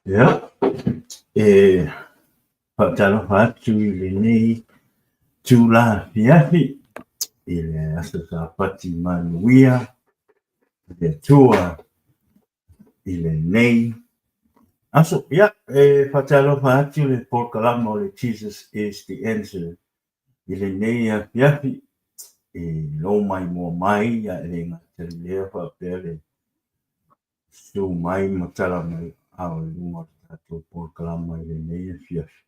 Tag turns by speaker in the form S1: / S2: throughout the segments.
S1: Ia, e faatalofa atu i lenei itula afiafi i le aso Sapati manuia i le Atua i lenei aso. Ia, e faatalofa atu le polokalama o le Jesus is the Answer i lenei afiafi i lou maimoa mai, ae le gata i lea faapea le susu mai ma tala mai ao i luga o le tatou polokalama i lenei afiafi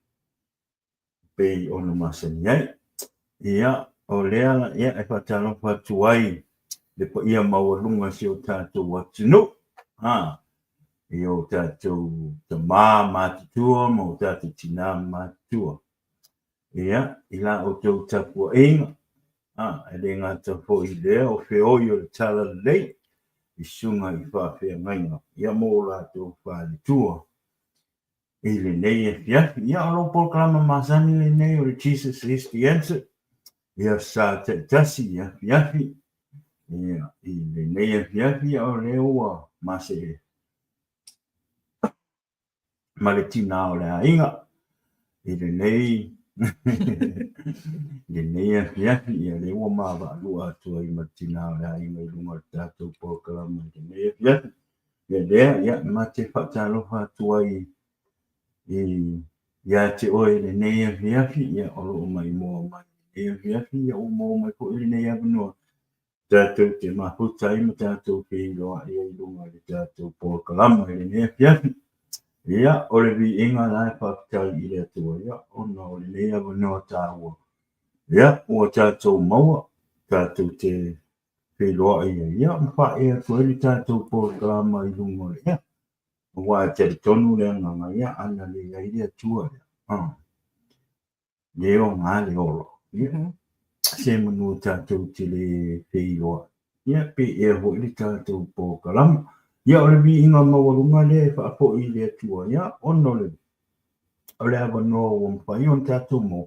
S1: e pei ona masani ai. Ia, o lea ia e faatalofa atu ai le paia maualuga o si o tatou atunuu, a, i o tatou tama matutua ma o tatou tina matutua. Ia, i la outou tapuaiga, a, e le gata foi i lea o feoi o le Talalelei i susuga i faafeagaiga, ia mo latou faletua i lenei afiafi. Ia, o lou polokalama masani lenei o le Jesus is the Answer, ia sa taitasi i afiafi, ia, i lenei afiafi, ia, o lea ua mase ma le tina o le aiga i lenei i lenei afiafi, ia lea ua maavaalua atu ai ma le tina o le aiga i luga o le tatou polokalama i lenei afiafi. Ia lea, ia ma te faatalofa atu ai i ia te oe i lenei afiafi, ia o lo o maimoa mai i lenei afiafi, ia ua maua mai foi lenei avanoa tatou te mafuta ai ma tatou feiloai ai i luga o le tatou polokalama i lenei afiafi. Ia, o le viiga la e faafetai i le Atua, ia, ona o lenei avanoa taua, ia, ua tatou maua, tatou te feiloai ai, ia, ma faaee atu ai le tatou polokalama i luga o le ea. Aua e talitonu le agaga, ia, ana leai le Atua, ia, le oga le ola. Ia, se manu tatou te le feiloai, ia, pe ea foi le tatou polokalama. Ia, o le viiga maualuga lea e faafoi i le Atua, ia, ona o le, o le avanoa ua mafai ona tatou maua,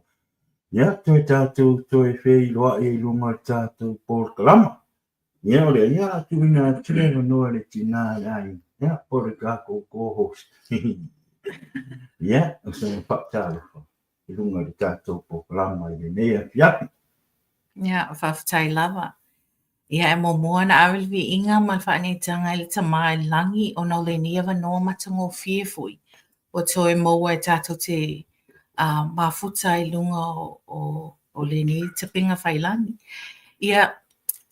S1: ia, toe tatou toe feiloai ai i luga o le tatou polokalama. Ia, o lea, ia, a tuuina atu le avanoa i le tina i le aiga, ia, po o le tatou co-host. Ia, o se faatalofa i luga o le tatou polokalama i lenei afiafi.
S2: Ia, faafetai lava. Ia, e muamua ona ave le viiga ma le faaneetaga i le Tama i le lagi ona o lenei avanoa matagofie foi ua toe maua e tatou te mafuta ai i luga o, o lenei tapiga faiilagi. Ia,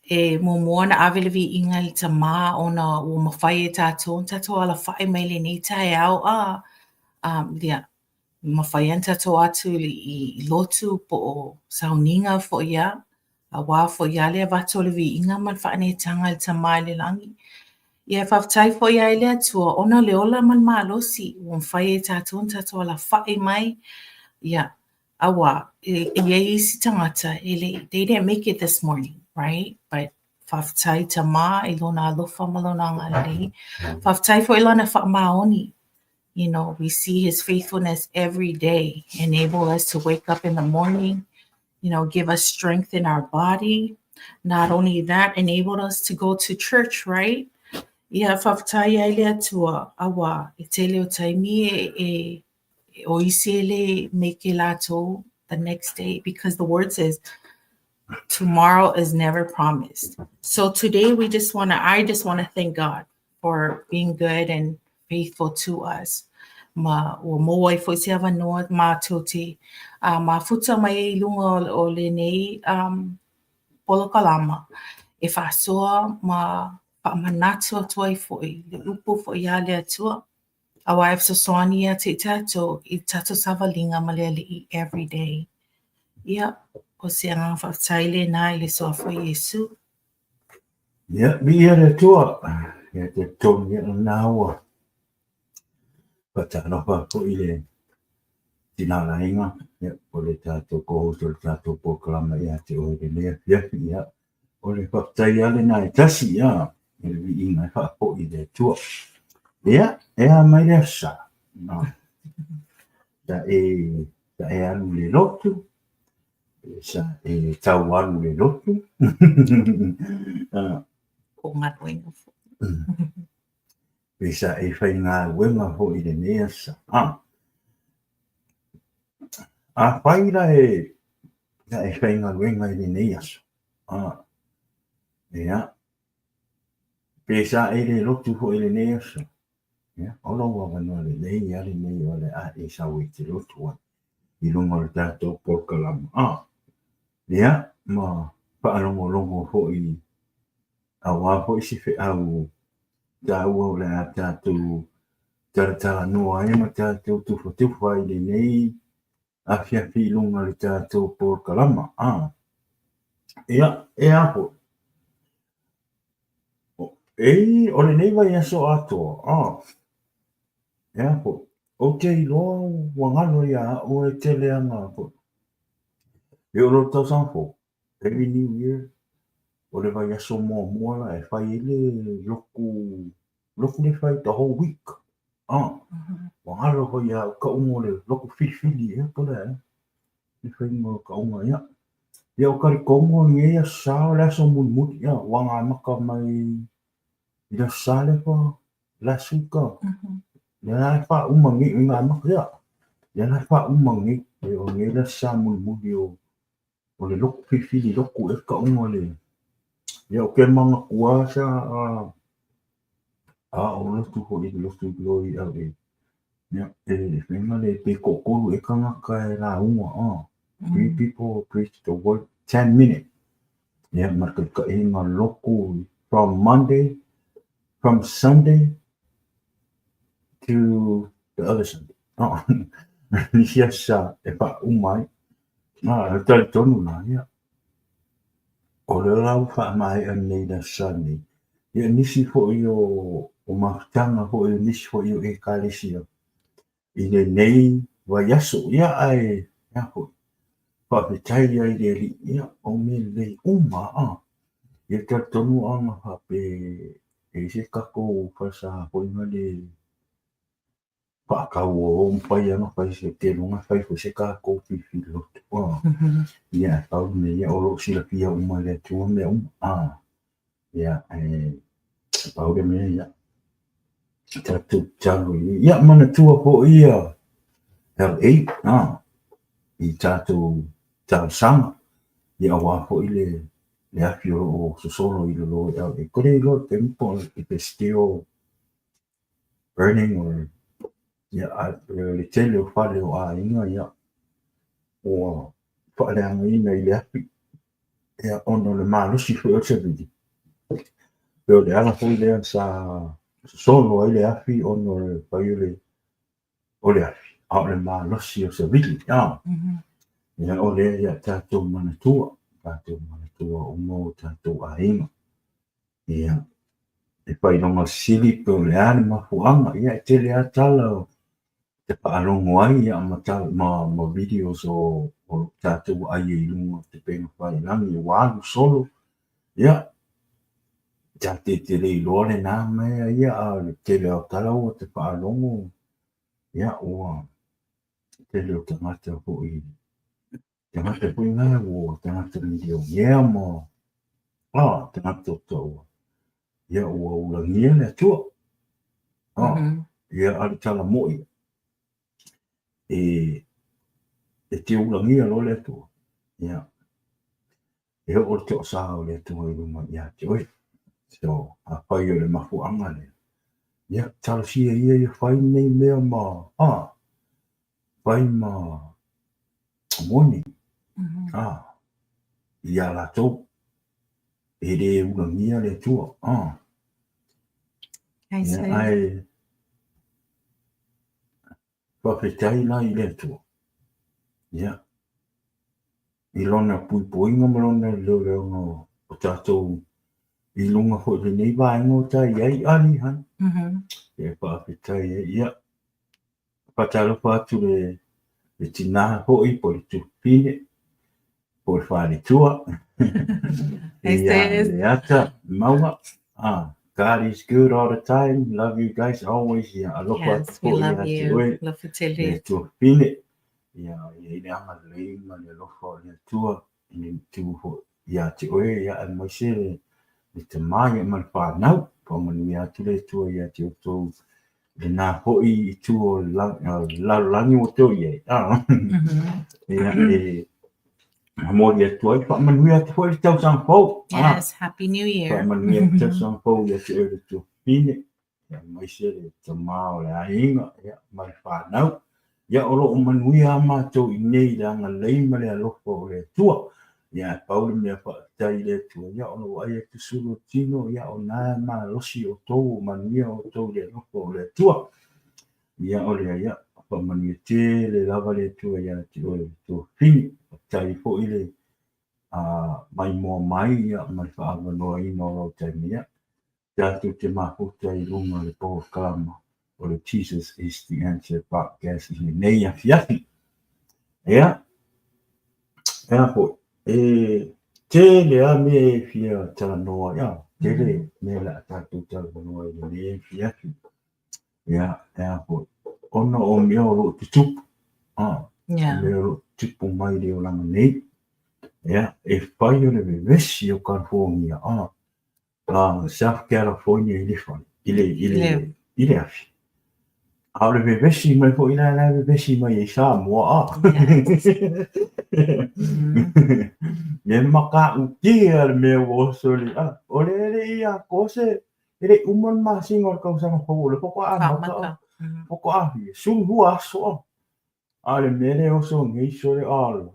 S2: e muamua ona ave le viiga i le Tama ona ua mafai e tatou ona tatou alafai mai i lenei taeao a, ia, mafai ona tatou o atu i lotu po o sauniga foi a, aua foi a le avatu o le viiga ma le faaneetaga i le Tama i le lagi. Ia, faafetai foi lava i le Atua ona o le ola ma le malosi ua mafai e tatou ona tatou alafai mai, ia, aua e i ai isi tagata e le i, they didn't make it this morning, right? But faafetai Tama i lona alofa ma lona agalelei. Faafetai foi i lana faamaoni. You know, we see his faithfulness every day, enable us to wake up in the morning, you know, give us strength in our body. Not only that, enabled us to go to church, right? Ia, faafetai ai le Atua, aua, e tele o taimi e, e, e o isi e le make latou the next day because the word says tomorrow is never promised. So today we just want to, I just want to thank God for being good and faithful to us. Ma ua maua ai foi se avanoa matou te mafuta mai ai i luga o, o lenei um, polokalama e faasoa ma faamanatu atu ai foi le upu foi a le Atua. Aua e fesoasoani ia te i tatou i tatou savaliga ma le Alii every day. Ia, o se agaga faafetai lena i le Suafa o Iesu.
S1: Ia, viia le Atua. Ia talitonu ia lena ua faatalofa foi le tina o le aiga, ia, o le tatou co-host o le tatou polokalama ia te oe i lenei afiafi. Ia, o le faafetai lava lena e tasi, ia, i le viiga e faafoi i le Atua. Ia, e a mai le Aso Sa? Sa e, sa e alu i le lotu, sa e tau alu i le lotu.
S2: Po o galuega foi.
S1: Pe sa e faigaluega foi i lenei aso Sa. Afai la e sa e faigaluega i lenei aso, ia, pe sa e le lotu foi i lenei aso, ia, o lou avanoa lelei lava lenei o le a e sau e te lotu ai i luga o le tatou polokalama. Ia, ma faalogologo foi aua foi se feau taua o le a tatou talatalanoa ai ma tatou tufatufa i lenei afiafi i luga o le tatou polokalama. Ia, e a foi? E, o lenei vaiaso atoa, e a foi? Ou te iloa ua galo ia au e tele ana foi. E oo loa i le tausaga fou, every new year, o le vaiaso muamua la e fai ai le lotu, lotu le fai the whole week. Ua galo foi ia au tauga o le lotu filifili ea po o le a ea le faiga o tauga ia. Ia o talitonu o lenei Aso Sa o le aso mulimuli, ia, ua na amata mai i le Aso Sa lea fa last week, lea la e faauma nei, na amata ia, lea la e faauma nei, o lenei le Aso Sa mulimuli o o le lotu filifili lotu ea tauga o le ia ou te manatua sa a o lotu foi i le lotu i o i LA ia e faiga le pe toatolu ea tagata e lauga three people preach the word 10 minute ia ma le taitaiga lotu from Monday from Sunday to the other Sunday nisi aso sa e faauma ai E talitonu la, ia, o lea la ua faamaea nei i le Aso Sa nei, ia nisi foi o mafutaga foi, o nisi foi o Ekalesia i lenei vaiaso. Ia, ae a foi, faafetai ai i le Alii, ia, o mea lelei uma lava. Ia, talitonu ana faapea e i ai se tatou falesa foi lea faatau o mafai lava ona fai se tele ona fai foi se tatou filifili lotu. Ia, ae pau le mea ia, o lo o silafia uma e le Atua mea uma. Ia, ae pau le mea ia, tatou tatalo i ai. Ia, manatua foi ia LA i tatou talosaga, ia aua foi le afi o lo o sosolo i lalo i LA. Ko le iloa i le taimi po o if it's still burning or ia a o le tele o fale o aiga ia ua faaleagaina i le afi ia ona o le malosi foi o le savili. Pei o le ala foi lea sa sosolo ai le afi ona o le fai o le afi a o le malosi o savili. Ia o lea ia tatou manatua, tatou manatua uma o tatou aiga. Ia, e faailoga sili pe o le a le mafuaaga, ia e tele lava tala e faalogo ai ia ma tala ma ma videos o o lo o tatou vaai ai i luga o upegatafailagi ua alu solo, ia, tatou te le iloa lena mea ia a o le tele lava o tala ua te faalogo, ia ua tele o tagata foi tagata foi na ua tagata milionea ma tagata o taua ia ua ulagia le Atua. Ia a o le tala mo'i e e te ulagia loa le Atua, ia e oo le toasa o le Atua i luga ia te oe. So, afai o le mafuaaga lea, ia talosia ia ia fai nei mea ma fai ma moni iā latou e le ulagia le Atua. Ia, ae faafetai la i le Atua, ia, i lona puipuiga ma lona leoleoga o tatou i luga foi o lenei vaega o ta i ai, Ali, ha? Ia, faafetai ai, ia, Faatalofa atu le tina foi po o le tuafafine po o le faletua ia Leata Maua. God is good all the time. Love you guys always. Ia alofa atu foi ia te oe le tuafafine. Ia ia i le agalelei ma le alofa o le Atua i le itu foi ia te oe ia aemaise le tama ia ma le fanau. Faamanuia atu le Atua ia te outou lena foi itu o le lalolagi ua outou i ai. Ia, e momoli atu ai, faamanuia atu foi le tausaga fou.
S2: Yes, Happy New Year.
S1: Faamanuia le tausaga fou ia te oe le Tuafafine, aemaise le tama o le aiga, ia, ma le fanau. Ia, o lo o manuia lava matou i inei i le agalelei ma le alofa o le Atua. Ia, ae pau le mea faafetai i le Atua, ia, o lo o vaai atu sulu o le tino, ia, o lena e malosi outou, o manuia outou i le alofa o le Atua. Ia, o lea, ia, faamanuia tele lava le Atua ia te oe le Tuafafine. Faafetai foi le maimoa mai, ia, ma le faaavanoaina o lau taimi, ia, tatou te mafuta i luga o le polokalama o le Jesus is the Answer Podcast i lenei afiafi. Ia, ea foi, e tele lava mea e fia talanoa, ia, tele mea o le a tatou talanoa i lenei afiafi. Ia, ea foi, ona o mea o lo o tutupu, mea o lo o tutupu mai i le olaga nei, ia, e fai o le vevesi o California, South California i le fale, i le, i le, i le afi. A o le vevesi mai foi la la e vevesi mai ai Samoa, a. E matautia le mea ua oso i le, a, o le e le i atoa se, e le i uma le masina o le tausaga fou o lea faatoa amata, faatoa 12 aso, a. A o le mea lea e oso nei sole ala.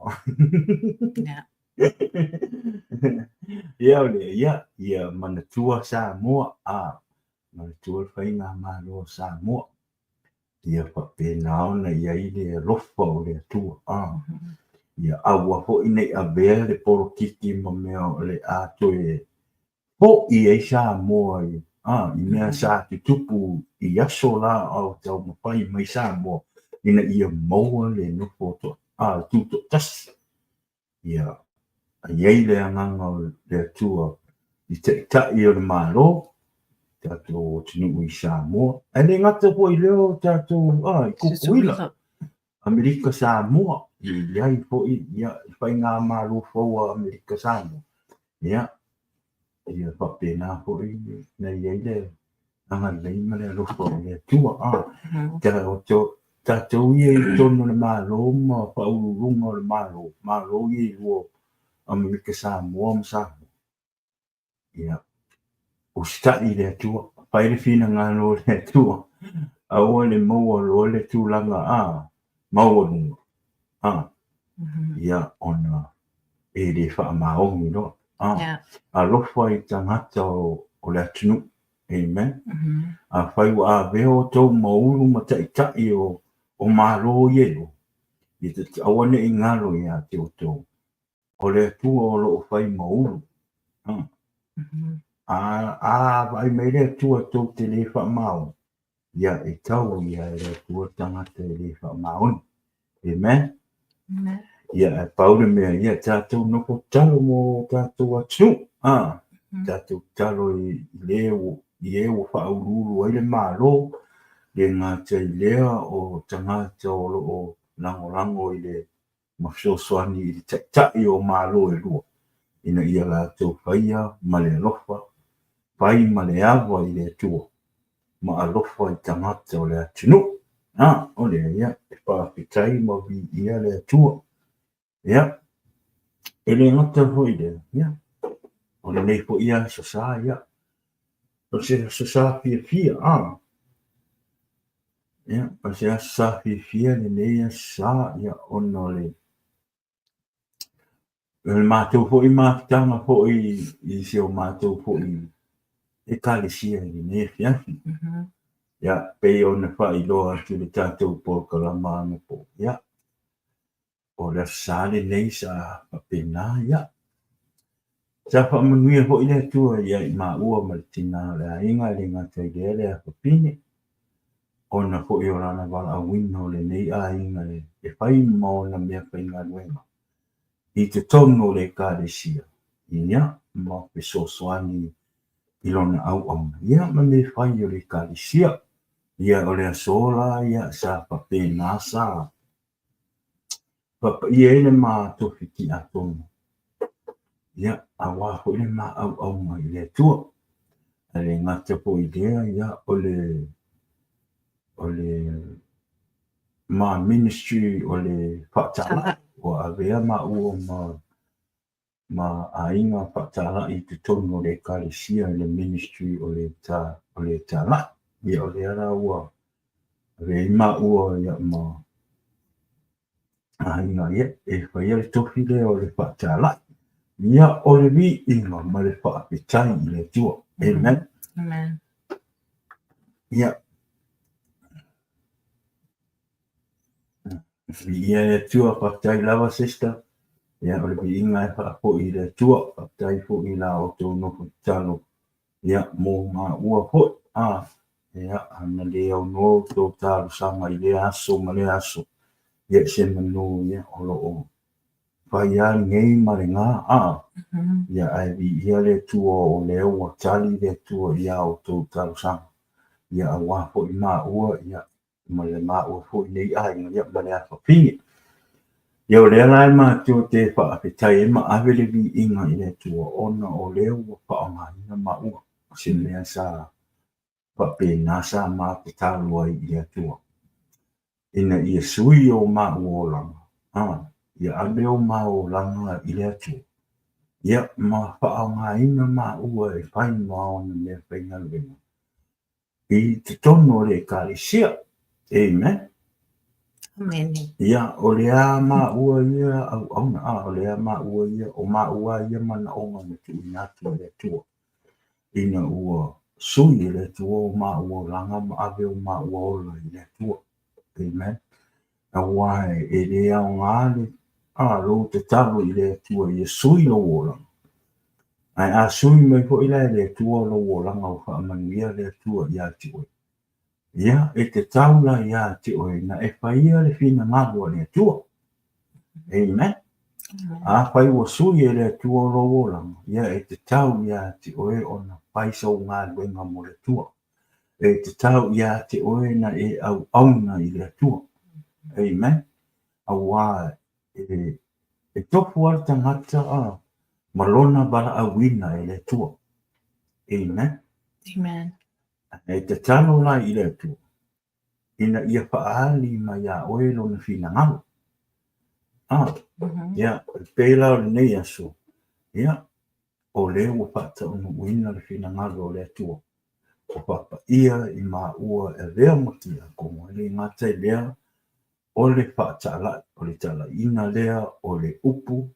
S1: Ia o lea, ia, ia manatua Samoa, a, manatua le faigamalo a Samoa. Ia faapena ona i ai le alofa o le Atua, a. Ia aua foi ne i avea le polokiki ma mea o le a toe Hoʻi ai Samoa i, a, i mea sa tutupu i aso la a o taumafai mai Samoa ina ia maua le nofo to, a, le tutoatasi. Ia, a i ai le agaga o le Atua i Taitai o le Malo, tatou atunuu i Samoa, ae le gata foi i lea o tatou, a, i Tutuila, Amerika Samoa, i i ai foi, ia, i faigamalo fou a Amerika Samoa, ia, ia faapena foi na i ai le agalelei ma le alofa o le Atua. A, tatou ia i totonu o le Malo ma faauluuluga o le Malo, Malo ia e lua o Amerika Samoa ma Samoa, Ia, usitai i le Atua, fai le finagalo o le Atua, aua le maua loa le tulaga a maualuga, a, ia, ona e le faamaoni loa, a, alofa i tagata o le atunuu, amen. Afai ua avea outou ma ulu ma taitai o Malo ia e lua, ia aua ne i galo ia te outou O le Atua o lo o fai ma ulu. A, a vaai mai le Atua tou te le faamaoni, ia e tau ia e le Atua tagata e le faamaoni. Amen.
S2: Amen.
S1: Ia, ae pau le mea, ia tatou nofo tatalo mo tatou atunuu. A, tatou tatalo i le i e ua faauluulu ai le Malo, le gata i lea o tagata o lo o lagolago i le ma fesoasoani i le Taitai o Malo e lua, ina ia latou faia ma le alofa, fai ma le ava i le Atua, ma alofa i tagata o le atunuu. A, o lea, ia, e faafetai ma viia le Atua. Ia, e le gata foi i lea, ia, o lenei foi aso sa, ia, o se aso sa fiafia, a. Ia, o se aso sa fiafia lenei aso sa, ia, ona o le o le matou foi mafutaga foi i si o matou foi Ekalesia i lenei afiafi. Ia, pei ona faailoa atu i le tatou polokalama anapo, ia, O le Aso Sa lenei sa faapena, ia. Sa faamanuia foi le Atua ia i maua ma le tina o le aiga e le gata i lea le afafine, ona foi o lana valaauina o lenei aiga e fai ma ona meafaigaluega i totonu o le Ekalesia, ia, ma fesoasoani i lona auauna, ia, ma mea fai o le Ekalesia. Ia, o le aso la, ia, sa faapena sa Faapaia ai le ma tofi tiakono, ia, aua foi le ma auauna i le Atua. Ae le gata foi i lea, ia, o le, o le ma ministry o le faatalai, ua avea maua ma, ma aiga faatalai i totonu o le Ekalesia i le ministry o le, ta, o le talai. Ia, o lea la ua avea ai maua ia, ma aiga ia, e faia le tofi lea o le faatalai. Ia, o le viiga ma le faafetai i le Atua. Amen.
S2: Amen.
S1: Ia, viia le Atua, faafetai lava sister. Ia, o le viiga e faafoi i le Atua, faafetai foi i la outou nofo tatalo ia, mo maua foi. A, ia, ana le aunoa outou talosaga i lea aso ma lea aso, ia, se manu, ia, o lo o fai lava lenei ma lena, a, ia, ae viia le Atua o lea ua tali le Atua i a outou talosaga, ia, aua foi maua, ia, ma le maua foi nei aiga, ia, ma le afafine. Ia, o lea la e matou te faafetai ai ma ave le viiga i le Atua, ona o lea ua faaaogaina maua, o se mea sa faapena sa ma tatalo ai i le Atua, ina ia sui o maua olaga, a, ia ave o ma olaga i le Atua, ia, ma faaaogaina maua e fai ma ona meafaigaluega i totonu o le Ekalesia. Amen.
S2: Amen.
S1: Ia, o lea maua ia auauna, a, o lea maua ia, o maua ia manaoga na tuuina atu e le Atua. Ina ua sui e le Atua o maua olaga ma ave o maua ola i le Atua. Amen. Aua e le aoga le, a, lou tatalo i le Atua ia sui lou olaga. Ae a sui mai foi la e le Atua lou olaga ua faamanuia le Atua ia te oe, ia, e tatau la ia te oe na e faia le finagalo a le Atua. Amen. Afai ua sui e le Atua lou olaga, ia e tatau ia te oe ona fai sau galuega mo le Atua. E tatau ia te oe na e auauna i le Atua. Amen. Aua e, e tofu lava le tagata a, ma lona valaauina e le Atua. Amen.
S2: Amen.
S1: E tatalo la i le Atua, ina ia faaali mai iā oe lona finagalo. A, ia, e pei la o lenei aso, ia, o lea ua faataunuuina le finagalo o le Atua, ua faapaia i maua e avea ma tiakono, e le gata i lea, O le faatalai, o le talaiina lea o le upu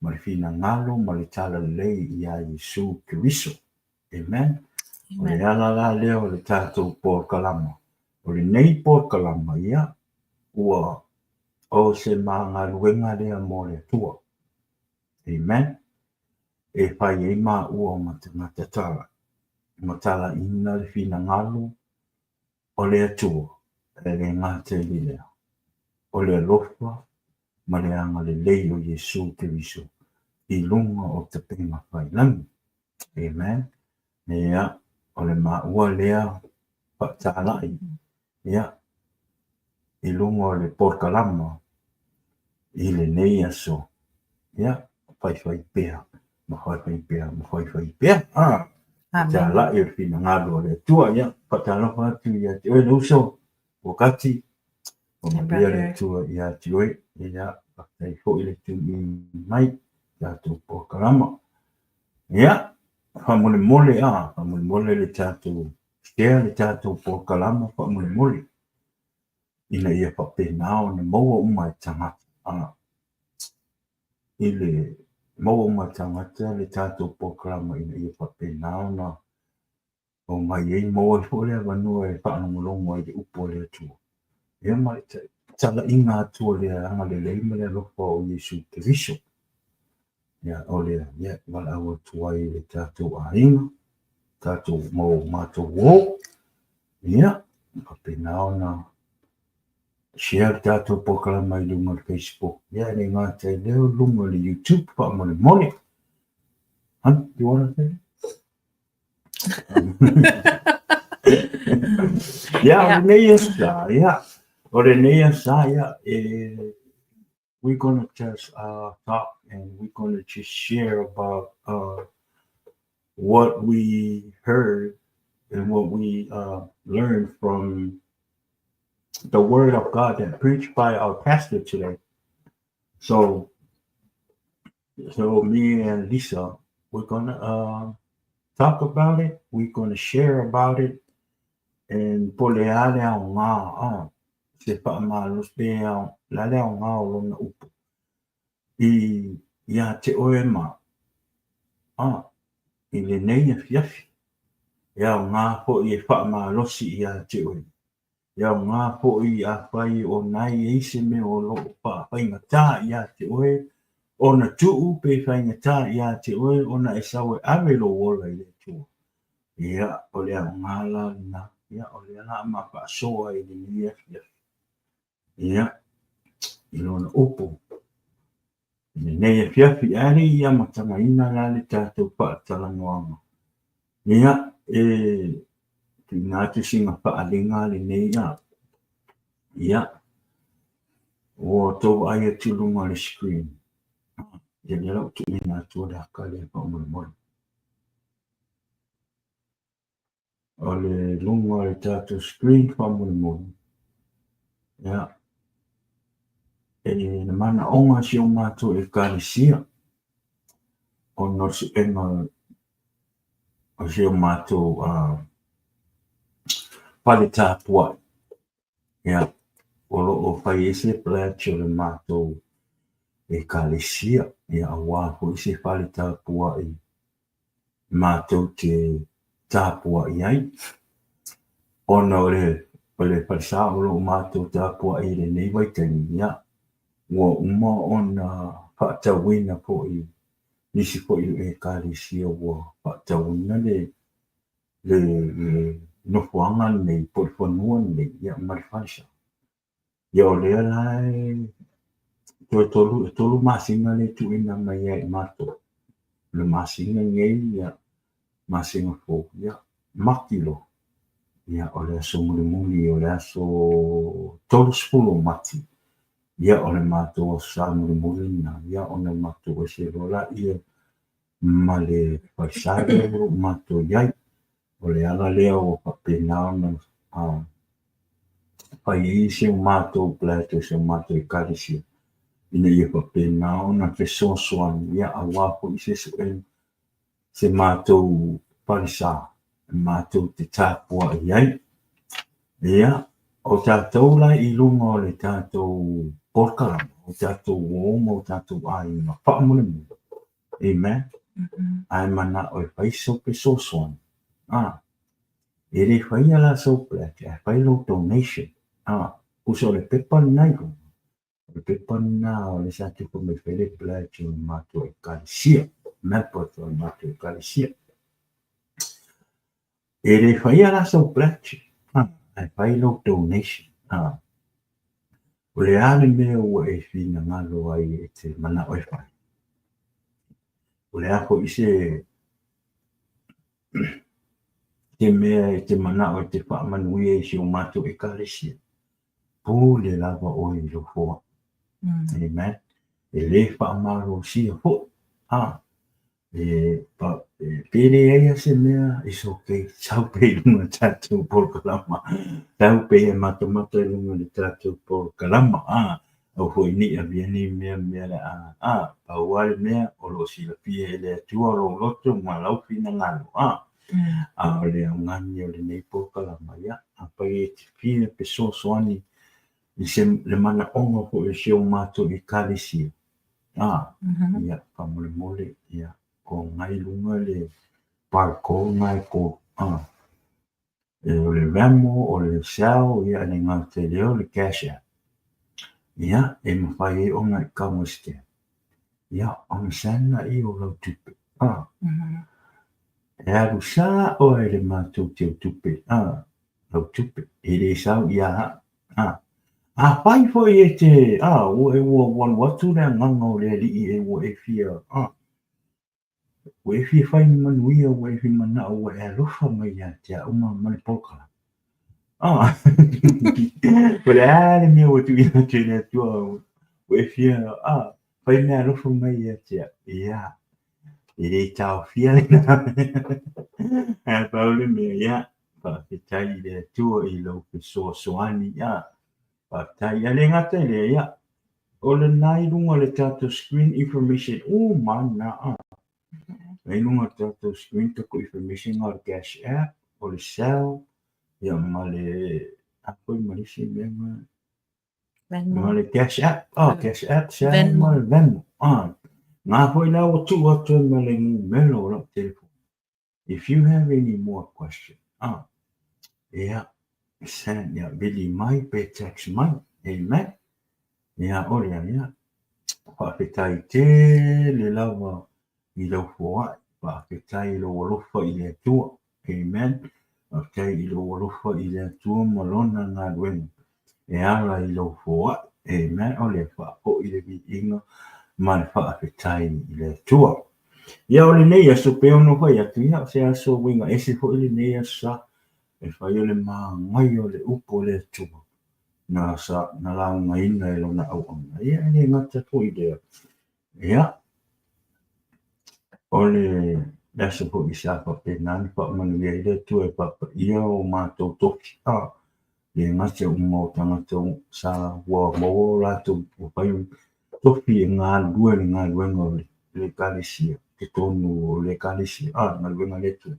S1: ma le finagalo ma le talalelei iā Iesu Keriso. Amen. O le ala la lea o le tatou polokalama. O lenei polokalama, ia, ua o se ma galuega lea mo le Atua. Amen. E fai ai maua ma tagata talai, ma talaiina le finagalo o le Atua, e le gata i lea, o le alofa ma le agalelei o Iesu Keriso i luga o tapena fai lagi. Amen. Ia, o le maua lea faatalai, ia, i luga o le polokalama i lenei aso, ia, faifai pea, ma faifai pea, ma faifai pea. Ah, talai o le finagalo o le Atua. Ia, faatalofa atu ia te oe le uso, Pokati, o manuia le Atua ia te oe. Ia, faafetai foi le tui mai tatou polokalama. Ia, faamolemole, ah, faamolemole le tatou share le tatou polokalama faamolemole ina ia faapena ona maua uma e tagata. Ah, i le maua uma e tagata le tatou polokalama ina ia faapena ona omai ai, maua ai foi le avanoa e faalogologo ai i le upu a le Atua. Ia ma le talaiga atu o le agalelei ma le alofa o Iesu Keriso. Ia, o lea, ia, valaau atu ai i le tatou aiga, tatou ma o matou uo, ia, faapena ona share le tatou polokalama i luga o le Facebook, ia e le gata i lea o luga o le YouTube faamolemole. Hun, do you want to say? Ia, o lenei aso sa, ia, o lenei aso sa, ia, e, we're gonna just talk and we're gonna just share about uh, what we heard and what we learned from the word of God that preached by our pastor today. So, so me and Lisa, we're gonna talk about it. We're gonna share about it. And po le a le aoga se faamalosi pe le a le aoga o lona upu i iā te oe ma i lenei afiafi. E aoga foi e faamalosi iā te oe. E aoga foi afai o na e i ai se mea o lo o faafaigata iā te oe ona tuu pe faigata iā te oe ona e sau e ave lou ola i le Atua. Ia, o le aoga la lena, ia, o lea la a ma faasoa i lenei afiafi. Ia, i lona upu, i lenei afiafi, ae le i amatagaina la le tatou faatalanoaga. Ia, e tuuina atu sina faaaliga lenei a. Ia, ua outou vaai atu i luga o le screen. Ia, lea la ua tuuina atu o le aka lea faamolemole. O le luga o le tatou screen faamolemole. Ia, e le manaoga o si o matou Ekalesia ona o le suega o si o matou fale tapuai. Ia, o lo o fai ai se pledge o le matou Ekalesia, ia aua foi se fale tapuai matou te tapuai ai, ona o le falesa o lo o matou tapuai i lenei vaitaimi, ia, ua uma ona faatauina foi nisi foi o Ekalesia ua faatauina le nofoaga lenei po o le fanua lenei, ia, ma le falesa. Ia o lea la e toe e 3 masina lea e tuuina mai ia i matou. O le masina lenei, ia, masina fou, ia, Mati loa. Ia, o le aso mulimuli, o le aso 30 o Mati, ia, o le matou aso Sa mulimuli lena, ia, ona matou ese loa laia ma le falesa lea o lo o matou i ai. O le ala lea ua faapena ona fai ai si o matou pledge o si o matou Ekalesia ina ia faapena ona fesoasoani, ia, aua foi se suega se matou falesa e matou te tapuai ai. Ia, o tatou la i luga o le tatou polokalama, o tatou uo ma o tatou aiga faamolemole. Amen. Ae manao e fai sou fesoasoani. E le faia la sou pledge, ae fai lou donation. Tusa o le pepa lena i luga, o le pepa lena o lea sa tufa mai fai le pledge o le matou Ekalesia, members o le matou Ekalesia. E le faia la sou pledge, ae fai lou donation. O le a le mea ua e finagalo ai e te manao e fai? O le a foi se mea e te manao e te faamanuia i si o matou Ekalesia? Pule lava oe i lou foai. Amen. E lē faamalosia foi. E pe leai lava se mea, it's okay. Sau pea i luga o le tatou polokalama. Sau pea e matamata i luga o le tatou polokalama. Aua foi ne i avea nei mea mea le a. Pau lava le mea o lo o silafia e le Atua lou loto ma lau finagalo. A o le augani o lenei polokalama, ia, afai e te fia fesoasoani i se le manaoga foi o si o matou Ekalesia, ia, faamolemole, ia, o lena i luga le barcode lena e o le Venmo, o le Zelle, ia, e le gata i lea o le Cash App. Ia, e mafai ai ona e kau ma scan. Ia, ona send laia o lau tupe. E alu sao lava i le matou teutupe, lau tupe, e le sau ia au. Afai foi e te, ua e ua alu atu le agaga o le Alii e ua e fia, Ua e fia fai manuia, ua e fia manao, ua e alofa mai ia te au ma le polokalama. Po o le a le mea ua tuuina atu e le Atua, ua e fia fai meaalofa mai ia te au. Ia. E le taofia lena mea. Ae pau le mea, ia, faafetai i le Atua i lou fesoasoani, ia, faafetai. Ae le gata i lea, ia, o lena i luga o le tatou screen information uma lena, a. I luga o le tatou screen tatou information o le cash app, o le cell, ia ma le, a foi ma le isi mea na.
S2: Venmo.
S1: Ma le cash app, oh, cash app, cell ma le Venmo. Ah, ngā foi la ua tuu atu ai ma le numera o lau telefoni. If you have any more question, ah, ia, send, ia, vili mai pe text mai. Amen. Ia, o lea, ia, faafetai tele lava i lau foai, faafetai i lou alofa i le Atua. Amen. Faafetai i lou alofa i le Atua ma Lona galuega e ala i lou foai. Amen. O lea, faafoi le viiga ma le faafetai i le Atua. Ia, o lenei aso, pei ona fai atu, ia, o se aso uiga ese foi lenei aso sa e fai o le manaia o le upu a le Atua na sa na laugaina e lona auauna. Ia, e le gata foi i lea, Ia, o le aso foi sa faapena ona faamanuia ai le Atua e faapaia o matou tofi, a, le gata uma o tagata sa ua maua o latou ua fai tofi e galulue i le galuega o le Ekalesia, totonu o le Ekalesia, a, galuega a le Atua.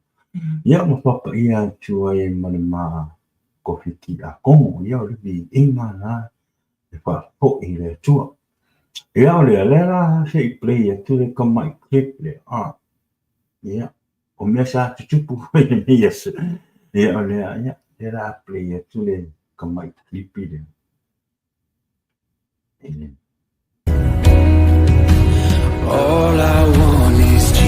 S1: Ia, ma faapaia atu ai ma le ma tofi tiakono, ia o le viiga lena e faafoi i le Atua. Ia o lea, lea la se i play atu le tamai clip lea, ah, ia, o mea sa tutupu foi i lenei aso. Ia o lea, ia, lea la play atu le tamai clip lea. Amen.
S3: All I want is Jesus.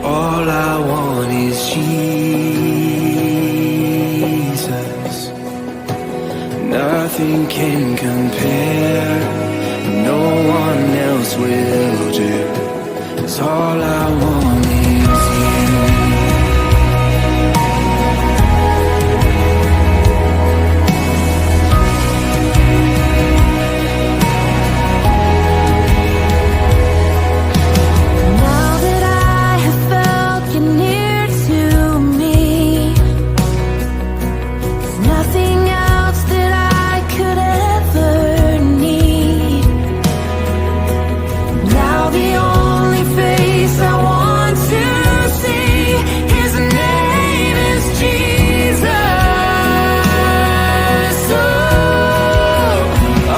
S3: All I want is Jesus. Nothing can compare. No one else will do. 'Cause all I want is you.
S4: Now that I have felt you near to me, there's nothing else that I could ever need. Now the only face I want to see, His name is Jesus. Oh,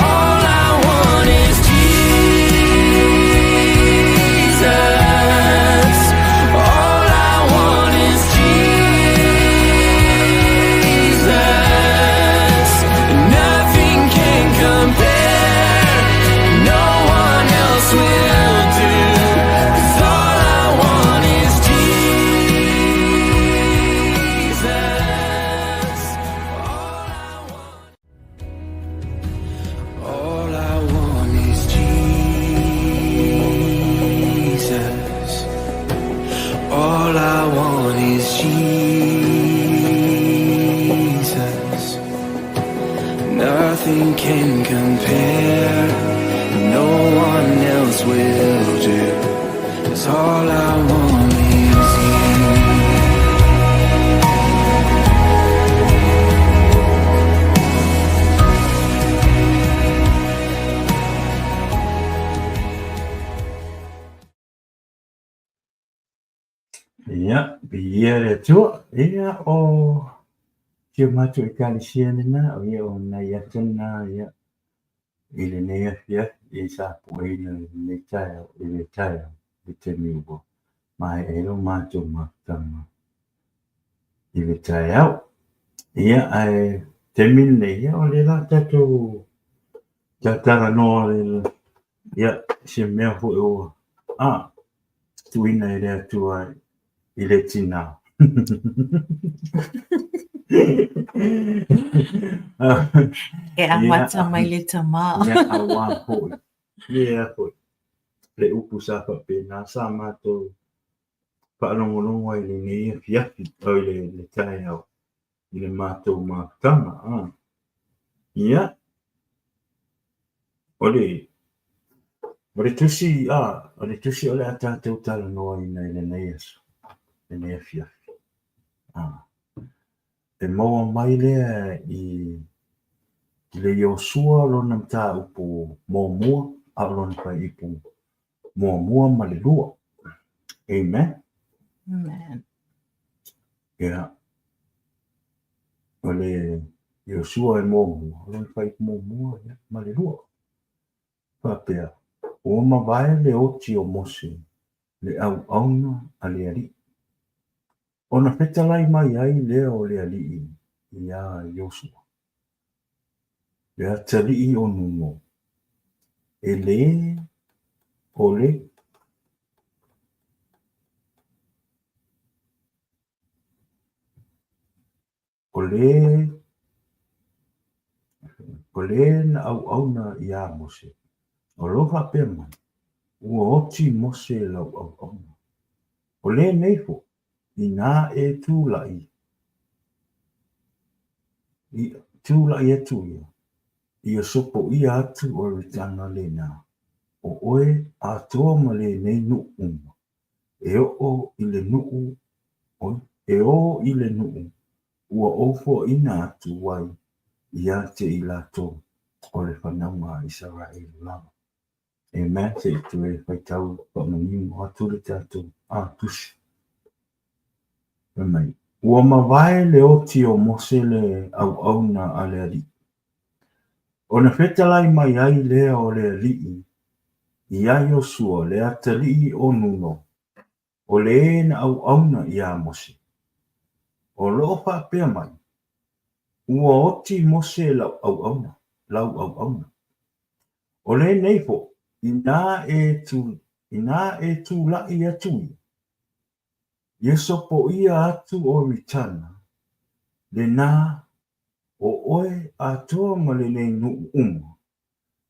S4: all I want is Jesus. All I want is Jesus. Nothing can compare. No one else will do. 'Cause all I want is Jesus. All I want.
S3: All I want is Jesus. All I want is Jesus. Nothing can compare. No one else will do. 'Cause all I want is you.
S1: Ia, viia le Atua. Ia, o si o matou Ekalesia lena, o ia o nai ata lena, ia, i lenei afiafi, i sa pueina i lenei taeao, i le taeao, i le taimi ua maea ai lo matou mafutaga i le taeao. Ia, ae taimi lenei, ia, o lea la tatou talanoa le, ia, se mea foi ua, a, tuuina e le Atua i le tinā.
S2: E amata mai le tamā.
S1: Ia, auā foi. Ia foi. Le upu sa faapena sa matou faalogologo ai i lenei afiafi, o i le taeao, i le matou mafutaga. A. Ia, o le O le tusi, a, o le tusi o le a tatou talanoaina i lenei aso, lenei afiafi. A, e maua mai lea i le Iosua lona mataupu muamua, a o lona fuaiupu muamua ma le lua. Amen.
S2: Amen.
S1: Ia, o le Iosua e muamua, o lona fuaiupu muamua ma le lua. Faapea, ua mavae le oti o Mose, le auauna a le Alii. Ona fetalai mai ai lea o le Alii iā Iosua, le atalii o Nuno, e lē o le O lē, o lē na auauna iā Mose, o lo o faapea mai, Ua oti Mose lau auauna. O lenei foʻi, inā e tulai, i, tulai atu ia, ia sopoia atu o Ioritana lenā, ʻo ʻoe atoa ma lenei nuʻu uma, e oʻo i le nuʻu, oi, e ō i le nuʻu ua ou foaina atu ai ia te i latou o le fanauga a Isaraelu lava. Amen. Se i toe faitau faamanino atu le tatou tusi. Fai mai, ua mavae le oti o Mose le auauna a le Alii. Ona fetalai mai ai lea o le Alii iā Iosua le atalii o Nuno, o le ē na auauna iā Mose. O lo o faapea mai, Ua oti Mose lau auauna, lau auauna. O lenei foʻi, inā e, inā e tulaʻi atu ia, ia sopoia atu o Ioritana, lenā, ʻo ʻoe atoa ma lenei nuʻu uma,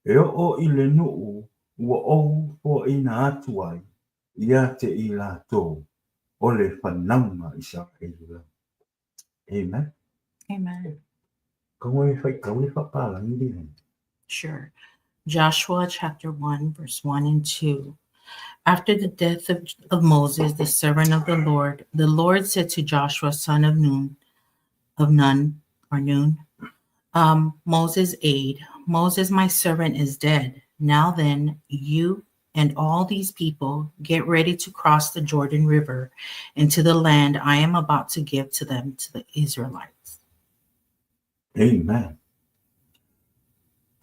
S1: e oʻo i le nuʻu ua ou foaina atu ai ia te i latou o le fanauga Isaraelu lava. Amen.
S2: Amen.
S1: Kau e faitau le faapalagi le.
S2: Sure. Joshua chapter 1, verse 1 and 2. After the death of, of Moses, the servant of the Lord, the Lord said to Joshua, son of Nun, of Nun or Nun, um, Moses' aide, Moses, my servant, is dead. Now then, you and all these people get ready to cross the Jordan River into the land I am about to give to them, to the Israelites.
S1: Amen.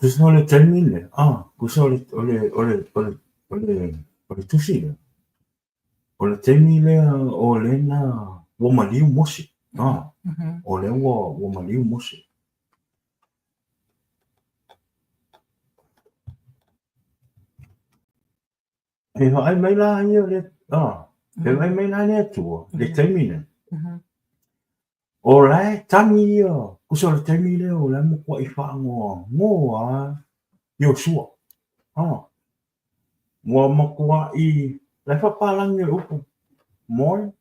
S1: Tusa o le taimi lea, ah, tusa o le, o le, o le, o le, o le, o le tusi lea. O le taimi lea o lena ua maliu Mose. Ah, o lea ua, ua maliu Mose. E vaai mai la ia le, ah, e vaai mai la le Atua, le taimi nei. O la e tagi ia, tusa o le taimi lea o la e matuai faanoanoa Iosua. Ah, ua matuai, la e faapalagi o le upu, mourn.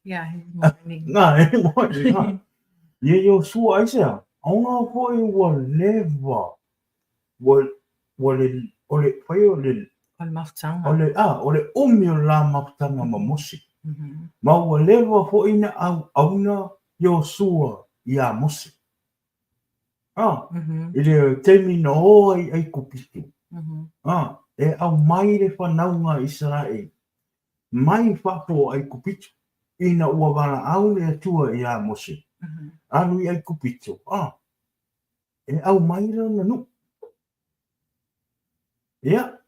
S2: Yeah, he's mourning.
S1: Nā, e mourning, ah. Ia Iosua, aisea? Ona foi ua leva Ua, ua le, o le, fai o le,
S2: O le mafutaga.
S1: O le, ah, o le umi o le la mafutaga ma Mose. Ma ua leva foi na auauna Iosua iā Mose. Ah, i le taimi na o ai i Aikupito. Ah, e aumai le fanauga a Isaraelu mai fafo o Aikupito, ina ua valaau le Atua iā Mose, alu i Aikupito. Ah, e aumai lona nuu. Ia,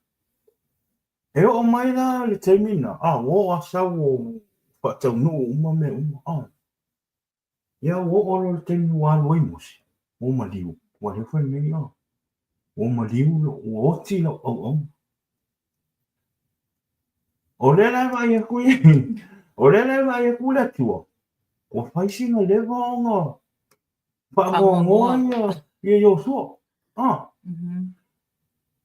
S1: e oo mai la le taimi na, a, ua oo a sau o faataunuu uma mea uma, a. Ia, ua oo loa le taimi ua alu ai Mose, ua maliu, ua lea fai mai, a, ua maliu, ua oti lau auauna. O lea la e vaai atu ia, o lea la e vaai atu le Atua, ua fai sina leva ona Faanoanoa ia ia Iosua. Ah.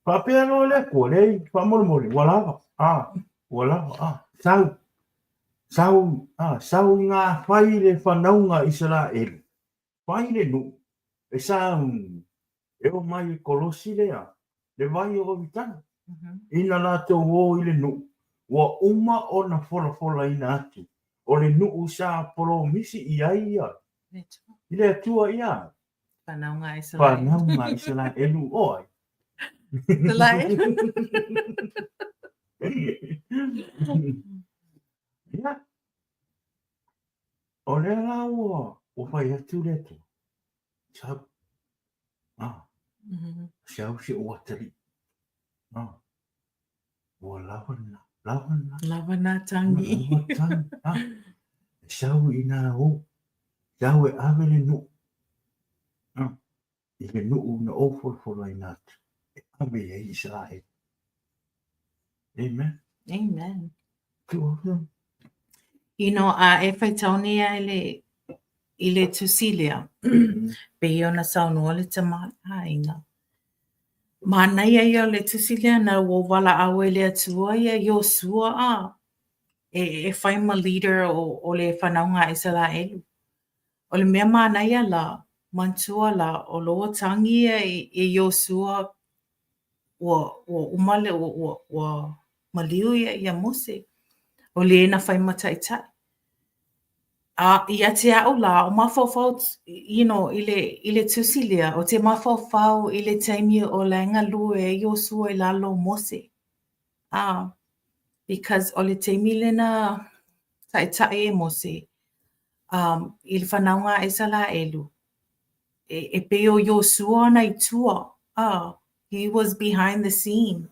S1: Faapea loa le Atua, leai, faamolemole, ua lava. Ah, ua lava. Ah, sau. Sau, ah, sau i ngā whai le whanaunga Isaraelu. Whai le nuu, e saunu, e o mai e kolosi lea, le vai o Oritana. Ina latou o i le nuu, ua uma ona folafolaina atu, o le nuu sa polomisi i ai ia i le Atua ia
S2: Whanau ngā Israel.
S1: Whanau ngā Israelu o ai. Ia. O lea la ua, ua fai atu le Atua. Sau. Ah. Sau si ou atalii. Ah. Ua lava na, lava na.
S2: Lava na tangi.
S1: Lava tangi. Ah. Sau i nā o. Sau e ave le nuu. Ah. I le nuu na ou folafolaina atu. E ave i ai Israel. Amen.
S2: Amen. You know, a e faitau nei a i le, i le tusi lea, pei ona saunoa le tama aiga. Manaia ia o le tusi lea na ua walaau ai le Atua ia Iosua a e, e fai ma leader o, o le whanauga a Isaraelu. O le mea manaia la, mantua la, o loa tangi ia i, i Iosua ua, ua uma le, ua, ua, ua maliu ia ia Mose. O le na fai ma taitai. A ia te a'u lā, o mafaufau, you know, i le, i le tusi lea, o te mafaufau i le taimi o la e galue ai Iosua i lalo o Mose. A, because o le taimi lena taʻitaʻi e Mose, um, i le whanauga a Isaraelu, e, e pei o Iosua ana i tua, a, he was behind the scene.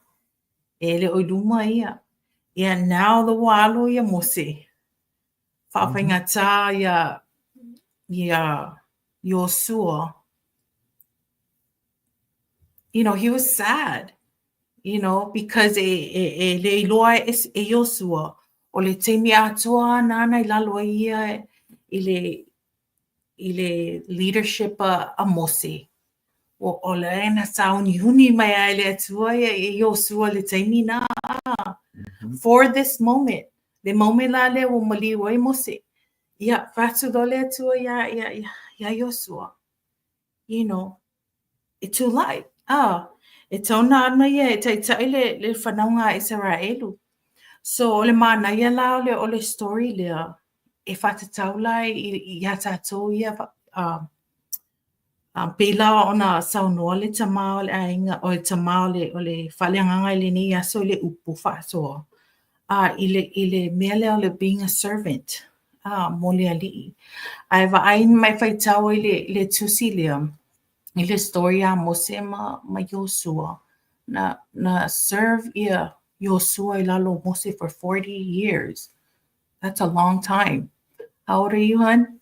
S2: E le o i luma ia. Ia, now the ua alo ia Mose, faafaigata ia ia Iosua, you know, he was sad, you know, because e, e, e le iloa e, e Iosua, o le taimi atoa nāna i lalo ai ia i le, i le leadership a, a Mose. Ua o le na sauniuni mai ai le Atua ia i Iosua le taimi na for this moment. Le moment la lea ua maliu ai Mose. Ia, fai atu loa le Atua iā, iā, iā, iā Iosua. You know, e tulaʻi, ah, e tau na ana ia e taʻitaʻi le, le whanauga a Isaraelu. So, o le manaia la o le, o le story lea, e whātatau la i, i iā tātou ia, uh, A pēlā ona saunoa le tama o le aiga, o le tama o le, o le faaleagaga i lenei aso i le upu faasoa, a i le, i le mea lea o le being a servant, a, mo le aliʻi. A e vaai ma e faitau ai le, le tusi lea, i le story a Mose ma, ma Iosua, na, na serve ia Iosua i lalo o Mose for 40 years. That's a long time. How old are you, hon?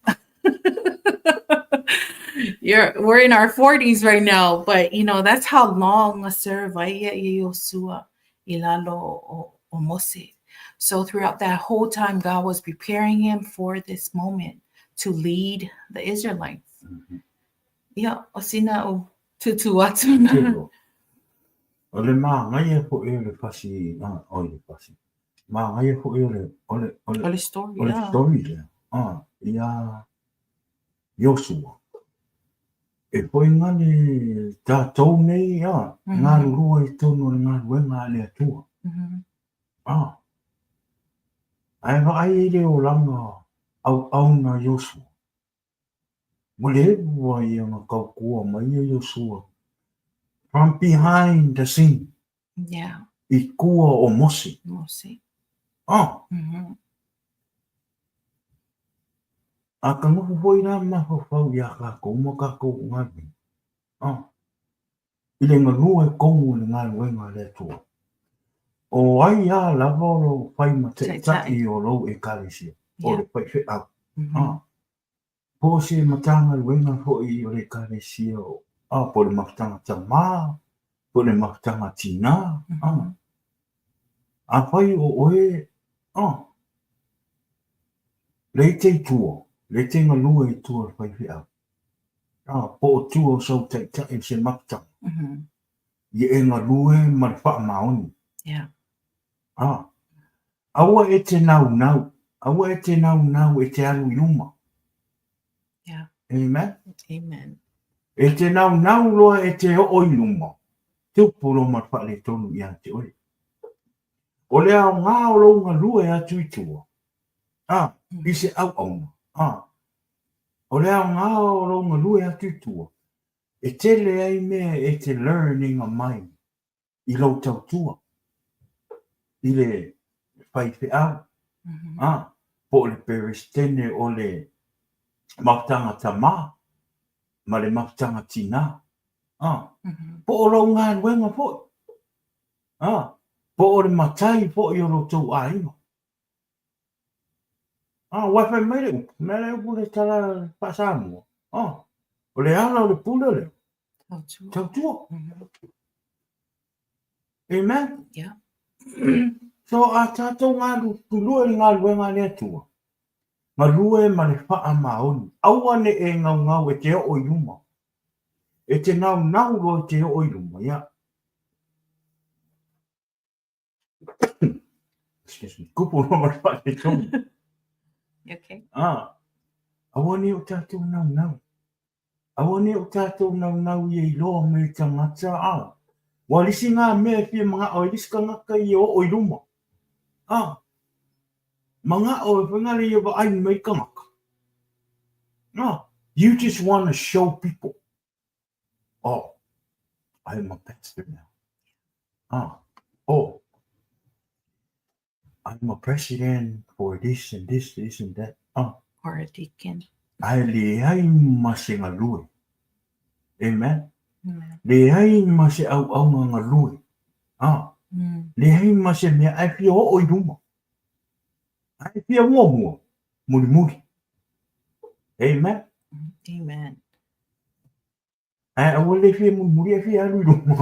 S2: You're, we're in our 40s right now, but you know, that's how long a serve ai ia Iosua i lalo o, o Mose. So throughout that whole time, God was preparing him for this moment to lead the Israelites. Ia, o sina o tutu atu na.
S1: Tino. O le māngaia foʻi o le fasi, ah, oi le fasi. Māngaia foʻi o le, o le, o le,
S2: O le story,
S1: o le
S2: ah.
S1: story lea, ah, iā Iosua. E foinga le tātou nei, ah, mm -hmm. ngalulua i tonu o le galuega a le Atua.
S2: Mm -hmm.
S1: Ah. Ae vaai i le olaga auauna Iosua. Ua leva ia na tautua mai ia Iosua from behind the scene.
S2: Yeah.
S1: I tua o Mose.
S2: Mose.
S1: Ah.
S2: Mm -hmm.
S1: A ka noho foi la mafaufau iā kākou ma kākou galuega. Ah. I le galue e komu i le galuega a le Atua. O ai a lava o lo fai ma taʻitaʻi o lou ekalesia, o le faifeau.
S2: Mm -hmm.
S1: Ah. Po o se Matagaluega foi o le Ekalesia o, a, po o le mafutaga tamā, po o le mafutaga tinā, a. Afai o oe, a, lea e te i tua, lea e te galue i tua o le faifeau, a, po o tua o sau taitai o se mafutaga, ia e galue ma le faamaoni.
S2: Yeah.
S1: A, aua e te naunau, aua e te naunau e te alu i luma.
S2: Yeah.
S1: Amen.
S2: Amen.
S1: E te naunau loa e te oo i luma. Tupu loa ma le faaletonu ia te oe. O le aoga o lou galue atu i tua, a, i se auauna, a, o le aoga o lou galue atu i tua, e tele ai mea e te learn ina mai i lou tautua, i le faifeau, a, po o le Peresetene o le mafutaga tamā ma le mafutaga tinā, a, po o lou galuega foi, a, po o le matai foi o lo outou aiga. A, ua fai mai le upu, mea le upu le tala faa-Samoa, a, o le ala o le pule lea,
S2: Tautua.
S1: Tautua. Amen.
S2: Yeah.
S1: So a tātou galulue i le galuega a le Atua, galue ma le faamaoni, aua ne e gaugau e te oo i luma. E te naunau loa i te oo i luma, ia. Excuse me. Kupu loa ma le faaletonu.
S2: Okay.
S1: Ah, aua ne o tātou naunau. Aua ne o tātou naunau ia iloa mai tangata, ah. Ua lisi ngā mea e fia manga'o ai lisi kangaka ia oo i luma. Ah, manga'o e whangale ia vaai mai kangaka. Ah, you just want to show people. Oh, I'm a pastor now. Ah, oh, I'm a president for this and this, this and that. Ah.
S2: Or a deacon.
S1: Ae leai ma se galue. Amen.
S2: Amen.
S1: Leai ma se auaunga galue. Ah. Leai ma se mea ae fia oo i luma. Ae fia muamua, mulimuli. Amen.
S2: Amen.
S1: Ae aua le fia mulimuli ae fia alu i luma.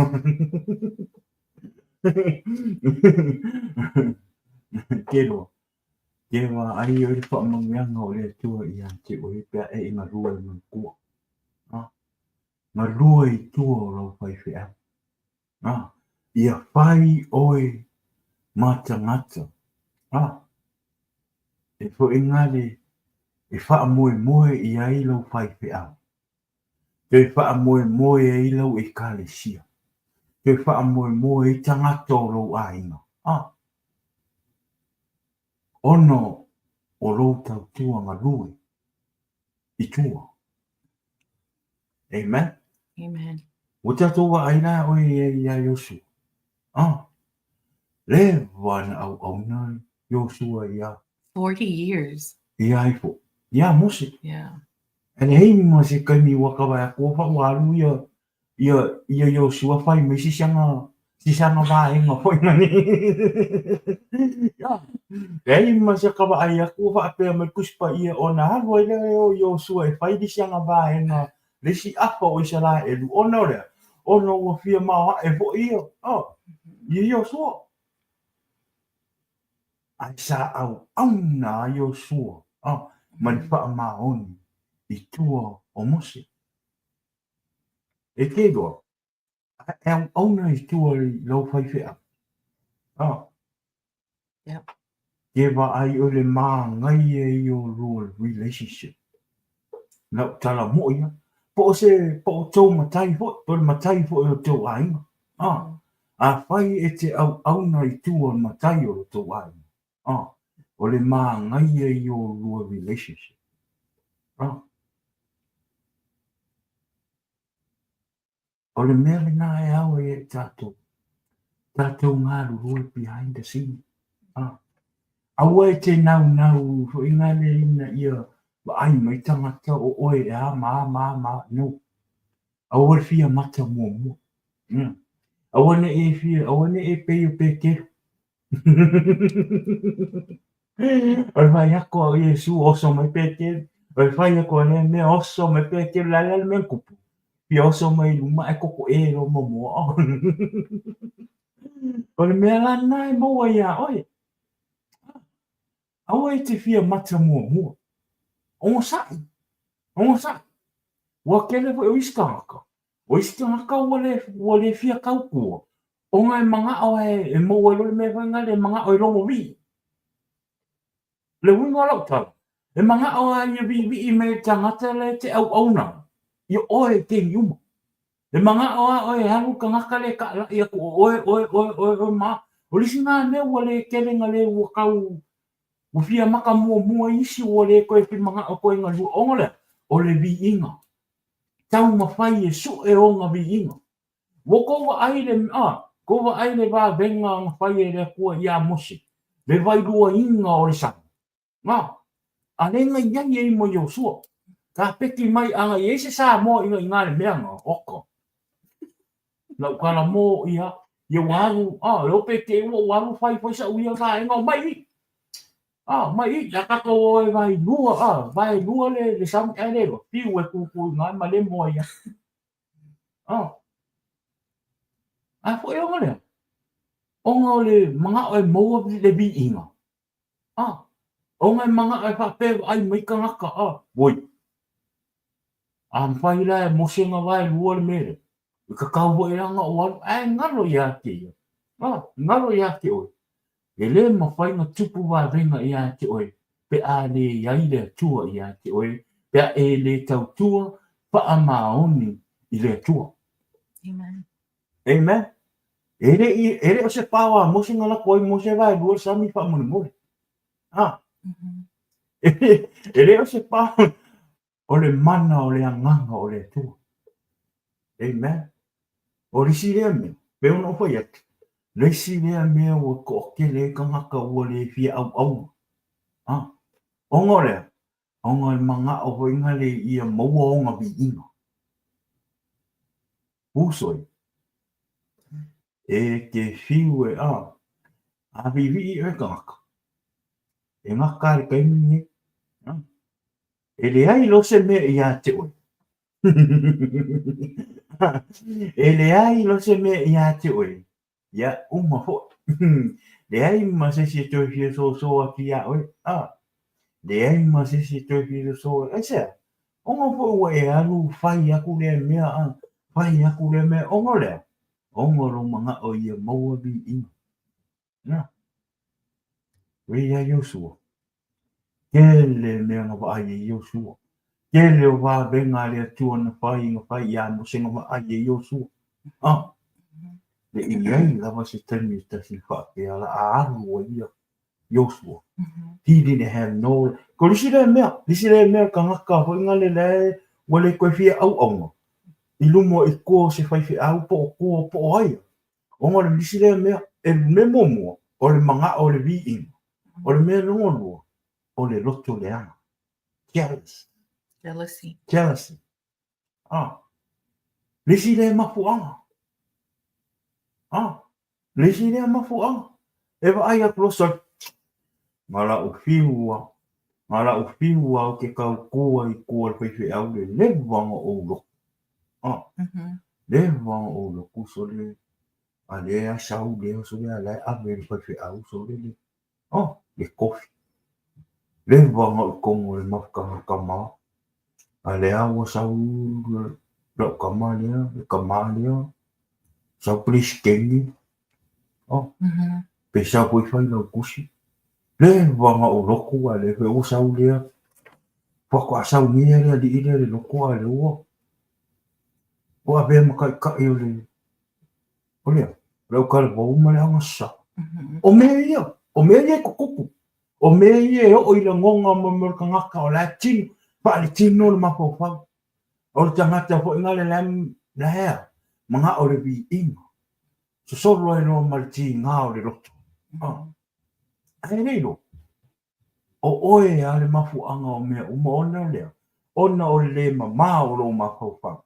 S1: Ke loa. Ke wā ai oe le whaamanuiaga o le Atua ia te oe pe a e i ngalue mai tua. A, ngalue i tua o lau faifeau. A, ia whai oe ma tangata. A, e fo engari e whaamoemoe i ai lau faifeau. Toe whaamoemoe ai lau ekalesia. Toe whaamoemoe ai tangata o lou aiga. A, ona o lou tautua galue i tua. Amen.
S2: Amen.
S1: Ua tatou vaai la oe ia Iosua. Ah, leva na auauna Iosua ia.
S2: 40 years.
S1: Ia ai fo. Ia Mose.
S2: Yeah.
S1: Ae leai ma se taimi ua kava e aku fa ua alu ia ia ia Iosua fai mai sisiaga sisiaga vaega foi nani. Ia. Leai ma se kava ai aku faapea mai le Tusi Paia ona alu ai lea o Iosua e fai lisiaga vaega le isi afa o Isaraelu ona o le a? Ona ua fia maoae foi ia, oh, ia Iosua. Ae sa auauna a Iosua ma le faamaoni i tua o Mose. E te iloa, a e auauna i tua i lau faifeau. Oh.
S2: Yeah.
S1: Ke vaai oe le māngaia i o lua relationship. Lau tala moʻi ia. Po o se, po o tou matai foi, po o le matai foi o tou aiga. Ah. Afai e te auauna i tua o le matai o lo tou aiga, ah, o le māngaia i o lua relationship. Ah. O le mea lena e ao ai e tātou, tātou galulue behind the scene. Ah. Aua e te naunau foi ngale ina ia vaai mai tangata o oe e a ma a ma a ma a. No. Aua le fia mata muamua. Mm. Aua ne e fia, aua ne e pei o Peteru. O le fai aku a Iesu oso mai Peteru. O le fai aku a lea mea oso mai Peteru, la le mea kupu. Fia oso mai luma e koko e lo momoa. O le mea la na e maua iā oe. Aua e te fia mata muamua. Onosai. Onosai. Ua kele foi o isi tagata. O isi tagata ua le, ua le fia tautua. Ona e manaʻo e, e maua ai loa le mea foi lea e manaʻo e logo viʻi. Le uiga o lau tala, e manaʻo lava ia viʻiviʻi me le tagata la e te auauna ia oe i taimi uma.
S5: Le maga'o a oe e alu le tagata lea e taala'i atu o oe, oe, oe, oe, oe ma. O le isi na mea ua le tele na le ua tau ua fia maka muamua i isi ua le toe fia mana'o toe galue ona o le a? O le viiga. Taumafai e su'e ona viiga. Ua tou vaai i le, a, tou vaai i le vavega na fai e le Atua iā Mose, le vailuaina o le sami. Na, a le na iai ai ma Iosua. Kapeti mai a na iai se Samoa ina ina le mea na, oka. Lau tala mo ia, ia ua alu, a, le ope te ua ua alu fai fai sa'u ia vaega o mai i. A, mai i, la tatou o e vaelua, a, vaelua le, le sami ae le iloa, fiu e tutu i na ma lemo ai a. A, a foi ona lea, ona o le mana'o e maua le viiga, A, ona e mana'o e faapea e vaai mai tagata, a, oi. A mafai la e Mose na vaelua le mea lea, e tatau foi la ona ou alu, ae galo ia te ia, a, galo ia te oe. E le mafai ona tupu vavega ia te oe pe a le i ai le Atua ia te oe, pe a e le tautua faamaoni i le Atua.
S2: Amen.
S5: Amen. E le i, e le o se pao a Mose na lako ai Mose vaelua le sami faamolemole. Ah. E le o se pao o le mana o le agaga o le Atua. Amen. O le isi lea mea, pei ona ou fai atu, le isi lea mea ua toatele ai tagata ua le fia auauna. Ah. Ona o le a? Ona e mana'o foi na le ia maua ona viiga. Uso e. E te fiu e a. A viivii oe tagata. E gata le taimi lenei. E leai loa se mea ia te oe. E leai loa se mea ia te oe. Ia, uma foi. Leai ma se isi e toe fia soso atu iā oe. A, leai ma se isi e toe fia soso. Aisea? Ona foi ua e alu fai aku lea mea, a, fai aku lea mea. Ona o le a? Ona o lou mana'o ia maua viiga. Na. Ua iā Iosua. Tele mea na vaai ai Iosua. Tele o vavega a le Atua na fai, na fai iā Mose na vaai ai Iosua. A, le i ai lava se taimi e tasi faapea la a alu ai ia Iosua. He didn't have no... Ko le isi lea mea, le isi lea mea tagata foi ngale lae ua le toe fia auauna i luma i tua o se faifeau po o tua po o ai. Ona o le isi lea mea, e mea muamua, o le mana'o o le viiga. O le mea lona lua, o le loto leaga. Jealous.
S2: Jealousy.
S5: Jealousy. Ah. Le isi lea mafuaaga. Ah. Le isi lea mafuaaga. E vaai atu loa sole. Ma la'u fiu a. Ma la'u fiu a ou te tautua i tua o le faifeau le leva ona ou lotu. Ah. Leva ona ou lotu sole. A lea sau lea sole a la e ave i le faifeau sole le. Oh, le kofi. Leva ona ou i totonu o le mafutaga tama. A lea ua sau lau tama lea, le tama lea, sau peresetene. Oh, pe sau foi fai lau tusi. Leva ona ou lotu a lea foi ua sau lea. Faatoa sau nei lava le alii lea i le lotu a lea ua ua avea ma taitai o le O le a? O le autalavou ma le agasā. O mea ia, o mea ia e tutupu. O mea ia e oo i lagona mo le tagata o la e tino, faaletino le mafaufau. O le tagata foi na le la e a, mana'o le viiga. Sosolo ai loa ma le tiga o le loto. Ae le iloa, o oe a le mafuaaga o mea uma ona o le a? Ona o le le mama o lou mafaufau.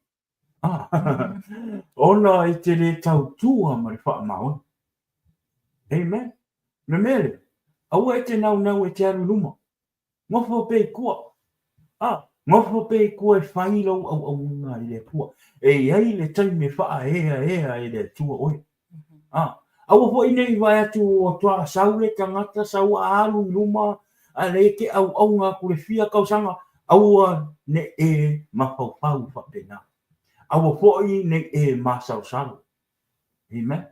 S5: Ona e te le tautua ma le faamaoni. Amen. O le mea lea, aua e te naunau e te alu i luma. Nofo pea i tua. A, nofo pea i tua e fai lou auaunaga i le Atua. E i ai le taimi e faaeaea ai e le Atua oe. A, aua foi ne i vae atu ua toa sau le tagata, sau a alu i luma, a lea e te auauna atu le fia tausaga, aua ne i e mafaufau faapena. Aua foi ne i e masalosalo. Amen.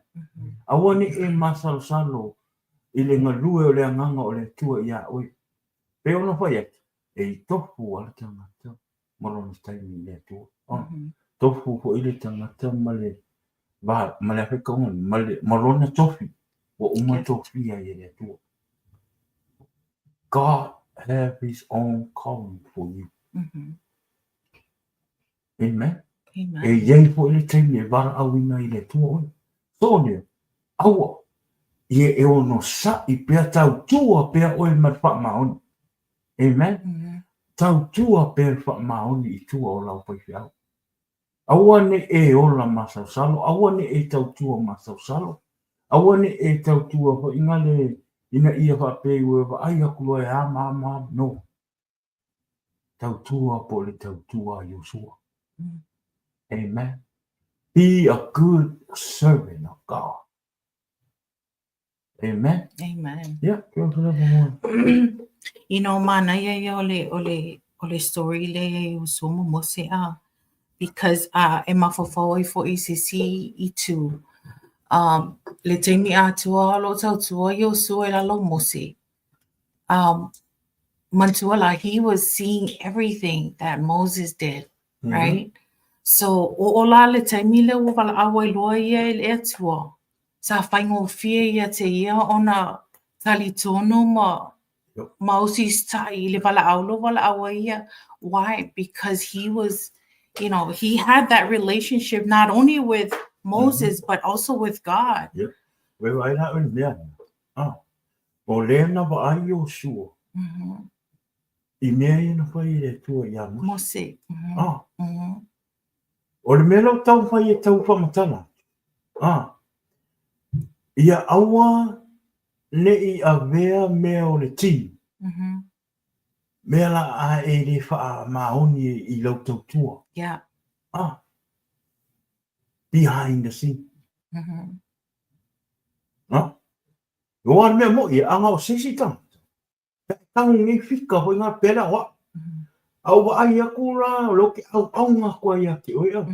S5: Aua ne i e masalosalo i le galue o le agaga o le Atua iā oe. Pei ona fai atu, e i tofu lava le tagata ma lona taimi i le Atua.
S1: Tofu foi le tagata ma le va ma le afe ma le ma lona tofi ua uma tofia ai e le Atua. God have his own calling for you. Mm -hmm. Amen. Amen. E iai foi le taimi e valaauina ai le Atua oe. So nea, aua, ia e onosai pea tautua pea oe ma le faamaoni. Amen. Mm -hmm. Tautua pea le faamaoni i tua o lau faifeau. Aua ne i e ola masaosalo, aua ne i e tautua masaosalo, aua ne i e tautua foi ngale ina ia faapea ua e vaai aku loa e a ma a ma a, no. Tautua po o le tautua a Iosua. Amen. Be a good servant of God. Amen.
S2: Amen.
S1: Yeah, ke o le
S2: You know, manaia ia o le, o le, o le story le ia Iosua ma Mose a. Because uh, e mafaufau ai fo'i i se isi itu. Um, le taimi atoa o lo o tautua Iosua i lalo o Mose. Um, manatua la, he was seeing everything that Moses did, mm -hmm. right? So, o o la le taimi lea ua valaau ai loa ia e le Atua. Sa faigofie ia te ia ona talitonu ma yep. ma usita'i i le valaau lea ua valaau ai ia. Why? Because he was, you know, he had that relationship not only with Moses, mm -hmm. but also with God.
S1: Yep. Well, ai la o le mea. Ah. O lea na vaai Iosua i mea ia na fai e le Atua iā Mose.
S2: Mose.
S1: Ah. O le mea lea o taumafai e tau faamatala atu, ah, ia aua ne i avea mea o le tino, mea la a e le faamaoni i lau tautua.
S2: Yeah.
S1: Ah. Behind the scene. Ah. Oa le mea moʻi, a o se isi tagata, pe a tago nei fika foi ngā pera o au. A o vaai aku la, o lea ou te ʻauʻauga aku ai iā te oe au.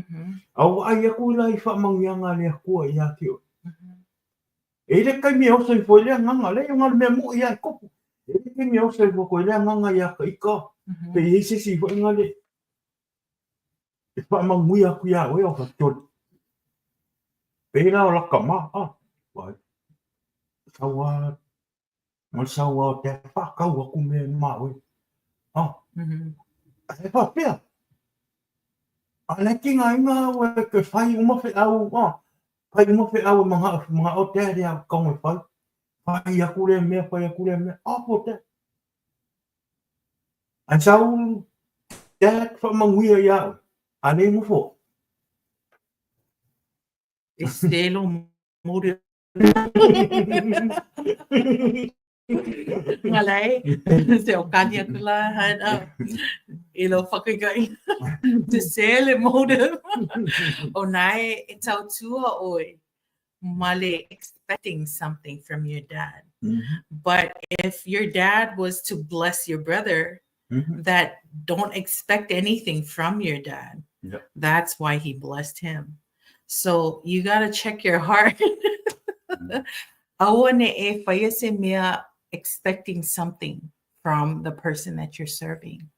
S1: A o vaai aku la i faamanuiaga a le Akua iā te oe. E i le taimi e oso ifo ai le agaga, leai o ngā le mea moʻi a e kopu. E i le taimi e oso ifo aku ai le agaga iā ka ika, pe i ai se isi foi ngā le e faamanuia aku iā oe o ka toli. Pēlā o laka mā, a, wai, sau a, ma le sau a o te whakau aku me mā oe. A, he whapea. A le ki ngā inga au e ke whai uma wheau, a, whai uma wheau e mga, mga o te area kaunga whai. Whai aku le mea, whai aku le mea, a po te. Ai sau dad whamanuia i a oe, a nei nofo.
S2: E se lo motive. Ngalai, se o kani aku la han i lo whakaikai. Te se le motive. O nai e tautua oe ma le expecting something from your dad. But if your dad was to bless your brother, that don't expect anything from your dad. That's why he blessed him. So you got to check your heart. Aua ne e whaia se mea expecting something from the person that you're serving.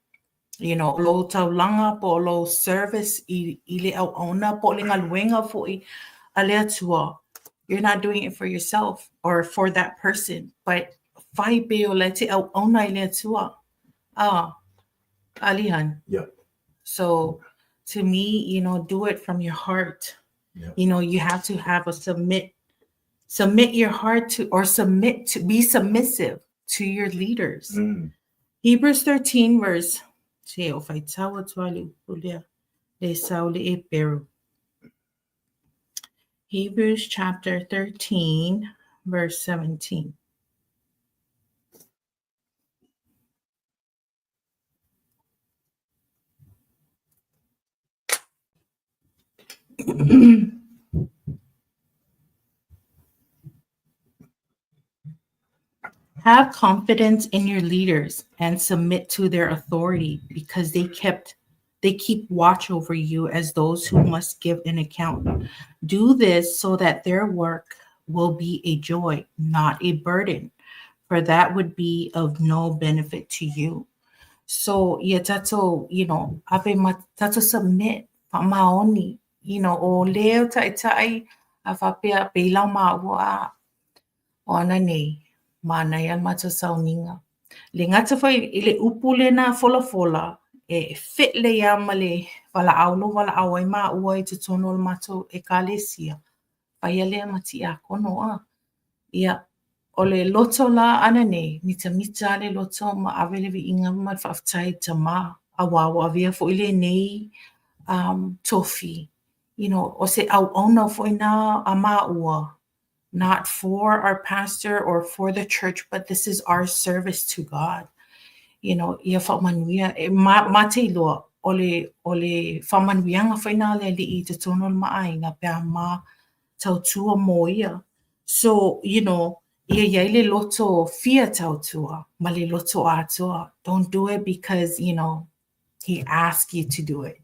S2: You know, lou taulaga po o lou service i, i le auauna po o le galuega fo'i a le Atua. You're not doing it for yourself or for that person, but fai pea o le te auauna i le Atua. Ah, Alihan. So to me, you know, do it from your heart. You know, you have to have a submit submit your heart to or submit to be submissive to your leaders. Hebrews 13 verse se o faitau atu ai le upu lea, le sau le e peru. Hebrews chapter 13 verse 17. Have confidence in your leaders and submit to their authority because they kept they keep watch over you as those who must give an account. Do this so that their work will be a joy, not a burden, for that would be of no benefit to you. So, ia tatou, you know, ave ma tatou submit. Faamaoni, you know, o lē o taitai a faapea pei la o māua a o ananei, manaia le matou sauniga. Le gata foi i le upu lena folafola, e fit lelei lava ma le valaau lea ua valaau ai maua i totonu o le matou ekalesia, faia lea ma tiakono. Ia, o le loto la ananei, mitamita lava le loto ma ave le viiga ma le faafetai i le Tama, aua ua avea foi lenei tofi, you know, o se auauna foi lena a maua, not for our pastor or for the church, but this is our service to God. You know, ia faamanuia, e ma, ma te iloa, o le, o le faamanuiaga foi lena a le Alii i totonu o le ma aiga pe a ma tautua mo ia. So, you know, ia i ai le loto fia tautua ma le loto atoa. Don't do it because, you know, he asked you to do it.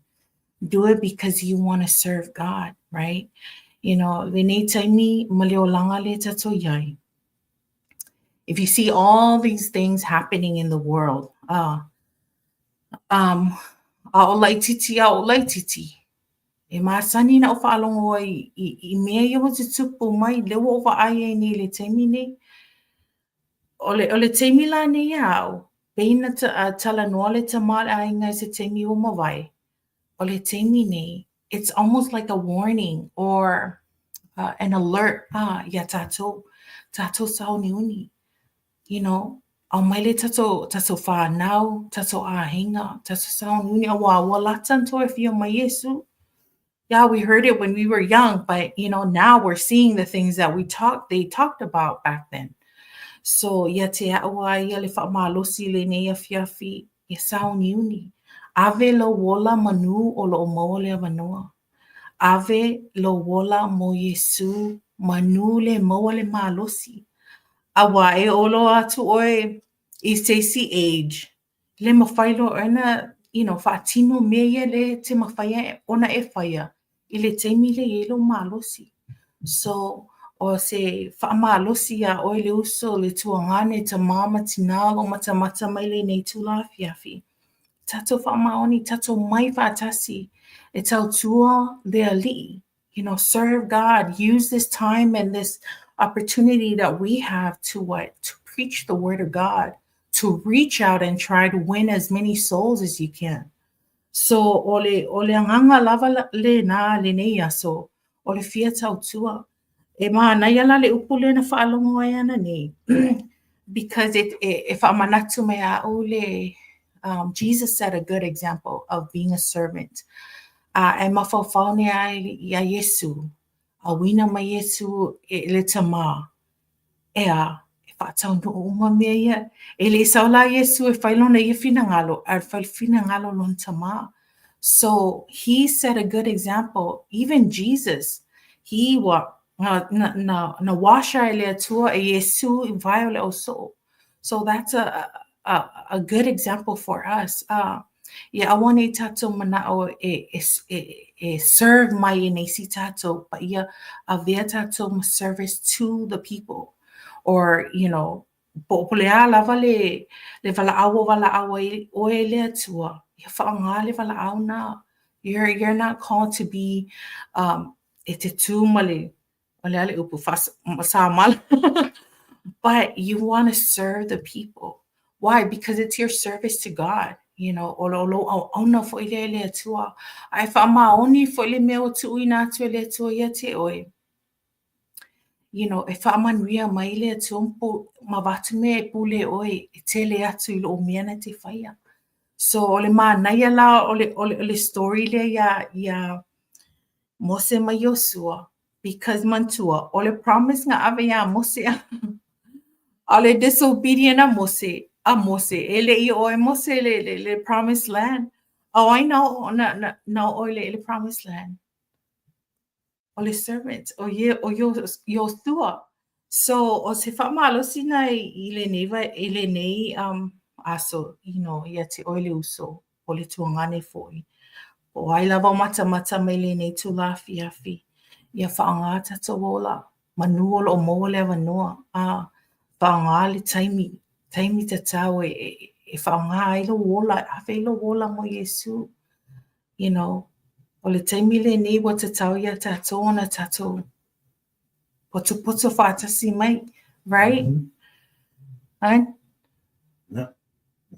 S2: Do it because you want to serve God, right? You know, lenei taimi ma le olaga lea tatou i ai. If you see all these things happening in the world, a o laitiiti a o laitiiti, e masani ona ou faalogo ai i mea ia ua tutupu mai, lea ua ou vaai ai nei i le taimi nei. O le taimi la nei ia au, pei na talanoa le tama o le aiga i se taimi ua mavae, o le taimi nei, it's almost like a warning or an alert iā tatou, tatou sauniuni. You know, aumai le tatou, tatou whānau, tatou āhinga, tatou sauniuni, aua ua lata ona toe afio mai Iesu. Yeah, we heard it when we were young, but you know, now we're seeing the things that we talked, they talked about back then. So, ia te au a ia le whaamalosi lenei afiafi, ia sauniuni. Ave lou ola manu o lo o maua le avanoa. Ave lou ola mo Iesu manu le maua le malosi. Aua e oo loa atu oe i se isi age, le mafai loa ona, you know, faatino mea ia lea e te mafai ona e faia i le taimi lea e i ai lou malosi. So, o se faamalosi iā oe le uso, le tuagane, tama ma tina o lo o matamata mai lenei itula afiafi. Tatou faamaoni, tatou omai faatasi e tautua le Alii. You know, serve God, use this time and this opportunity that we have to what? To preach the word of God, to reach out and try to win as many souls as you can. So, o le, o le agaga lava lena lenei aso, o le fia tautua. E manaia la le upu lea na faalogo ai ananei, because it, e faamanatu mai ia au le, Jesus set a good example of being a servant. A e mafaufau nei lava iā Iesu, auina mai Iesu e le Tama, ʻEā, e faataunuu uma mea ia. E le i sau la Iesu e fai lona ia finagalo, ae fai le finagalo o lona Tama. So, he set a good example. Even Jesus, he wa, na, na, na, na wash e le Atua e Iesu i vae o le ausoo. So that's a good example for us. Ia aua nei tatou manao e serve mai e nisi tatou, but ia avea tatou ma service to the people. Or, you know, po o le a lava le valaau ua valaau ai oe e le Atua, ia faaaoga le valaau na. You're not called to be e te tū ma le, o le a le upu, samala. But you want to serve the people. Why? Because it's your service to God. You know, o lou auauna foi lea i le Atua. A e faamaoni foi le mea ua tuuina atu e le Atua ia te oe. You know, e faamanuia mai le Atua ma avatu mea e pule oe e tele atu i lou mea na e te faia. So, o le manaia la o le story lea ia Mose ma Iosua, because manatua, o le promise na ave iā Mose a o le disobedient a Mose, a Mose, e le i oo e Mose le promised land. A o ai na oo na oo i le promised land? O le servant, o Iosua. So, o se faamalosi na i lenei aso, you know, ia te oe le uso, o le tuagane foi. Po o ai lava o matamata mai lenei itula afiafi, ia faaaoga tatou ola, manu o lo o maua le avanoa, a faaaoga le taimi, taimi tatau e faaaoga ai lou ola, e ave ai lou ola mo Iesu. You know, O le taimi lenei ua tatau iā tatou ona tatou potopoto faatasi mai, right? Ai?
S1: Ia,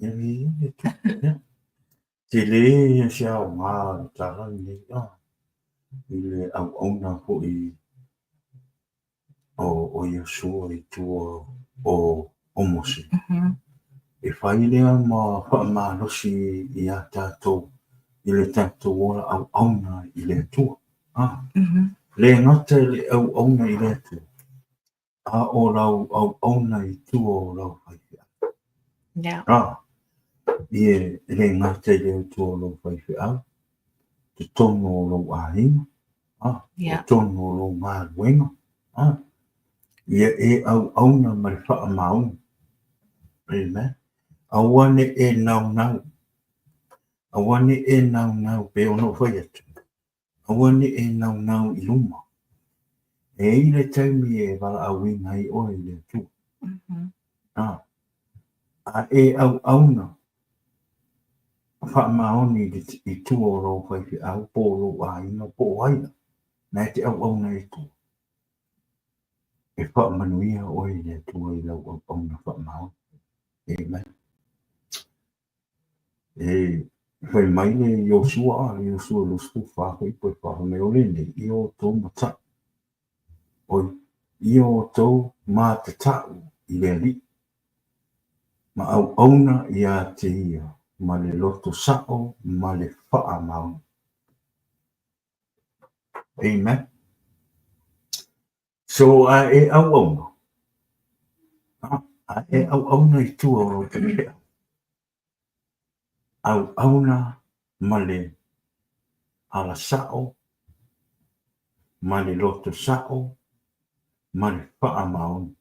S1: ia, ia, ia, ia. Tele ia se aoga o le tala lenei, ah, i le auauna foi o Iosua i tua o Mose. E fai lea ma faamalosi iā tatou i le tatou ola auauna i le Atua. Le gata i le auauna i le Atua, a o lau auauna i tua o lau faifeau. Ia, e le gata i le tua o lou faifeau, totonu o lou aiga, totonu o lou galuega, ia e auauna ma le faamaoni. Amen. Aua ne i e naunau, aua ne i e naunau, pei ona ou fai atu, aua ne i e naunau i luma. E i ai le taimi e valaauina ai oe i le Atua. A e auauna faamaoni i tua o lou faifeau po o lou aiga po o ai lava, na e te auauna ai i tua, e faamanuia oe e le Atua i lau auauna faamaoni. Amen. E fai mai le Iosua, le Iosua 24 fuaiupu e 4, fai mai, o lenei, ia outou mata'u, oi, ia outou matata'u i le Alii, ma auauna ia te ia ma le loto sa'o ma le faamaoni. Amen. So, a e auauna, a e auauna i tua o lou faifeau, auauna ma le ala sa'o, ma le loto sa'o, ma le faamaoni.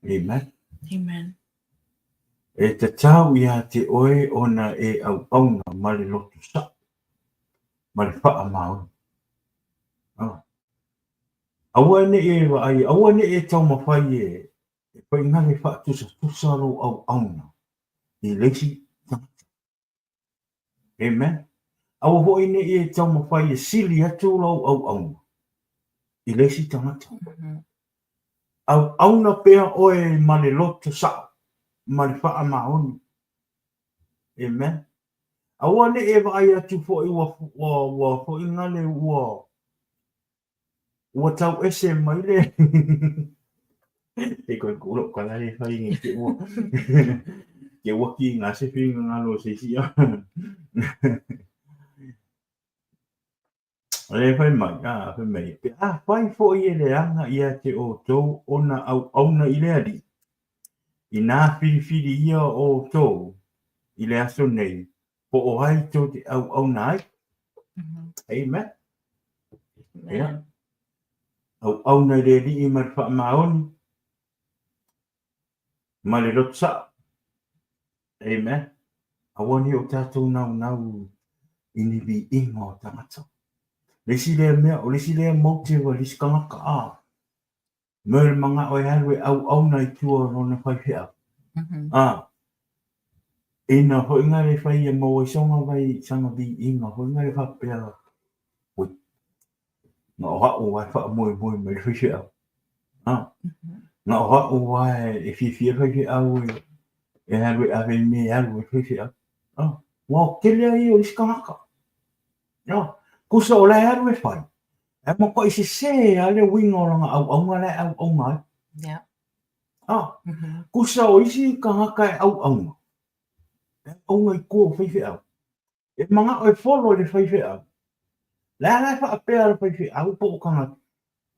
S1: Amen.
S2: Amen.
S1: E tatau ia te oe ona e auauna ma le loto sa'o, ma le faamaoni. Aua ne i e vaai, aua ne i e taumafai e faigale faatusatusa lou auauna i le isi tagata. Amen. Aua foi ne i e taumafai e sili atu lou auauna i le isi tagata. Auauna pea oe ma le loto sa'o, ma le faamaoni. Amen. Aua ne i e vaai atu foi ua, ua, ua foigale ua, ua tau ese mai le e koe ku lou kala e fai nge te ua te ua ki ngā se whinga ngā lo se isi E fai mai, a, fai mai, pe afai foi e leaga ia te outou ona auauna i le Alii, inā filifili ia outou i le aso nei, po o ai tou te auauna ai. Amen. Ia. Auauna i le Alii ma le faamaoni, ma le loto sa'o. Amen. Aua ne i o tatou naunau i ni viiga o tagata. Le isi lea mea, o le isi lea motive a le isi tagata, a, me le mana'o e alu e auauna i tua o lona faifeau. A, ina foi ngā le whai e maua i songa vai sanga viiga, foi ngā le whapea, ui, Na o a'u a e faamoemoe mai le faifeau. A, na o a'u a e fiafia le faifeau e, e alu e ave i mea e alu ai le faifeau. A, ua o tele a ia o isi tagata. A, kusa o la e alu e fai, ae matuai sesē a le uiga o lana auauna la e auauna ai. A, kusa o isi tagata e auauna, e auauna i tua o faifeau, E manao e follow i le faifeau. Le a la e faapea le faifeau po o tagata,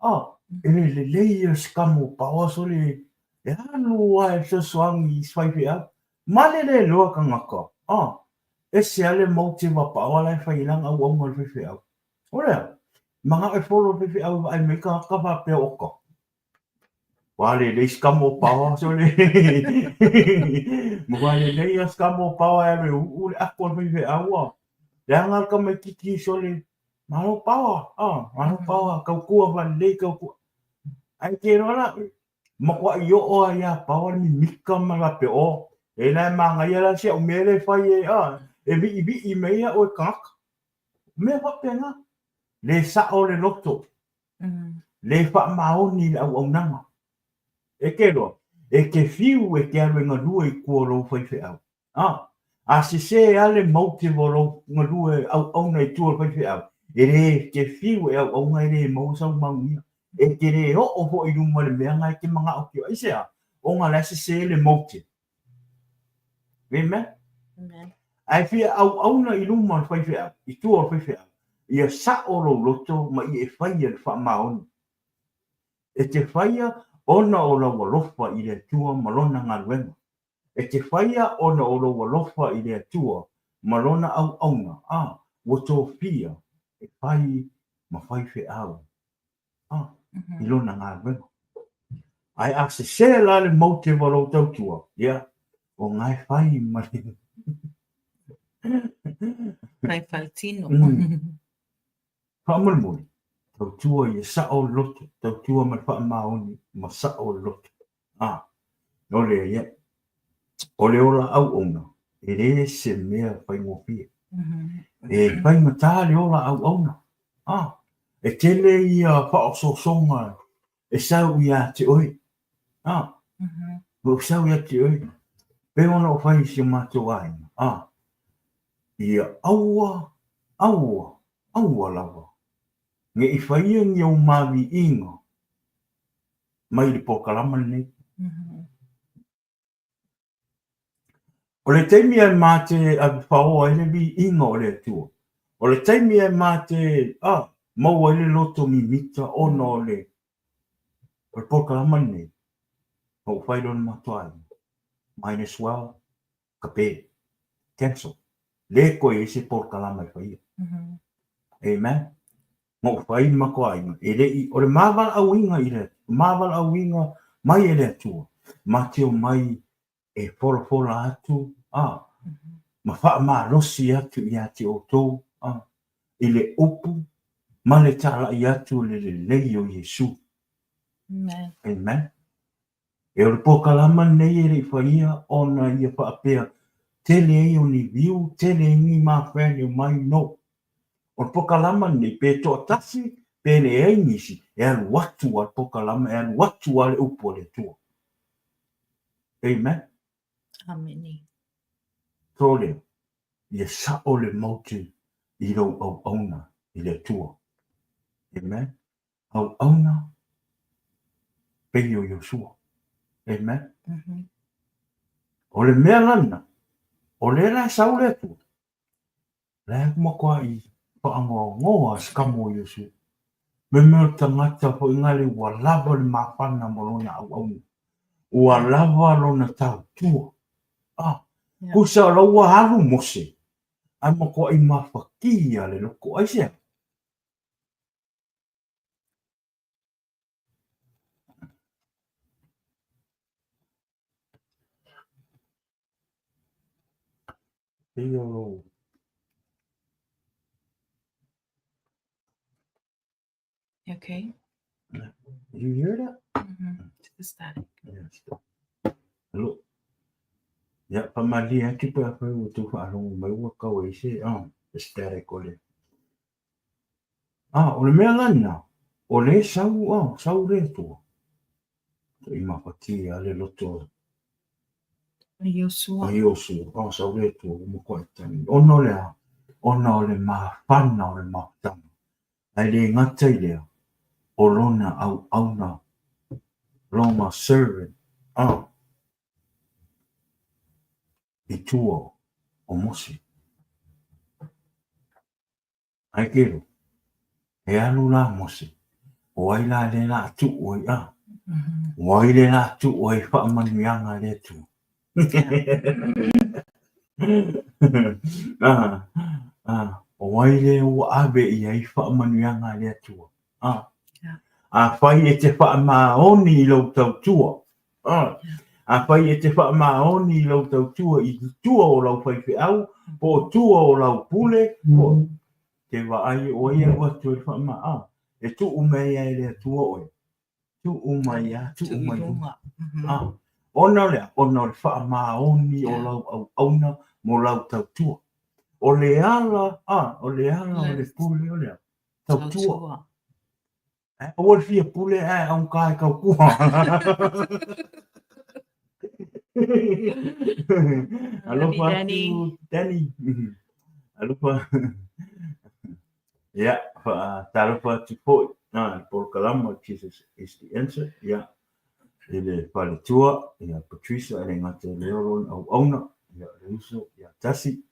S1: oh, e le lelei ia se kamo o paoa sole e alu a e fesoasoani i se faifeau. Ma le le iloa tagata, oh, ese a le motive a paoa la e fai ai lana auauna i le faifeau. O le a? Manao e follow i le faifeau e vaai mai tagata faapea oka. Ua lelei se kamo o paoa sole. Matua lelei lava se kamo o paoa e alu e uu le ato a le faifeau a. Leaga le tamaititi sole, malo paoa, ah, malo paoa, tautua faalelei, tautua. Ae te iloa la, matuai oo lava ia paoa le mimita ma le faapea, oh, e la e manaia la si au mea lea e fai e, ah, e viivii mai au e tagata. Mea faapena, le sao le loto, le faamaoni i le auaunaga. E te iloa, e te fiu e te alu e galue i tua o lou faifeau. A, a sese lava le motive o lou galue auauna i tua o le faifeau, e le te fiu e auauna e le maua sau manuia. E te le oo foi i luma i le mea na e te manao e te Aisea? Ona la e sese le motive. Amen.
S2: Amen.
S1: Ae fia auauna i luma o le faifeau, i tua o le faifeau, ia sao lou loto ma ia e faia le faamaoni. E te faia ona o lau alofa i le Atua ma Lona galuega. E te faia ona o lou alofa i le Atua ma Lona auauna, a, ua tofia e fai ma faifeau, a, i Lona galuega. Ae a sese la le motive o lou tautua, ia, o na e fai ma le...
S2: Fai faletino.
S1: Faamolemole, tautua ia sao le loto, tautua ma le faamaoni ma sao le loto. A, o le, ia, o le ola auauna, e le se mea faigofie. E faigata le ola auauna. A, e tele ia faaosoosoga e sau ia te oe. A, o sau ia te oe, pei ona ou fai i si o matou aiga. A, ia aua, aua, aua lava ne i faia ni ou maviiga mai le polokalama lenei. O le taimi e ma te ave faoa ai le viiga o le Atua, o le taimi e ma te maua ai le loto mimita ona o le polokalama lenei, na ou fai loa i le matou aiga, might as well kape, cancel. Le toe i ai se polokalama e faia. Amen. Na ou fai le matou aiga, e le i, o le ma valaauina i le, ma valaauina mai e le Atua, ma te omai e folafola atu, a, ma faamalosi atu ia te outou, a, i le upu ma le talai atu o le lelei o Iesu.
S2: Amen.
S1: Amen. E o le polokalama lenei e le i faia ona ia faapea tele ai o ni view, tele ai ni ma friend e omai, no. O le polokalama lenei pe toatasi pe leai nisi, e alu atu lava le polokalama, e alu atu lava le upu a le Atua. Amen.
S2: Amene.
S1: So lea, ia sao le motive i lou auauna i le Atua. Amen. Auauna pei o Iosua. Amen. O le mea lana, o lea la e sau le Atua, la e matuai faanoanoa se kamo o Iosua. Me mea o le tagata foi ngale ua lava le mafana ma lona auauna. Ua lava lona tautua. Ah, kusa o la ua alu Mose, ae matuai mafatia le loko. Aisea? Pei o lou.
S2: You okay?
S1: You hear that?
S2: Mm-hmm. It's the static.
S1: Yes. Hello. Ia, whamalie atu pe a whai ua tū whaalogo mai ua kau e se, oh, the static o le. Ah, o le mea lana, o le sau, oh, sau le Atua. I mafatia le loto.
S2: A Iosua.
S1: A Iosua, oh, sau le Atua, ua matua e tani. Ona o le a, ona o le mafana o le mafutaga. Ae le gata i lea, o lona auauna, lona servant, ah, i tua o Mose. Ae kelo, e alu la Mose, o ai la le la tuu ai a? O ai le la tuu ai faamanuiaga a le Atua? O ai le ua ave i ai faamanuiaga a le Atua? Afai e te faamaoni i lou tautua, Afai e te faamaoni i lou tautua i tua o lau faifeau, po o tua o lau pule, po o te vaai o ai e alu atu e le faama, a, e tuu mai ai e le Atua oe. Tuu mai a, tuu mai luga. A, ona o le a? Ona o le faamaoni o lau auauna mo lau tautua. O le ala, a, o le ala o le pule o le a? Tautua. Ae aua le fia pule ae augata e tautua. Alofa atu Danny. Alofa. Ia, faatalofa atu foi i le polokalama Jesus is the Answer. Ia, i le faletua ia Patricia e le gata i lea o lona auauna, ia le uso ia Tasi.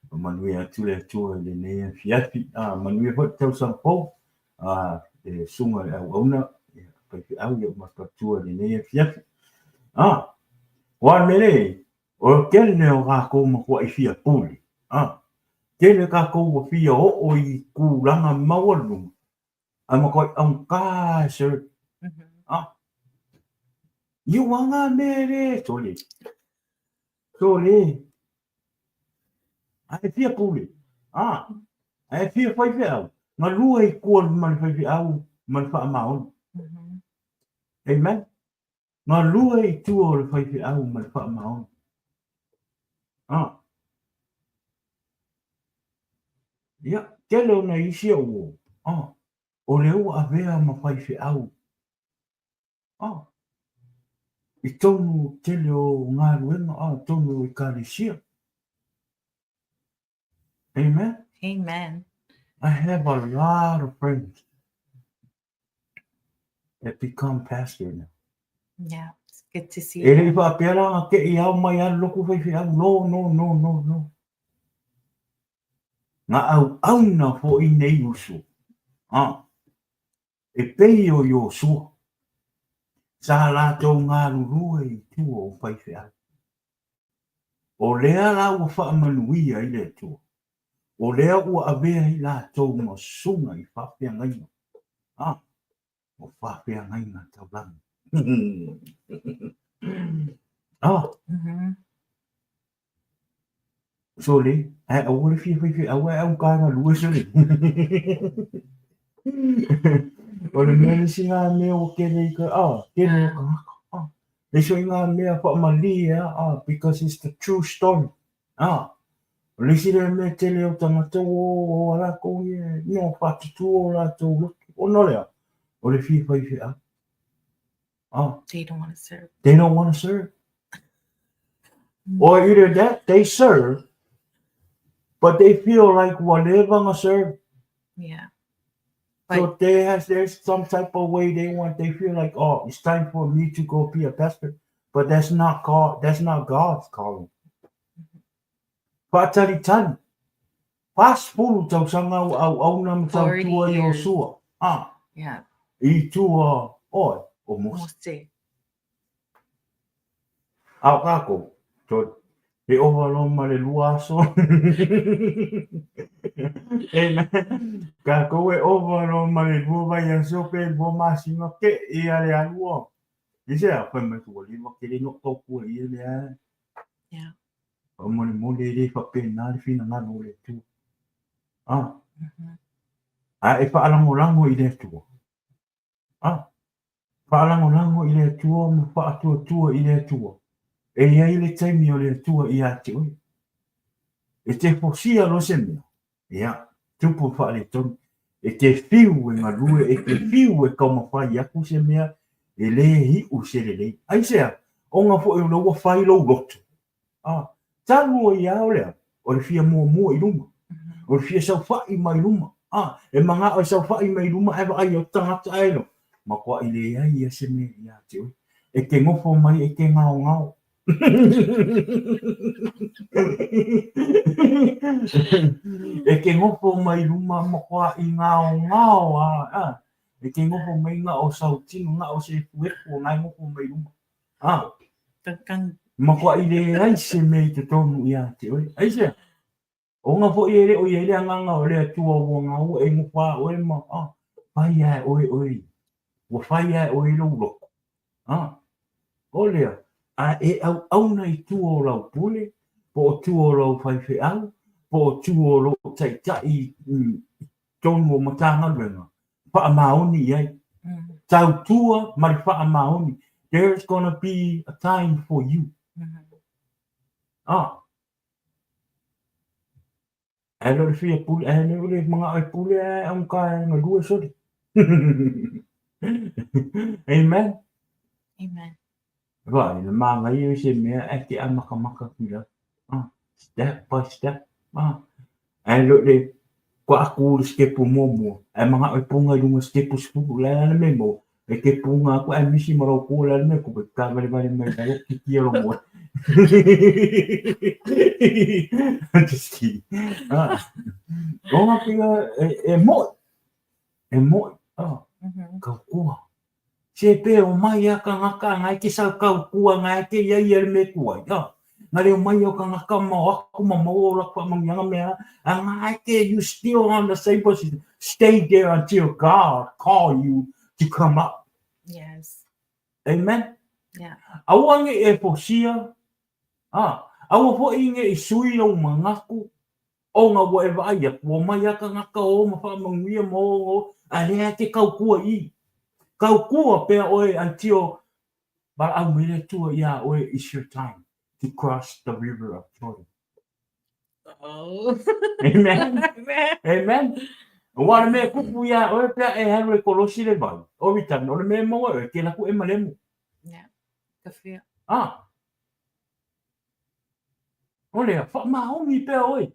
S1: Faamanuia atu le Atua i lenei afiafi. A, manuia foi le tausaga fou. A, le susuga i le auauna, ia faifeau ia ma le faletua i lenei afiafi. A, ua le mea lea, o le tele o kākou matuai fia pule. A, tele kākou ua fia oo i tulaga maualuluga, ae matuai augata e serve. A, ia ua ngā mea e le sole. Sole. Ae fia pule. A, ae fia faifeau. Galue i tua ma le faifeau ma le faamaoni. Amen. Galue i tua o le faifeau ma le faamaoni. A. Ia, tele o nai isi au uo. A, o lea ua avea ma faifeau. A, i tonu tele o galuega, a, tonu o ekalesia. Amen.
S2: Amen.
S1: I have a lot of friends that become pastor now.
S2: Yeah, it's good to see.
S1: E le i faapea la nga te i ao mai alu lotu faifeau. No, no, no, no, no. Nga auauna foi nei uso. Ah. E pei o Iosua, sa latou galulue i tua o faifeau. O lea la ua faamanuia ai le Atua, o lea ua avea ai latou ma susuga i faafeagaiga, a, o faafeagaiga taulagi. A, Sole, ae aua le fia faifeau ae augata e galue sole. O le mea le isi ngā mea ua tele i ka, ah, tele o tagata. Ah, le isi o ngā mea whaamalie, ah, ah, because it's the true story. Ah, o le isi lea mea tele o tagata ua o a lākou ia, no, whaatutu o lātou lotu. Ona o le a? O le fia faifeau.
S2: Oh. They don't want to serve.
S1: They don't want to serve. Or either that, they serve, but they feel like ua leva na serve.
S2: Yeah.
S1: So they has, there's some type of way they want, they feel like, oh, it's time for me to go be a pastor. But that's not God, that's not God's calling. Faatalitali. 40 tausaga ua auauna ma tautua i Iosua, a, i tua oe o Mose. A o kākou, sorry, e ova loa ma le lua aso. Amen. Kākou e ova loa ma le lua vaiaso pe lua masina ke i a le alu o. I se a, fai mai ua leva tele noʻu tautua i e lea.
S2: Yeah.
S1: Faamolemole e le faapena le finagalo o le Atua. A, a e faalagolago i le Atua. A, faalagolago i le Atua ma faatuatua i le Atua. E i ai le taimi o le Atua iā te oe. E te fosia loa se mea, ia, tupu faaletonu. E te fiu e galue, e te fiu e taumafai atu se mea, e le iu se lelei. Aisea? Ona foi o lea ua fai lou loto. A, talu ai lava o le a? O le fia muamua i luma. O le fia saofai mai luma. A, e manao e saofai mai luma ae vaai atu tagata ae no. Matuai leai ia se mea iā te oe. E te nofo mai e te gaogao. E te nofo mai luma matuai gaogao a, a. E te nofo mai na o sau tino, na o se efuefu o na e nofo mai luma. A, matuai leai se mea i totonu iā te oe. Aisea? Ona foi e le o i ai le agaga o le Atua ua gaua e nofo a oe ma, a, fai a e oe oe ia. Ua fai a e oe i lou loto. A, o lea, a e auauna i tua o lau pule, po o tua o lau faifeau, po o tua o lou taitai i totonu o Matagaluega, faamaoni i ai. Tautua ma le faamaoni. There's gonna be a time for you. Ah.
S5: Ae le o le fia pule, ae le o le manao e pule ae augata e galue sole. Amen.
S2: Amen.
S5: Vaai, le manaia o se mea ae te amatamata atu i lalo. Ah, step by step. Ah, ae le o le kua atu le sitepu muamua, ae manao e puna i luga sitepu 10, le a le mea e maua? E te puna atu ae misi ma lou tua, le a le mea e tupu, e taavalevale mai lalo, titia lou moe. Just kidding. Ah, ona pea e mo'i, e mo'i, ah, tautua. Se pe omai a kangaka ngai ke sau tautua ngai ke ia ia le mea tuai, ah. Nga le omai o kangaka ma o aku ma maua o latou faamanuiaga mea a ngai ke you still on the same position. Stay there until God call you to come up.
S2: Yes.
S5: Amen.
S2: Yeah.
S5: Aua ne i e fosia, ah, aua foi ne i sui lou manatu Ona ua e vaai atu, ua omai lava tagata o ma faamanuia ma o, o, a lea e te tautua i i. Tautua pea oe until valaau mai le Atua iā oe, it's your time to cross the river of Jordan.
S2: Oh.
S5: Amen.
S2: Amen.
S5: Amen. Aua le mea e kupu iā oe pea e alu e kolosi le vai. O return, o le mea e maua e oe, ke laku e malemu.
S2: Yeah. Ka fia.
S5: Ah. O lea, faamaoni pea oe.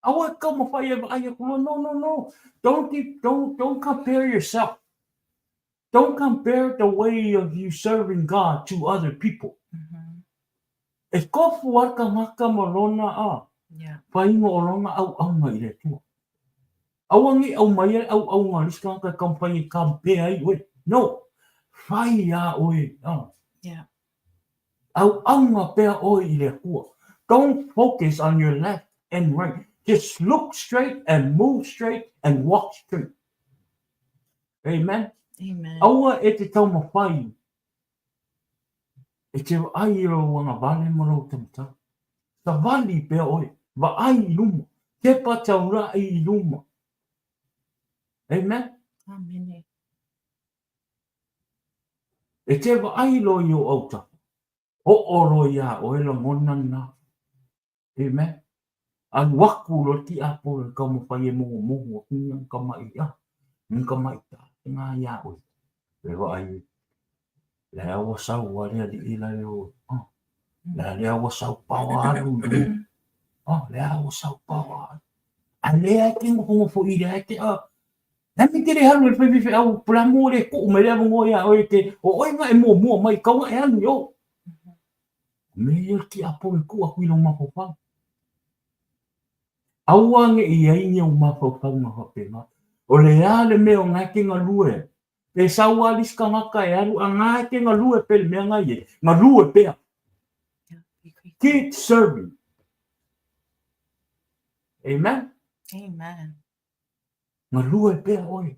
S5: Aua e taumafai e vaai atu loa, no, no, no. Don't, don't, don't compare yourself. Don't compare the way of you serving God to other people. E kofu a tagata ma lona a
S2: Yeah.
S5: whainga o lona auaunga i le Atua. Aua ne i aumaia le auaunga a le isi tagata e taumafai e compare ai oe. No. Whai a oe. A.
S2: Yeah.
S5: Auaunga pea oe i le Atua. Don't focus on your left and right. Just look straight and move straight and walk straight. Amen.
S2: Amen.
S5: Aua e te taumawhai e te vaai i lou agavale ma lou taumatau. Savali pea oe, vaai i luma, tepa taura'i i luma. Amen.
S2: Amen.
S5: E te vaai loa i ou autafa, oo loa iā oe lagona na. Amen. Alu aku loa le tiapolo e taumafai e mogomogo atu ni ka maʻi a, ni ka maʻi tātenga iā oe. E vaai, lea ua sau a le aliʻi la le o, ah, lea lea ua sau paoa alu i luga. Ah, lea ua sau paoa alu. A lea e te nofonofo i lea e te a, Le a mea te le alu e le fai faifeau po o le a mo le tuu mai le avanoa iā oe e te, o oe na e muamua mai, kau na e alu i o. O mea ia o le tiapolo e tuu atu i lou mafaufau. Aua ne i ai ni ou mafaufauga faapena. O le a le mea o na e te galue ai? Pe sau a le isi tagata e alu a na e te galue pea i le mea na i ai, galue pea. Keep serving. Amen.
S2: Amen.
S5: Galue pea oe.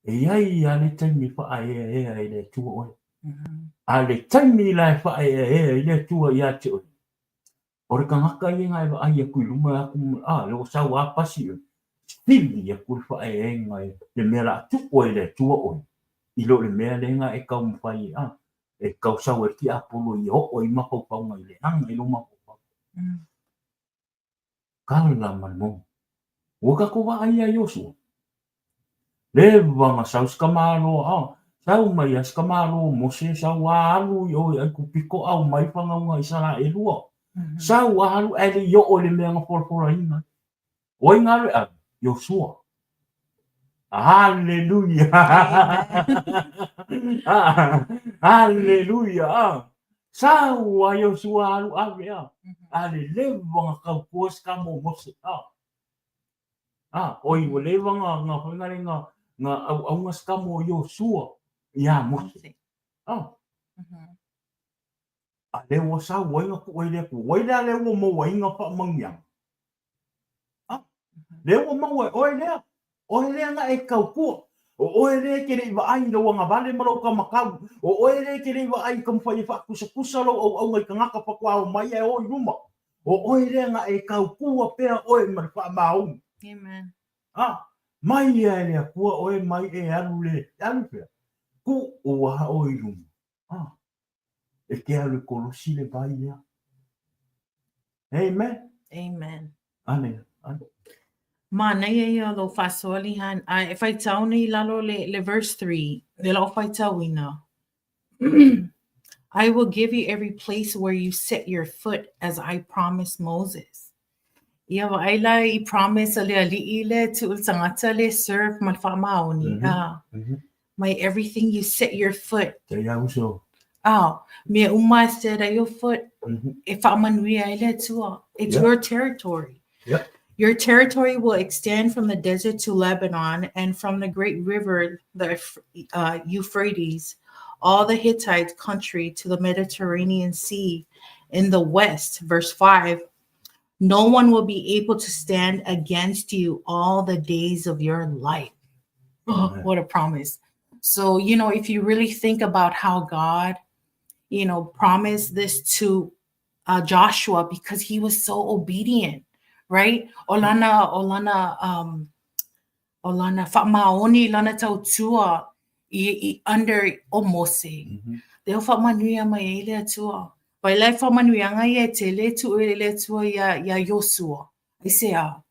S5: E i ai a le taimi e whaaeaea i le Atua oe. A le taimi la e whaaeaea i le Atua ia te oe. O le tagata ia nga e vaai atu i luma atu, a, le ua sau a pasi oe. Sili atu le whaaeaenga e le mea la a tuku ai le Atua oe. I lo le mea le nga e taumafai e, a, e tau sau e tiapolo i oo i mafaufauga i le aga i lo mafaufau. Kala ma le mauga. Ua tatou vaai ia Iosua. Leva na sau si tamāloa, a, sau mai a si tamāloa o Mose, sau a alu i o i Aikupito au mai fanauga Isaraelu. Sau a alu ae le i oo i le mea na folafolaina ai. O ai na alu e ave? Iosua. Haleluia! Haleluia! Sau a Iosua alu ave a. A le leva na tautua si tama o Mose. A. A, oi ua leva na na whainga le na na auaunga si tama o Iosua iā Mose. A. A le ua sau ai na tuu ai le Atua. Wai lea le ua maua ai na faamanuiaga. A, lea ua maua e oe lea. Oe lea na e tautua. O oe lea e te le i vaai i lou agavale ma lou taumatau. O oe lea e te le i vaai i taumafai e faatusatusa lou auauna i tagata faatoa o mai ae o i luma. O oe lea na e tautua pea oe ma le faamaoni.
S2: Amen.
S5: A, mai ia e le Atua oe mai e alu le, e alu fea? Tuu a oe i luma. A, e te alu e kolosi le vai lea. Amen.
S2: Amen.
S5: Ane,
S2: Manaia ia o lou faasoa Lihan, a e faitau nei i lalo le, le verse 3, le lau faitauina. I will give you every place where you set your foot as I promised Moses. Ia vaai la i promise a le ali'i lea e tuu i le tagata lea e serve ma le faamaoni. Mm -hmm. Ah. Mm -hmm. My everything you set your foot.
S1: Te ia uso.
S2: Ah, mea uma e set ai your foot mm -hmm. e faamanuia ai le Atua. It's yeah. your territory.
S1: Yeah.
S2: Your territory will extend from the desert to Lebanon and from the great river, the uh, Euphrates, all the Hittite country to the Mediterranean Sea in the west. Verse 5 No one will be able to stand against you all the days of your life. Oh, what a promise. So, you know, if you really think about how God, you know, promised this to uh, Joshua because he was so obedient, right? Olana, olana, um, o lana faamaoni lana tautua i, i under o Mose. Mm -hmm. Lea o faamanuia mai ai le Atua. Vai lai faamanuiaga ia e tele e tuu e le Atua ia, ia Iosua. Aisea?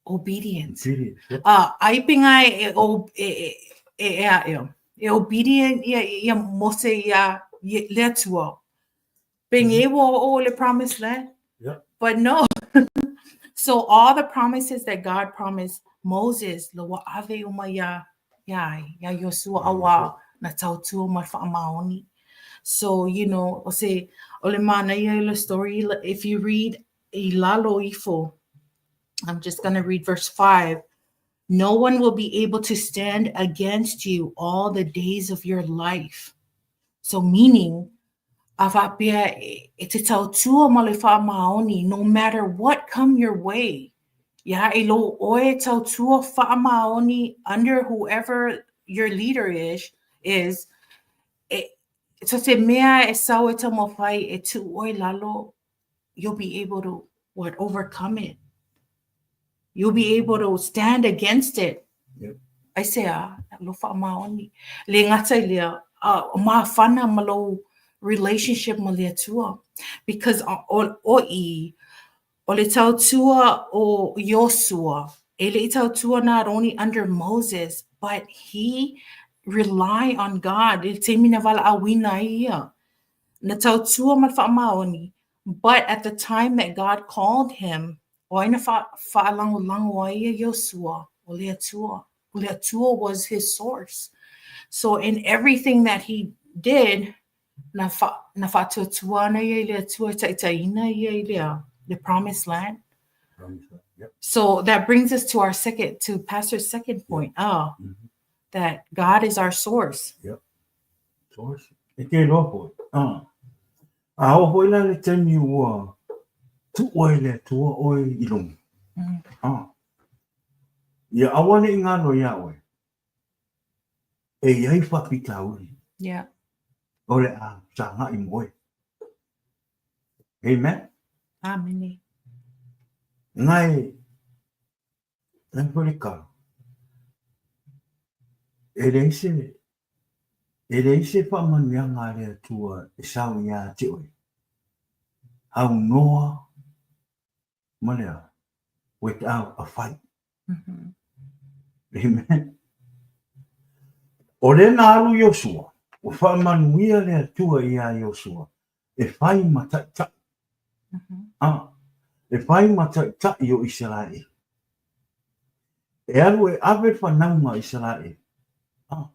S2: Obedience.
S1: Obedience, yeah.
S2: Uh, ai pe ngai e, o, e, e, e, e, a, e, e obedient ia, ia Mose ia, ia le Atua. Being mm-hmm. able o le promised land.
S1: Yeah.
S2: But no. so all the promises that God promised Moses, lo wa ave uma ia ia ia Yosua awa na tautua ma whaamaoni. So, you know, o se, o le mana ia le story, if you read i lalo ifo, I'm just going to read verse 5. No one will be able to stand against you all the days of your life. So meaning, a faapea e te tautua ma le faamaoni no matter what come your way. Yeah, e lou oe tautua faamaoni under whoever your leader is, is e, so se mea e sau e taumafai e tuu oe lalo, you'll be able to what overcome it. You'll be able to stand against it.
S1: Yep.
S2: Aisea, lo faamaoni. Le gata i lea, uh, mafana ma lou relationship ma le Atua. Because o, o i, o le tautua o Iosua, e le i tautua not only under Moses, but he rely on God. I le taimi na valaauina ai ia. Na tautua ma le faamaoni, but at the time that God called him, o ai na faalagolago ai ia Iosua, o le Atua. O le Atua was his source. So in everything that he did, na, fa, na faatuatua ana ia i le Atua e taitaiina ia i lea, the promised land.
S1: Yep.
S2: So that brings us to our second, to Pastor's second point. Oh, mm -hmm. that God is our source.
S1: Yep. Source. E te loa foi. Ah. A oo foi la le taimi ua tuu ai le Atua oe i luga.
S2: Mm.
S1: Ah. Ia aua ne i ngalo iā oe. E i ai faafitauli.
S2: Yeah.
S1: O le a fesagai ma oe. Amen.
S2: Amene.
S1: Ngai ngai foi le kalo. E leai se E leai se faamanuiaga a le Atua e sau iā te oe, aunoa ma le a, without a fight. Amen. O lea na alu Iosua, ua faamanuia le Atua iā Iosua e fai ma taʻitaʻi. A, e fai ma taʻitaʻi o Isaraele. E alu e ave le whanauga a Isaraele. A,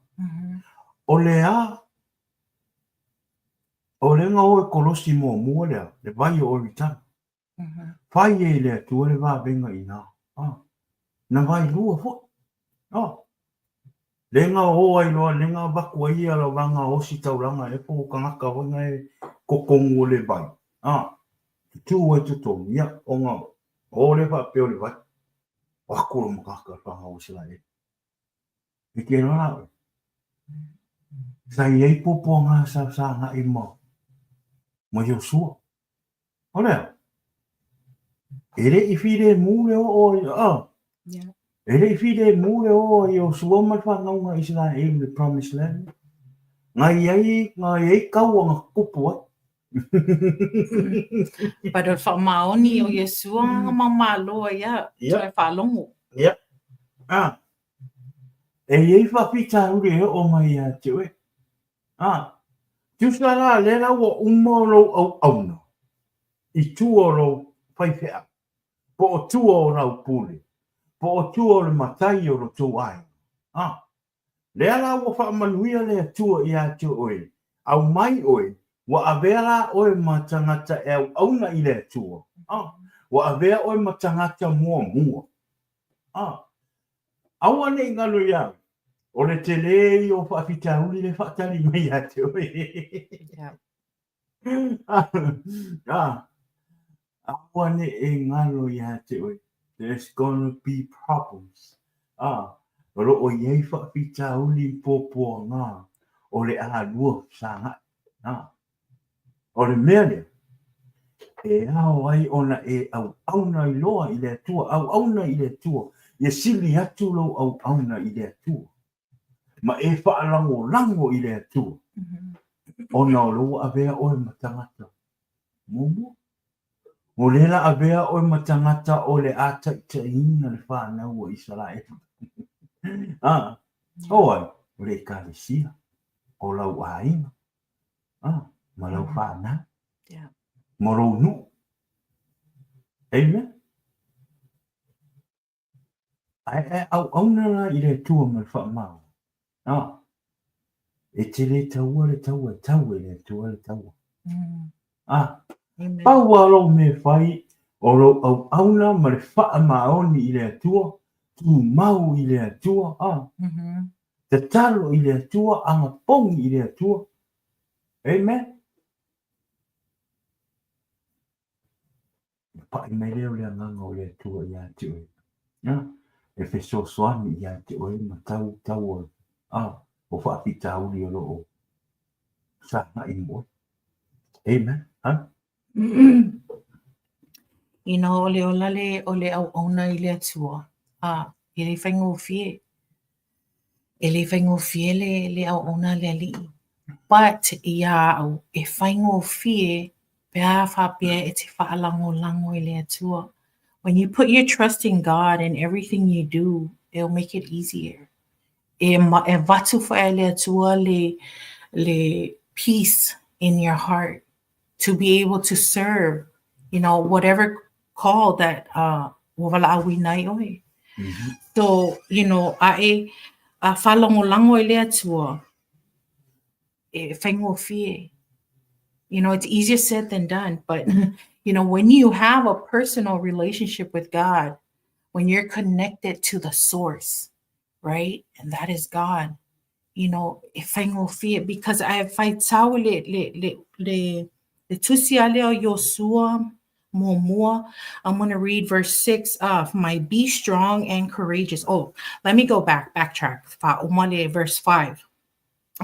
S1: o le a, o le nga oe kolosi muamua lea, le vai o Oritana. Fai e le Atua le vavenga i na. A, na vai lua foi. A, Le nga o ai loa, le nga vaku ai ia la vanga osi taulanga e po kangaka foi nga e kokongu o le vai. A, tutū ai totonu, ia, o nga o le faapea o le vai. O aku lo makaka le whangau o Israel. E ke loa la oe. Sa i ai popoa ngā sa sa nga i ma, ma Iosua. O lea, e le i filemu le oo ai, a,
S2: Yeah.
S1: e le i filemu le oo ai Iosua ma le whanauga Israel i le Promised Land. Ngai ai, ngai ai kaua nga kupu ai.
S2: But o le faamaoni o Iesua mamalo ai a, toe faalogo.
S1: Ia. Ah. E i ai faafitauli e oo mai ia te oe. Ah. Tusa la lea la ua uma o lou auauna i tua o lou faifeau, po o tua o lau pule, po o tua o le matai o lo tou aiga. Ah. Lea la ua faamanuia le Atua ia te oe, aumai oe, ua avea la oe ma tagata e auauna i le Atua, a, ua avea oe ma tagata muamua. A, aua ne i galo iā oe, o le tele ia o faafitauli le faatali mai ia te oe. A, aua ne i galo iā te oe, there's gonna be problems. A, o lo o i ai faafitauli ma puapuaga o le alua fesagai. A, o le mea lea, e ao ai ona e auauna loa i le Atua, auauna i le Atua, ia sili atu lou auauna i le Atua. ma e faalagolago i le Atua, ona o lea ua avea oe ma tagata muamua. O lea la avea oe ma tagata o le a taitaiina le fanau a Isaraelu. Ah, o ai, o le ekalesia, o lau aiga, ah, ma lau fanau, ma lou nuu. Amen. Ae e auauna la i le Atua ma le faamaoni. A, e te le taua le taua, e tau e le Atua le taua. A, pau lava lou mea e fai, o lou auauna ma le faamaoni i le Atua, tumau i le Atua, a, tatalo i le Atua, agapogi i le Atua. Amen. Ona paʻi mai lea o le Agaga o le Atua iā te oe, a, e fesoasoani iā te oe ma tau taua, a, o faafitauli o lo o sagai ma oe. Amen. Ha?
S2: You know, o le ola le, o le auauna i le Atua, a, e le faigofie. E le faigofie le, le auauna a le Alii. But iā au, e faigofie pe a faapea e te faalagolago i le Atua. When you put your trust in God in everything you do, it'll make it easier. E, ma, e avatu foi e le Atua le, le peace in your heart to be able to serve, you know, whatever call that uh, ua walaʻauina ai ʻoe. So, you know, a e a faalagolago i le Atua, e faigofie. You know, it's easier said than done, but you know, when you have a personal relationship with God, when you're connected to the source, right? And that is God. You know, e faigofie because a e faitau le le le le le tusi a lea o Iosua muamua. I'm going to read verse 6 of my be strong and courageous. Oh, let me go back, backtrack. Faauma le verse 5.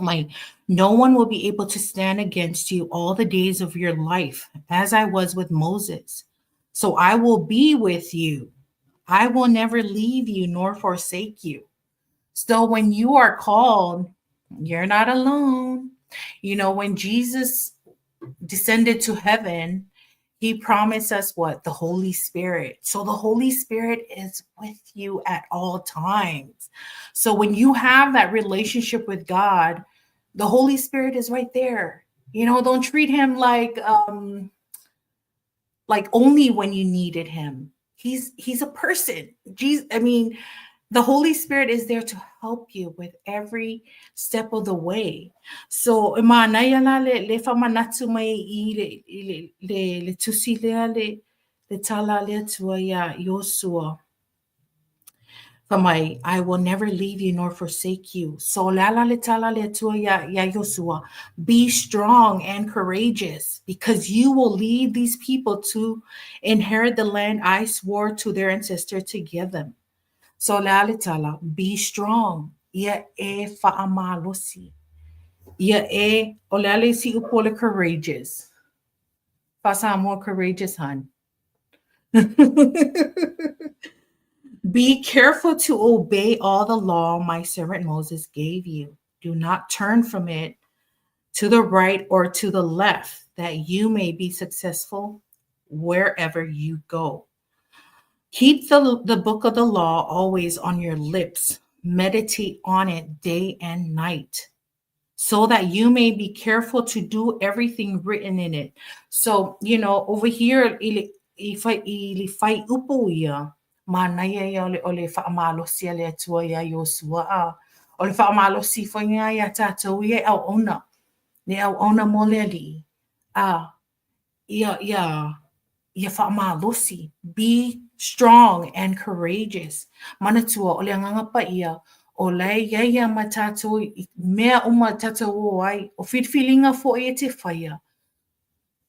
S2: My no one will be able to stand against you all the days of your life, as I was with Moses. So I will be with you. I will never leave you nor forsake you. So when you are called, you're not alone. You know, when Jesus descended to heaven, he promised us what? The Holy Spirit. So the Holy Spirit is with you at all times. So when you have that relationship with God, the Holy Spirit is right there. You know, don't treat him like like only when you needed him. He's he's a person. Jesus, I mean, the Holy Spirit is there to help you with every step of the way. So e manaia la le, le faamanatu mai i le, i le, le, le tusi lea le, le tala a le Atua iā Iosua. Fai mai, I will never leave you nor forsake you. So o le a la le tala a le Atua iā, iā Iosua, be strong and courageous, because you will lead these people to inherit the land I swore to their ancestor to give them. So o le a le tala, be strong, ia e faamalosi. Ia e, o le a le isi upu o le courageous? Faa-Samoa courageous, hun. Be careful to obey all the law my servant Moses gave you. Do not turn from it to the right or to the left, that you may be successful wherever you go. Keep the, the book of the law always on your lips. Meditate on it day and night so that you may be careful to do everything written in it. So, you know, over here, i i fai, i le fai upu ia, manaia ia o le, o le whaamalosi a le Atua ia Iosua a. O le whaamalosi foi ia ia tātou ia e auauna. Le auauna mo le Alii. A, ia, ia, ia faamalosi, be strong and courageous. Manatua, o le Agaga Paia, o la e i ai ia ma tātou i mea uma tātou o ai, o filifiliga foi e te faia.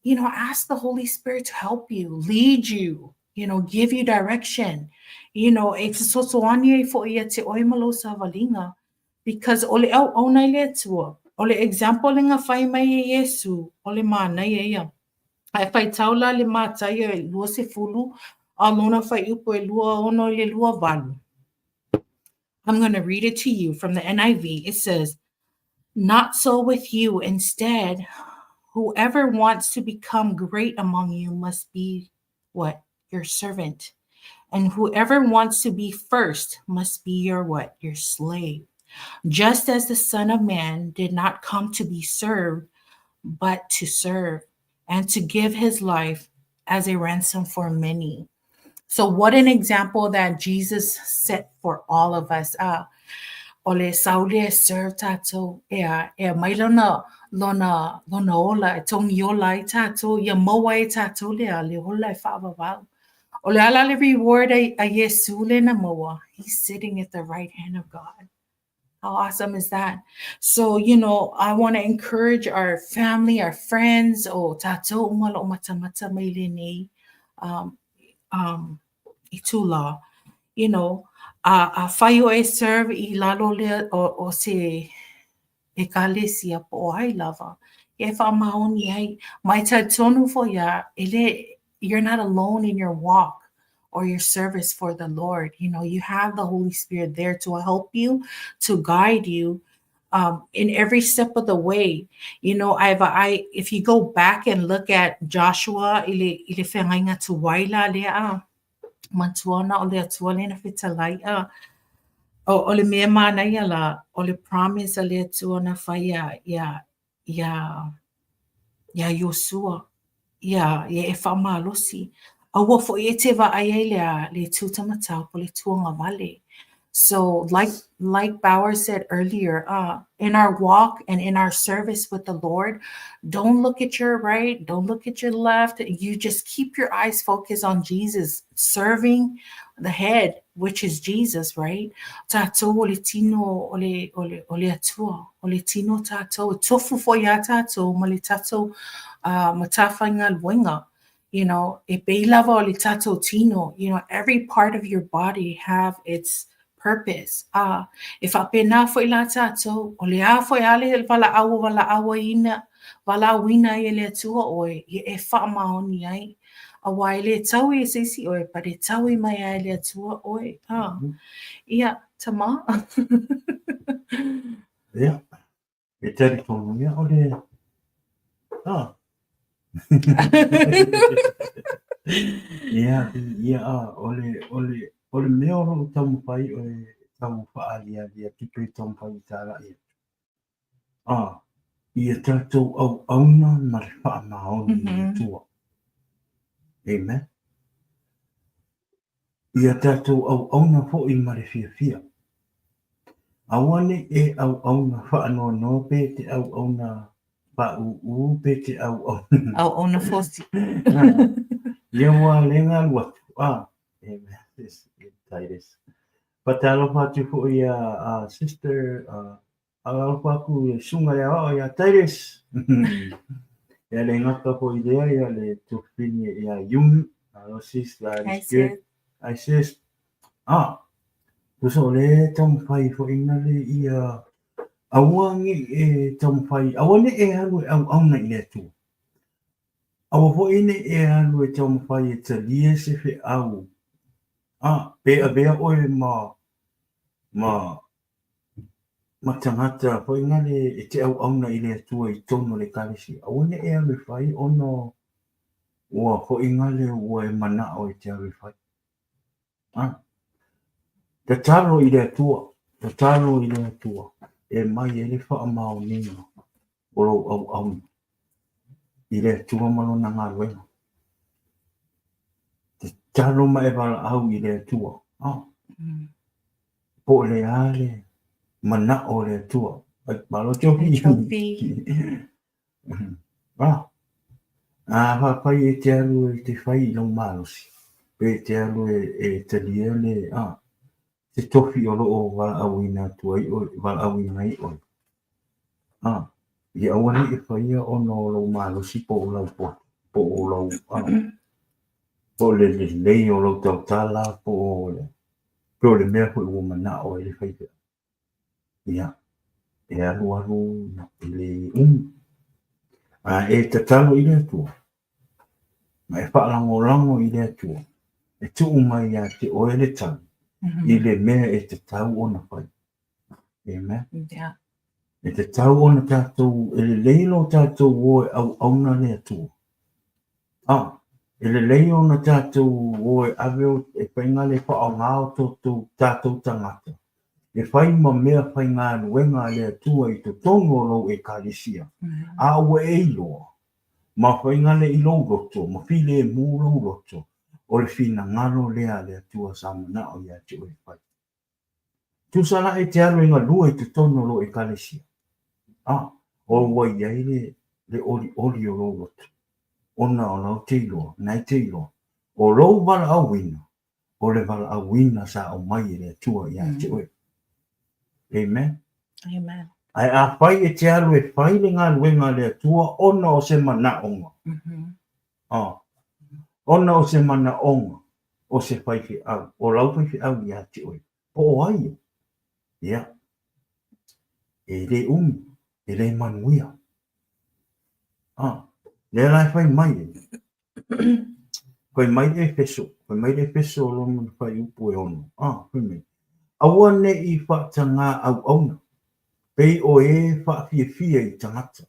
S2: You know, ask the Holy Spirit to help you, lead you, you know, give you direction. You know, e fesoasoani ai foi ia te oe ma lou savaliga. Because o le auauna i le Atua, o le example le na fai mai e Iesu, o le manaia ia. A e faitau la le Mataio e 20 a lona fuaiupu e 26 i le 28. I'm going to read it to you from the NIV. It says, Not so with you. Instead, whoever wants to become great among you must be what? Your servant. And whoever wants to be first must be your what? Your slave. Just as the Son of Man did not come to be served, but to serve and to give his life as a ransom for many. So, what an example that Jesus set for all of us. O le saule e serve tātou, e a, e mai lona, lona, lona ola, e togi ola ai tātou, ia maua ai tātou le a, le ola e whaavavau. O le ala le reward a, a Iesu le na maua, he's sitting at the right hand of God. How awesome is that? So, you know, I want to encourage our family, our friends, o tātou uma lo matamata mai le nei, um, um, i tūla, you know, a, a whai o e serve i lalo lea o, o se ekalesia po o ai lava. E whaamaoni ai, mai tau fo ia, e le, you're not alone in your walk or your service for the Lord. You know, you have the Holy Spirit there to help you, to guide you in every step of the way. You know, I've I if you go back and look at Joshua i le i le feagaiga tuai la lea a manatua na o le Atua lena fetalai a o, o le mea manaia la o le promise a le Atua na fai ia ia ia iā Iosua, ia, ia e faamalosi. Aua foi e te vaai ai le a le itu taumatau po o le itu agavale. So like like Bauer said earlier, in our walk and in our service with the Lord, don't look at your right, don't look at your left. You just keep your eyes focused on Jesus, serving the head, which is Jesus, right? Tātou o le tino o le, o le, o le Atua, o le tino tātou, e tofu foi iā tātou ma le tātou uh, matafaigaluega. You know, e pei lava o le tātou tino, you know, every part of your body have its purpose. Ah, e faapena foi la tātou, o le a foi a le valaau o valaauina, valaauina ai e le Atua oe, ia e faamaoni ai. Auā e le tau i se isi oe, but e tau i mai ai le Atua oe. Ah. Mm -hmm. Ia, tama.
S1: Ia, e tari tonu ia o le... Ah. Ia, ia, ah, o le, o le, o le mea o loo taumafai o e tau whaaliali atu pe taumafai i tāla'i atu. Ah, ia tātou auauna ma le faamaoni i le Atua. Amen. Ia tātou auauna foi ma le fiafia. Aua nei e auauna faanoanoa pe te auauna pāʻūʻū pe te auauna.
S2: Auauna fosi.
S1: Ia ua le galu atu. Ah, amen. Titus. Faatalofa atu foi ia a sister uh, Alofa atu i le susuga i le aoao ia Titus. Ia le gata foi lea ia le tuafafine ia Yumi. Hello sis, life
S2: Hi
S1: is good.
S2: sis.
S1: Hi sis. Ah, tusa o le taumafai foi na le ia aua nei e taumafai, aua nei e alu e auauna i le Atua. Aua foi nei e alu e taumafai e talia se feau. Ah, pe avea oe ma ma. ma tagata foi nale e te auauna i le Atua i totonu o le Ekalesia, aua ne i e alu e fai ona ua foi nale ua e manao e te alu e fai. A? Tatalo i le Atua, tatalo i le Atua e aumai ai le faamaoniga o lou auauna i le Atua ma Lona galuega. Tatalo ma e valaau i le Atua. A? Po o le a le manao o le Atua. Ai, malo Tofi.
S2: Tofi.
S1: A, a faafai e te alu e te fai i lou malosi, pe e te alu e talia le, a, se tofi o lo o valaauina atu ai oe, valaauina ai oe. A, ia aua ne i e faia ona o lou malosi po o lau poto, po o lau, a, po o le lelei o lou tautala, po o le, po o le mea foi ua manao ai le faifeau. Ia, e alualu e le umi. A e tatalo i le Atua, ma e faalagolago i le Atua, e tuu mai ia te oe le tali i le mea e tatau ona fai. Amen.
S2: Yeah.
S1: E tatau ona tatou, e lelei lo tatou o e auauna le Atua. A, e lelei ona tatou o e ave o, e faiga le faaaoga o tatou, tatou tagata e fai ma mea faigaluega a le Atua i totonu o lou Ekalesia, a ua e iloa, ma faiga le i lou loto, ma filemu lou loto, o le finagalo lea a le Atua sa manao ia te oe e fai. Tusa la e te alu e galue i totonu o lou Ekalesia, a, o ua i ai le, le olioli o lou loto, ona o lau te iloa, na e te iloa, o lou valaauina, o le valaauina sa aumai e le Atua ia te oe. Amen.
S2: Amen.
S1: Ae afai e te alu e fai le galuega a le Atua ona o se manaoga, a, ona o se manaoga o se faifeau, o lau faifeau ia te oe, po o ai ia, ia, e le umi, e le manuia. A, lea la e fai mai e, fai mai le Efeso, fai mai le Efeso o lona fuaiupu e 6, a, fai mai, aua ne i faatagā auauna, pei o e faafiafia i tagata,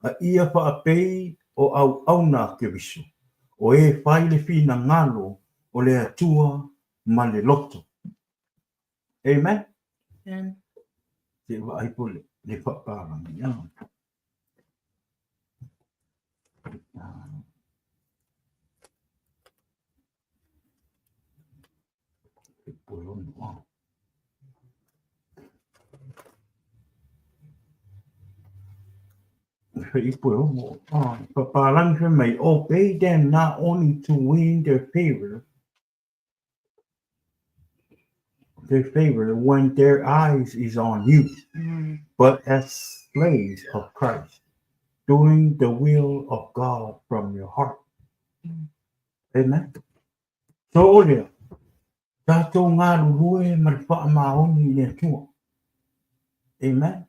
S1: a ia faapei o auauna a Keriso, o e fai le finagalo o le Atua ma le loto. Amen?
S2: Amen.
S1: Se i vaai po le, le faapalagi. Ah. Papalagi fai mai, Obey them not only to win their favor, their favor when their eyes is on you, but as slaves of Christ, doing the will of God from your heart. Amen. So o lea, tatou galulue ma le faamaoni i le Atua. Amen.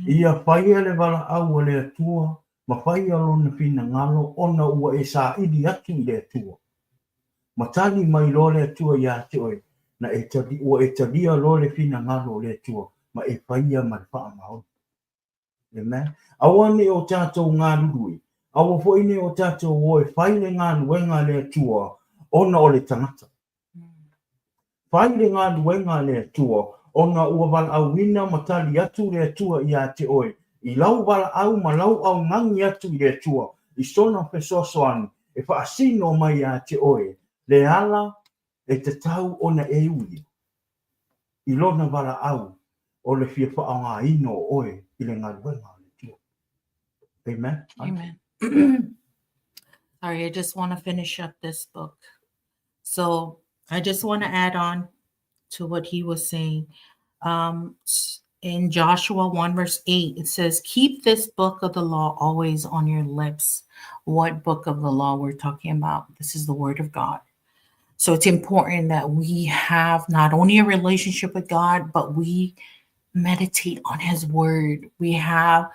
S1: Ia faia le valaau a le Atua ma faia lona finagalo ona ua e saili atu i le Atua. Ma tali mai loa le Atua ia te oe, na e tali, ua e talia loa le finagalo o le Atua ma e faia ma le faamaoni. Amen. Aua ne i o tatou galulue, aua foi ne i o tatou o e fai le galuega a le Atua ona o le tagata. Fai le galuega a le Atua ona ua valaauina ma tali atu le Atua ia te oe i lau valaau ma lau augani atu i le Atua i sona fesoasoani e faasino mai ia te oe le ala e tatau ona e uia i lona valaau o le fia faaaogaina o oe i le galuega a le Atua. Amen.
S2: Amen. Sorry, I just want to finish up this book. So I just want to add on to what he was saying. Um, in Joshua 1, verse 8, it says, Keep this book of the law always on your lips. What book of the law we're talking about? This is the word of God. So it's important that we have not only a relationship with God, but we meditate on his word. We have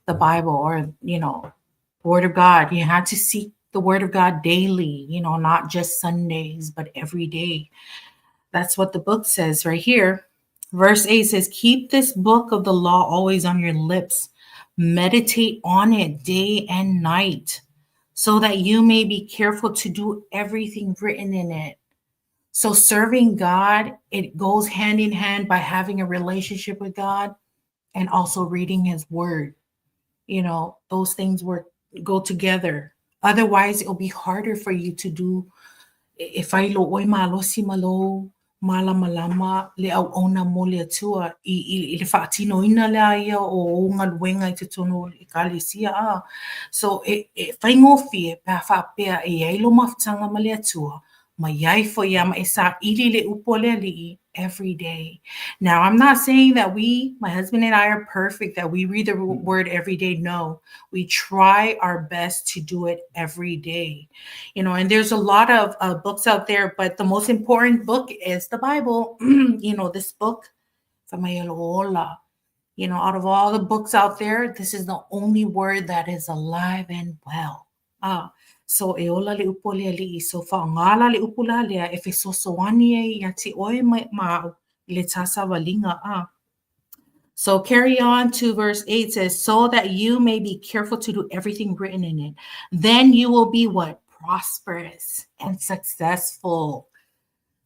S2: the Bible or, you know, word of God. You have to seek the word of God daily, you know, not just Sundays, but every day. That's what the book says right here. Verse 8 says, Keep this book of the law always on your lips, meditate on it day and night, so that you may be careful to do everything written in it. So, serving God, it goes hand in hand by having a relationship with God and also reading His Word. You know, those things work go together. Otherwise, it'll be harder for you to do e whai lo ʻoe malosi ma lou mālamalama le auauna mo le Atua i, i, i le faatinoina lea ia o ou galuega i totonu o le ʻEkalesia a. So e, e faigofie pe a faapea e i ai lou mafutaga ma le Atua, ma i ai foi ia ma e saili i le upu a le Alii every day. Now, I'm not saying that we, my husband and I, are perfect, that we read the word every day. No, we try our best to do it every day. You know, and there's a lot of books out there, but the most important book is the Bible. You know, this book, Ola. You know, out of all the books out there, this is the only word that is alive and well. Ah, so e ola le upu a le Alii, so faaaoga la le upu la lea e fesoasoani ai ia te oe ma, ma au i le tāsavaliga. Ah. So carry on to verse 8 says, so that you may be careful to do everything written in it. Then you will be what? Prosperous and successful.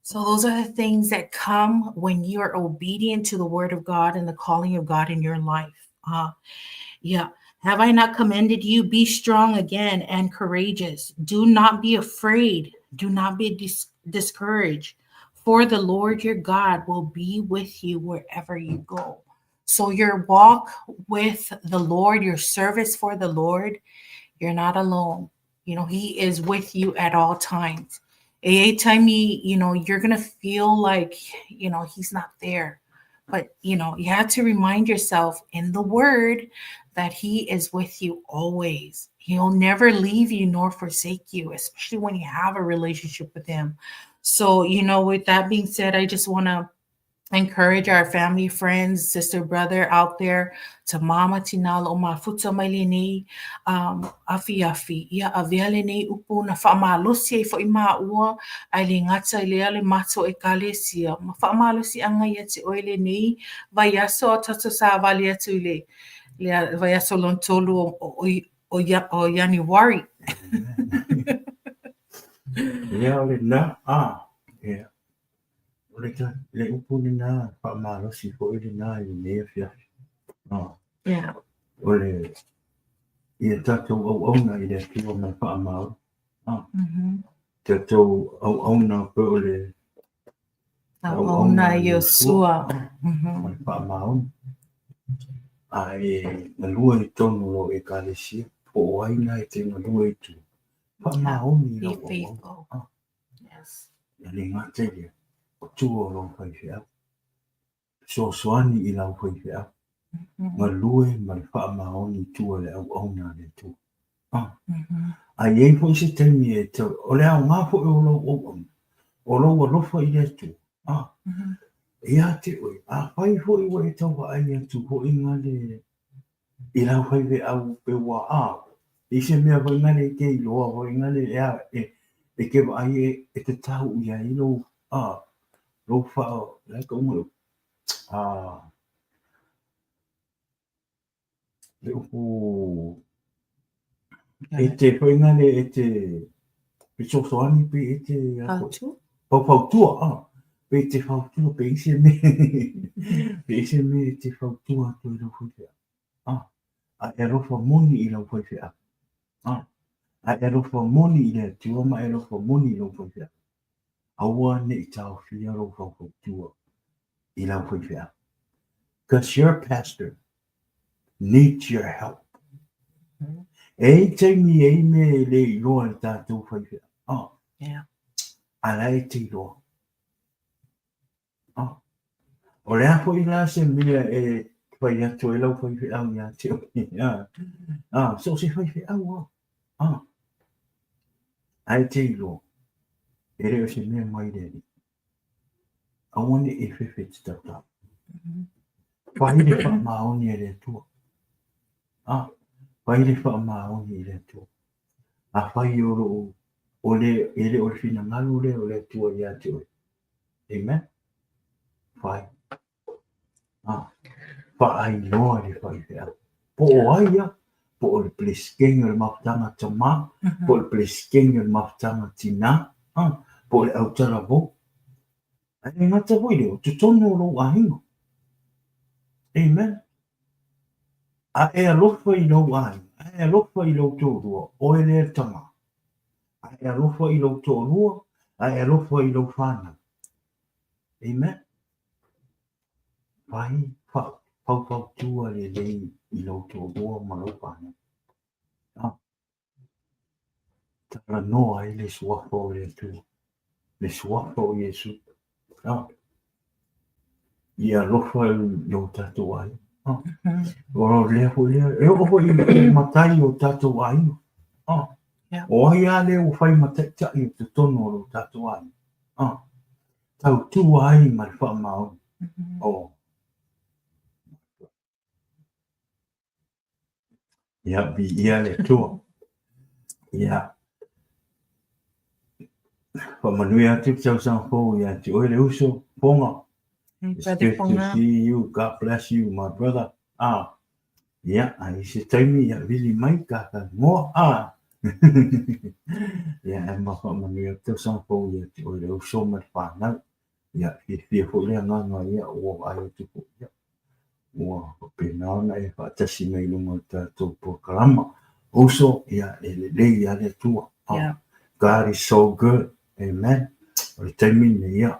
S2: So those are the things that come when you are obedient to the word of God and the calling of God in your life. Yeah. Have I not commended you? Be strong again and courageous. Do not be afraid. Do not be discouraged, for the Lord your God will be with you wherever you go. So your walk with the Lord, your service for the Lord, you're not alone. You know, He is with you at all times. A time you know, you're gonna feel like, you know, He's not there. But you know, you have to remind yourself in the word that He is with you always. He'll never leave you nor forsake you, especially when you have a relationship with Him. So, you know, with that being said, I just want to encourage our family, friends, sister, brother out there, to mama tina o mafuta mai lenei afiafi. Ia avea lenei upu na whaamalosi ai fo'i maua ai le gata i lea le matou ʻEkalesia. Ma faamalosiaga ia te oe lenei vaiaso a tatou savali atu i le le vaiaso lona tolu o, o, o, o Ianuari.
S1: Ia o lena, a, ia. O le, le upu lena, faamalosi foi lena i lenei afiafi. Oh.
S2: Yeah.
S1: O le, ia tatou auauna i le Atua ma le faamaoni. Oh. Tatou auauna pe o le
S2: auauna i Iosua.
S1: Ma le faamaoni. A e galue i totonu o lou ʻEkalesia, po o ai lena e te galue i tua. Faamaoni i lau auauna. Oh.
S2: Yes.
S1: E le gata i lea, o tua o lou faifeau. Fesoasoani i lau faifeau. Galue ma le faamaoni i tua i le auauna a le Atua. Ah. A i ai foi se taimi e tau, o le aoga foi o lou auauna, o lou alofa i le Atua. Ah. Ia te oe, afai foi ua e tau vaai atu foi ngale i lau faifeau pe ua a, i se mea foi ngale e te iloa foi ngale e a, e, e te vaai e, e tatau i ai lou, a, lou wha, le ka unga a, le upu, e te foi ngale e te fesoasoani pe e te
S2: Fautua?
S1: Faufautua, a, pe te fautua, pe i se mea, pe i se mea e te fautua atu i lau faifeau. A, a e alofa moni i lau faifeau. A, a e alofa moni i le Atua ma e alofa moni i lou faifeau. Aua ne i taofia lou faufautua i lau faifeau. Because your pastor needs your help. E i ai taimi e i mea e le iloa e le tatou faifeau. Oh.
S2: Yeah.
S1: A la e te iloa. Oh. O le a foi la se mea e fai atu ai lau faifeau ia te oe. Ah. Ah, so se faifeau ah. Ah. Ae te iloa. E le o se mea mai le Alii. Aua ne i fefe te tautau. Whai le whaamaoni e le Atua. Ah, whai le whaamaoni i le Atua. A whai o loo, o le, e le o le finagalo lea o le Atua ia te oe. Amen? Whai. Faailoa i le faifeau. Po o ai ia, po o le Peresetene o le Mafutaga Tama, po o le Peresetene o le Mafutaga Tina, po o le autalavou. Ae le gata foi i lea, o totonu o lou aiga. Amen. A e alofa i lou aiga, a e alofa i lou toalua, oe lea le tama. A e alofa i lou toalua, a e alofa i lou fanau. Amen. Fai faufautua lelei i lou toalua ma lou fanau. Talanoa ai le suafa o le Atua, le suafa o Iesu. Ia alofa i o tatou aiga. O lea foi lea, e oo foi i matai o tatou aiga. O ai lava lea ua fai ma taitai o totonu o lo tatou aiga. Tautua ai ma le faamaoni. Oh. Ia, viia le Atua. Ia, faamanuia atu le tausaga fou ia te oe le uso, Ponga.
S2: Hey,
S1: It's
S2: Brother
S1: good to
S2: Ponga.
S1: see you. God bless you, my brother. Ah, ia, a i se taimi, ia, vili mai ka ka ngoa. Ah. Ia, e ma faamanuia atu tausaga fou ia te oe le uso ma le whanau. Ia, fiafia foi le agaga ia, ua vaai atu foi ia. Ua faapena ona e faatasi mai i luga o le tatou polokalama. Uso, ia, e lelei lava le Atua. Oh,
S2: Yeah.
S1: God is so good. Amen. O le taimi lenei, ia,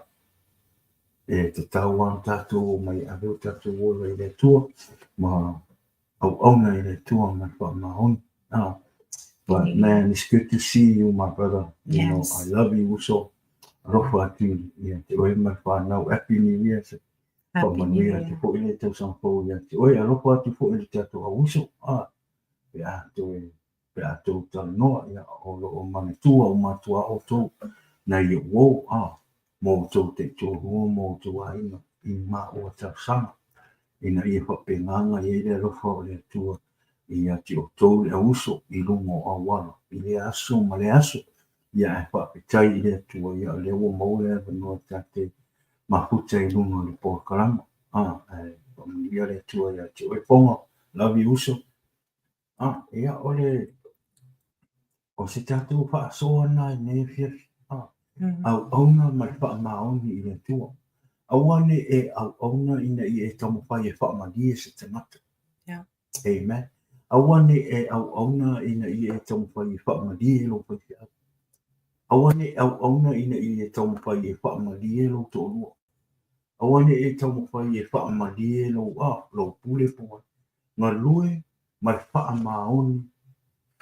S1: e tatau lava ona tatou omai e ave o tatou ola i le Atua ma auauna i le Atua ma le faamaoni. Oh. But man, it's good to see you, my brother. You know, I love you, uso. Alofa atu ia te oe ma le whanau. Happy New Year. Faamanuia atu foi le tausaga fou ia te oe. Alofa atu foi i le tatou au uso. Ah, pe a toe, pe a tou talanoa, ia, o lo o manatua uma atu lava outou nai ou uo, ah, mo outou taitoalua, mo outou aiga i maua talosaga, ina ia faapena ona i ai le alofa o le Atua ia te outou le au uso i luga o auala i lea aso ma lea aso. Ia ae faafetai i le Atua, ia o lea ua maua le avanoa ta te mafuta i luga o le polokalama. Ah, ae faamanuia le Atua ia te oe Ponga. Love you uso. Ah, ia o le o se tatou faasoa na i nei afiafi. Ah, auauna ma le faamaoni i le Atua. Aua ne i e auauna ina ia e taumafai e faamalie se tagata.
S2: Yeah.
S1: Amen. Aua ne i e auauna ina ia e taumafai e faamalie lou faifeau. Aua ne i auauna ina ia e taumafai e faamalie lou toalua. Aua ne i e taumafai e faamalie lou, ah, lou pule po o ai. Galue ma le faamaoni,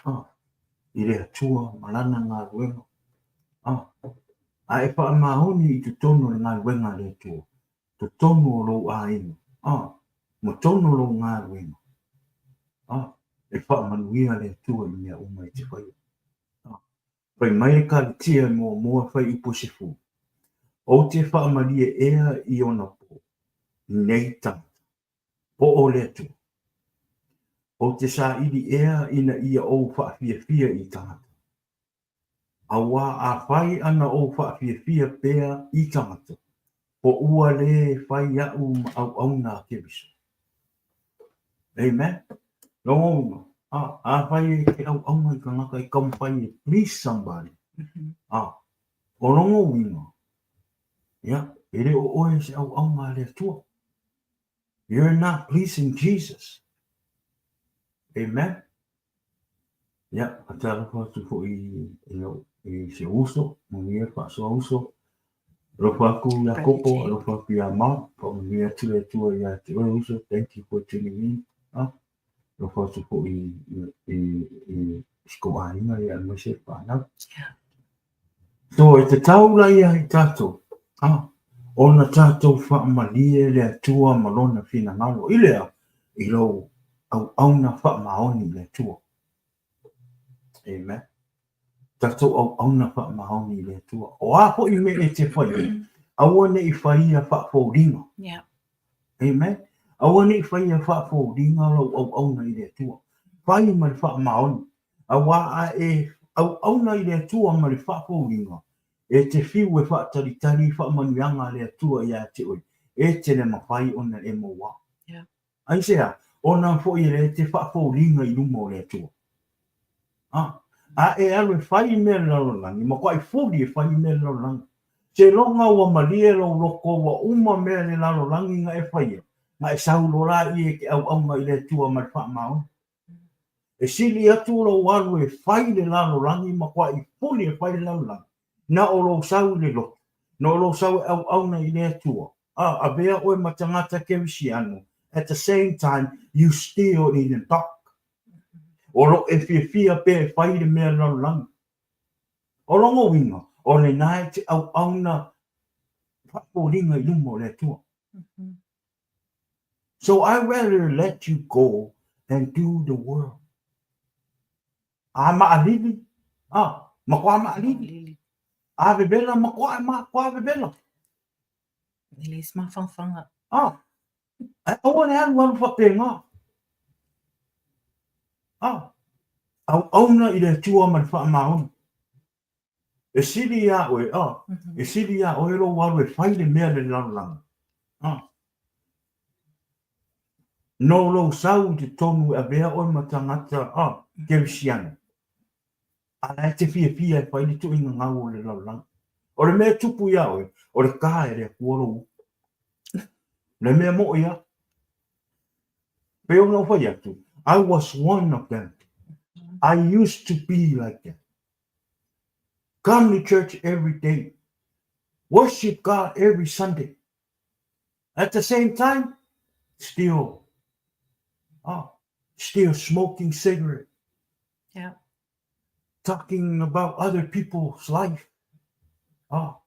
S1: ah, i le Atua ma Lana galuega. Ah, a e faamaoni i totonu o le galuega a le Atua, totonu o lou aiga, ah, ma tonu o lou galuega, ah, e faamanuia le Atua i mea uma e te faia. Ah, fai mai le Kalitia e muamua fuaiupu e 10, Ou te faamalie ea i ona po nei tagata, po o le Atua. Ou te saili ea ina ia ou faafiafia i tagata. Auā afai ana ou faafiafia pea i tagata, po ua lē fai aʻu ma auauna a Keriso. Amen. Lona uiga, afai e te auauna i tagata e taumafai e please somebody, o lona uiga, ia, e le o oe se auauna a le Atua. You're not pleasing Jesus. Amen. Ia, faatalofa atu foi i si ou uso, manuia le faasoa uso. Alofa atu ia Kopo, alofa atu ia Mark, faamanuia atu le Atua ia te oe uso, thank you for tuning in. Ah, alofa atu foi i si kou aiga ia aemaise le whanau. So e tatau la ia i tatou, ah, ona tatou faamalie le Atua ma lona finagalo i le a? I lou auauna faamaoni i le Atua. Amen. Tatou auauna faamaoni i le Atua. O a foi mea e te faia, aua ne i faia faafoliga.
S2: Yeah.
S1: Amen. Aua ne i faia faafoliga lou auauna i le Atua. Fai ma le faamaoni. Auā a e auauna i le Atua ma le faafoliga, e te fiu e faatalitali i faamanuiaga a le Atua iā te oe.
S5: e te le mafai ona e maua. Aisea? Ona foi e le te faafoliga i luma o le Atua. A, a e alu e fai mea le lalolagi, matuai fuli e fai mea le lalolagi. Seiloga ua malie lou loto ua uma mea le lalolagi na e faia, na e sau loa laia e te auauna i le Atua ma le faamaoni. E sili atu lou alu e fai le lalolagi matuai fuli e fai le lalolagi, na o lou sau i le lotu, na o lou sau e auauna i le Atua, a avea oe ma tagata kerisiano, at the same time you still in the dark. O lo e fiafia pea e fai le mea lalolagi. O lona uiga, o lena e te auauna faafoliga i luma o le Atua. So I rather let you go and do the world. A maʻalili, a, makuā maʻalili. A vevela, makuā, makuā vevela.
S2: E leai se mafanafana.
S5: A, ae aua le alu alu faapena. A, auauna i le Atua ma le faamaoni. E sili iā oe, a, e sili iā oe lou alu e fai le mea le lalolagi. A, no lou sau i totonu e avea oe ma tagata, a, kerisiano. A la e te fiafia e fai le tuuina gau o le lalolagi. O le mea e tupu iā oe, o le ka e le Atua lou upu. Le mea moʻi a. Pei ona ou fai atu, I was one of them. I used to be like that. Come to church every day. Worship God every Sunday. At the same time, still, oh, still smoking cigarette.
S2: Yeah.
S5: Talking about other people's life. Oh,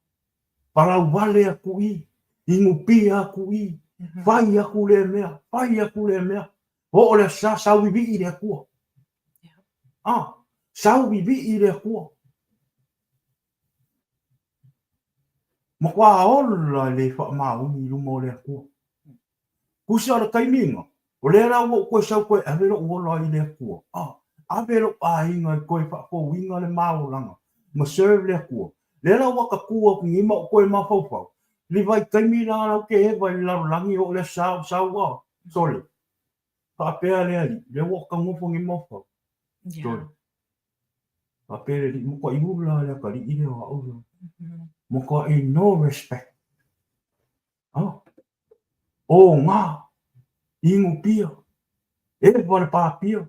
S5: palau wale aku i, inu pia aku i, fai aku lea mea, fai aku lea mea. Oo le sa, sau viviʻi le Atua.
S2: Yeah.
S5: Ah, sau viviʻi le Atua. Matua ola e le faamaoni i luma o le Atua. Kusa o le taimi-ina, o lea la ua ou toe sau koe ave lou ola i le Atua. Ah, ave lou aiga i toe faafouina le maolaga ma serve le Atua. Lea la ua ta tu atu nei ma ou toe mafaufau, le vaitaimi la lau te eva i le lalolagi oo le aso sa ou sau ah, sole. Faapea le alii, lea ua ou taunofo nei mafaufau. Sole. Faapea le alii, matuai ula le atalii lea o au lea. Matuai no respect. Ah. O ngā, inu pia, eva le pā pia.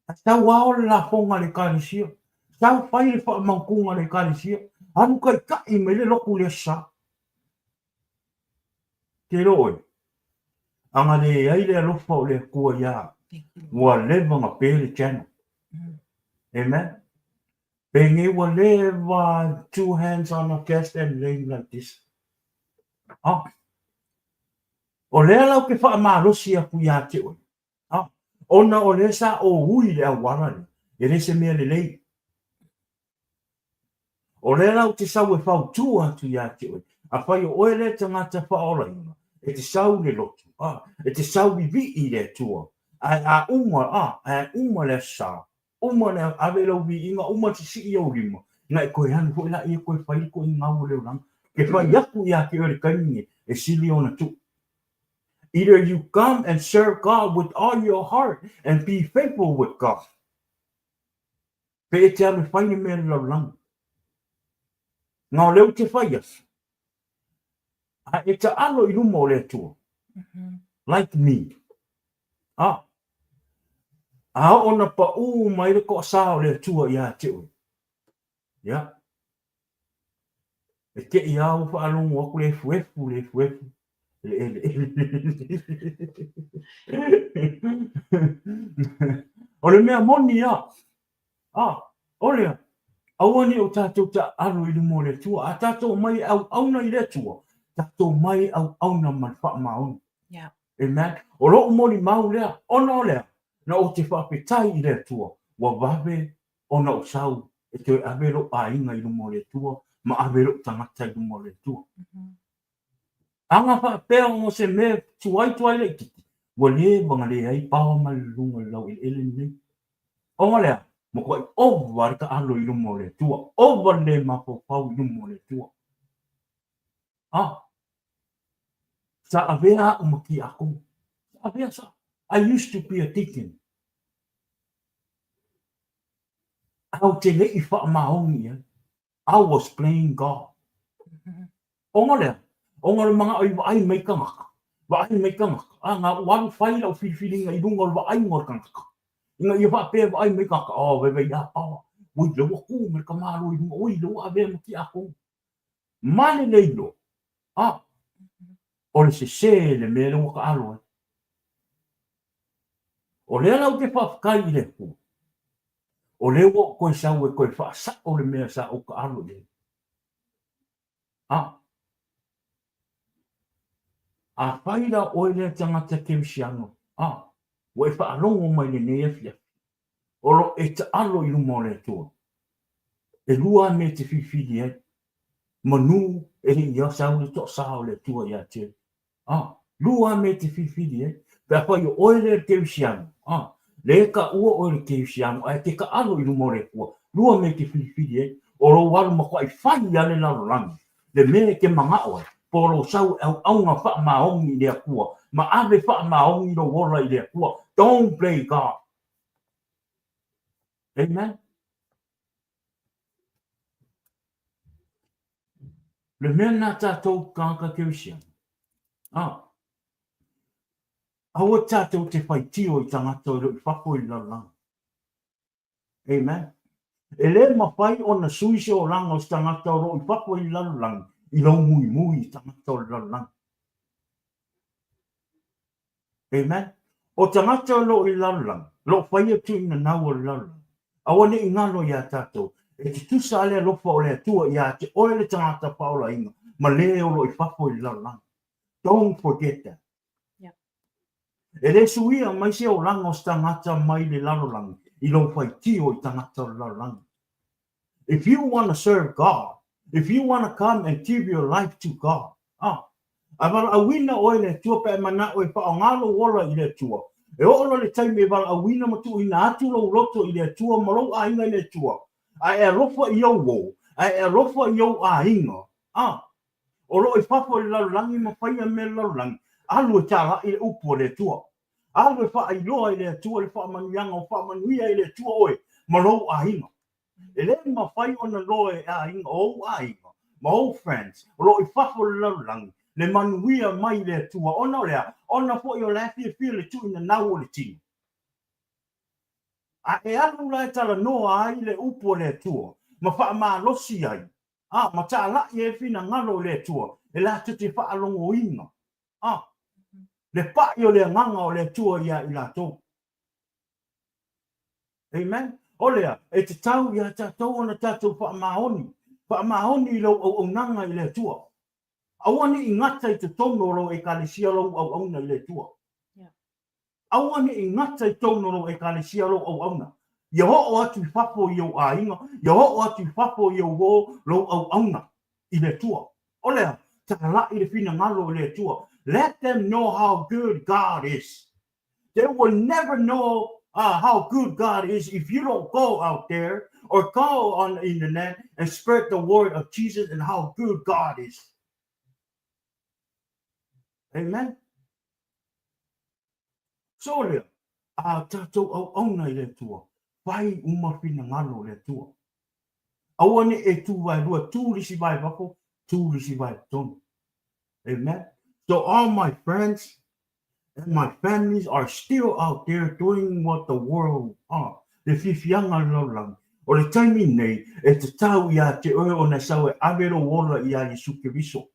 S5: Ae sau ao le lafoga a le ekalesia, sau fai le faamautuga a le ekalesia, alu taitai mai le lotu le aso Sa. Te iloa oe, a na leai le alofa o le Atua iā au, ua leva na pe le channel. Amen. Penei ua leva two hands on her chest and laying like this. Ah. O lea la ou te faamalosi atu iā te oe. Ah. Ona o lea sa ōui le auala lea, e le se mea lelei. O lea la ou te sau e fautua atu iā te oe, afai o oe lea tagata faaolaina, e te sau i le lotu, ah, e te sau vivii i le Atua, ae a uma, ah, ae uma le aso sa, Uma le ave lou viiga, uma le sisii ou lima, na e toe alu foi laia toe fai le toʻiga gau o le olaga. Ke fai aku iā te oe le taimi nei, e sili ona tuu. Either you come and serve God with all your heart and be faithful with God. Pe e te alu e fai le mea le lalolagi. Na o lea ou te fai atu, a e taalo i luma o le Atua, like me. A, a oo na paʻū mai le toʻasā o le Atua iā te oe. Ia. E teʻi a ua faalogo atu le efuefu, le efuefu, le eleele. O le mea moni ia, a, o lea, aua ne i o tatou taaalo i luma o le Atua, a tatou omai e auauna i le Atua, tatou omai e auauna ma le faamaoni.
S2: Yeah.
S5: Amen. O loʻu molimau lea, ona o lea, na ou te faafetai i le Atua, ua vave ona ou sau e toe ave lou aiga i luma o le Atua ma ave lou tagata i luma o le Atua. Aga faapea ona o se mea tuai tuai laitiiti, ua leva ona leai paoa mai luga o le laueleele lenei. Ona lea, matuai ova le taalo i luma o le Atua, ova le le mafaufau i luma o le Atua. Ah! Sa avea a'u ma tiakono. Sa avea sa. I used to be a deacon. Ae ou te le i faamaoni i ai. I was playing God. Ona lea, ona o le manao i vaai mai tagata, vaai mai tagata, a na ou alu fai lau filifiliga i luga o le vaaiga o le tagata. Ina ia faapea e vaai mai tagata, oh, vaivai a paoa, ui, lea ua tu mai le tamāloa i luga, ui, lea ua avea ma tiakono. Ma le le iloa, a, o le sesē le mea lea ua taalo ai. O lea la ou te faafetai i le Atua, o lea ua ou toe sau e toe faasao le mea sa ou taalo i ai. A, afai la oe lea tagata kerisiano, a, ua e faalogo mai lenei afiafi, o lo o e taalo i luma o le Atua, e lua a mea e te filifili ai, manu e le i sau le toasā o le Atua ia te oe. A, lua a mea e te filifili ai. Pe afai o oe lea le kerisiano, a, lea e taua oe le kerisiano ae te taalo i luma o le Atua, lua mea e te filifili ai, o lou alu matuai fai a le lalolagi, le mea e te manao ai, po o lou sau e auauna faamaoni i le Atua, ma ave faamaoni lou ola i le Atua. Don't play God. Amen. Le mea lena a tatou tagata Kerisiano, a, aua tatou te faitio i tagata o lo o i fafo i le lalolagi. Amen. E le mafai ona sui se olaga o se tagata o lo o i fafo i le lalolagi i lou muimui i tagata o le lalolagi. Amen. O tagata o lo o i le lalolagi, o lo o faia tuuinanau o le lalolagi, aua ne i galo iā tatou, e tutusa a le alofa o le Atua iā te oe le tagata faaolaina ma le o lo o i fafo i le lalolagi. Don't forget that.
S2: Yep.
S5: E le suia mai se olaga o se tagata mai le lalolagi i lou faitio i tagata o le lalolagi. If you wanna serve God, if you wanna come and give your life to God, ah, a valaauina oe e le Atua pe a e manao e faaaoga lou ola i le Atua, e oo loa le taimi e valaauina ma tuuina atu lou loto i le Atua ma lou aiga i le Atua, a e alofa i ou uo, a e alofa i ou aiga, ah, o lo o i fafo i le lalolagi ma faia mea i le lalolagi, alu e tālaʻi le upu a le Atua. Alu e faailoa i le Atua le faamanuiaga o faamanuia i le Atua oe ma lou aiga. E le mafai ona loa e aiga o ou aiga ma ou friends o lo o i fafo i le lalolagi le manuia mai i le Atua ona o le a? Ona foi o la e fiafia le tuuinanau o le tino. A e alu la e talanoa ai le upu a le Atua ma faamalosi ai, a, ma talai ai le finagalo o le Atua e latou te faalogoina, a, le pai o le agaga o le Atua ia i latou. Amen. O lea, e tatau iā tatou ona tatou faamaoni, faamaoni i lou auaunaga i le Atua. Aua ne i gata i totonu o lou Ekalesia lou auauna i le Atua. Aua ne i gata i totonu o lou Ekalesia lou auauna. Ia oo atu i fafo i ou aiga, ia oo atu i fafo i ou uo lou auauna i le Atua. O lea, talai le finagalo i le Atua. Let them know how good God is. They will never know uh, how good God is if you don't go out there or go on the internet and spread the word of Jesus and how good God is. Amen. So lea, a tatou auauna i le Atua, fai uma finagalo o le Atua. Aua ne i e tū waelua, tū le isi vae fafo, tū le isi vae totonu. Amen. So all my friends and my families are still out there doing what the world ah, le fiafiaga o le lalolagi. O le taimi nei, e tatau iā te oe ona e sau e ave lou ola iā Iesu Keriso.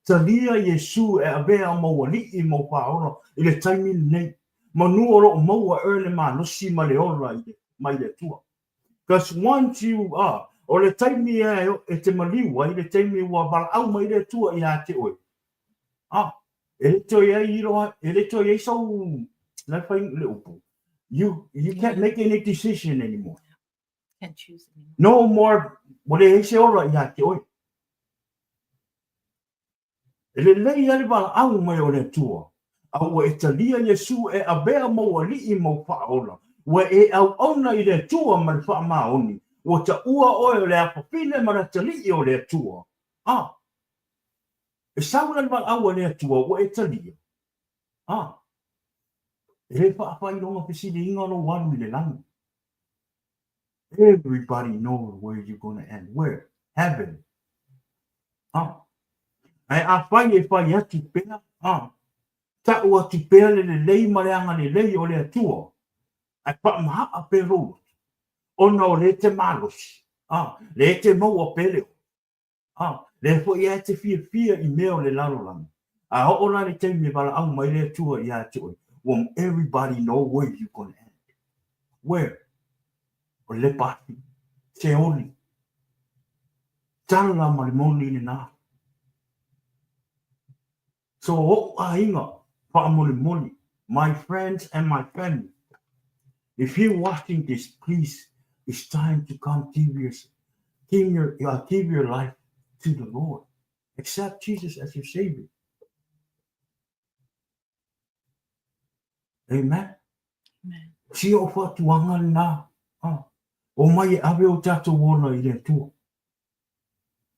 S5: Talia Iesu e avea mau aliʻi mau pāola i le taimi lenei, manu o lo o maua e oe le malosi ma le ola i le, mai le Atua. Cause once you ah, o le taimi e, e te maliu ai, le taimi ua valaau mai le Atua iā te oe. Ah, e le toe ai iloa, e le toe ai sau, la e fai le upu. You, you can't make any decision anymore.
S2: Can't choose anymore.
S5: No more, ua leai se ola iā te oe. E lelei a le valaau mai o le Atua, a ua e talia Iesu e avea mau aliʻi mau faaola, ua e auauna i le Atua ma le faamaoni, ua taua oe o le afafine ma le atalii o le Atua. A. E sau la le valaau a le Atua ua e talia, a, e le faafailonga fesiliga lou alu i le lagi. Everybody knows where you gonna end. Where? Heaven. A. Ae afai e fai atu pea, a, tau atu pea le lelei ma le agalelei o le Atua, ae faamahaa pea lou loto, ona o lea e te malosi, a, lea e te maua pea le ola. A, lea foi lava e te fiafia i mea o le lalolagi, a oo la le taimi e valaau mai le Atua ia te oe, ua everybody know where you gonna end. Where? O le lepa afi, Seoli. Tala ma le moni lena. So o'u aiga faamolemole, my friends and my family, if you watching this, please, it's time to come give your, give your, give your life to the Lord. Accept Jesus as your Savior. Amen.
S2: Amen.
S5: Si o fautuaga lena, ah, o mai e ave o tatou ola i le Atua.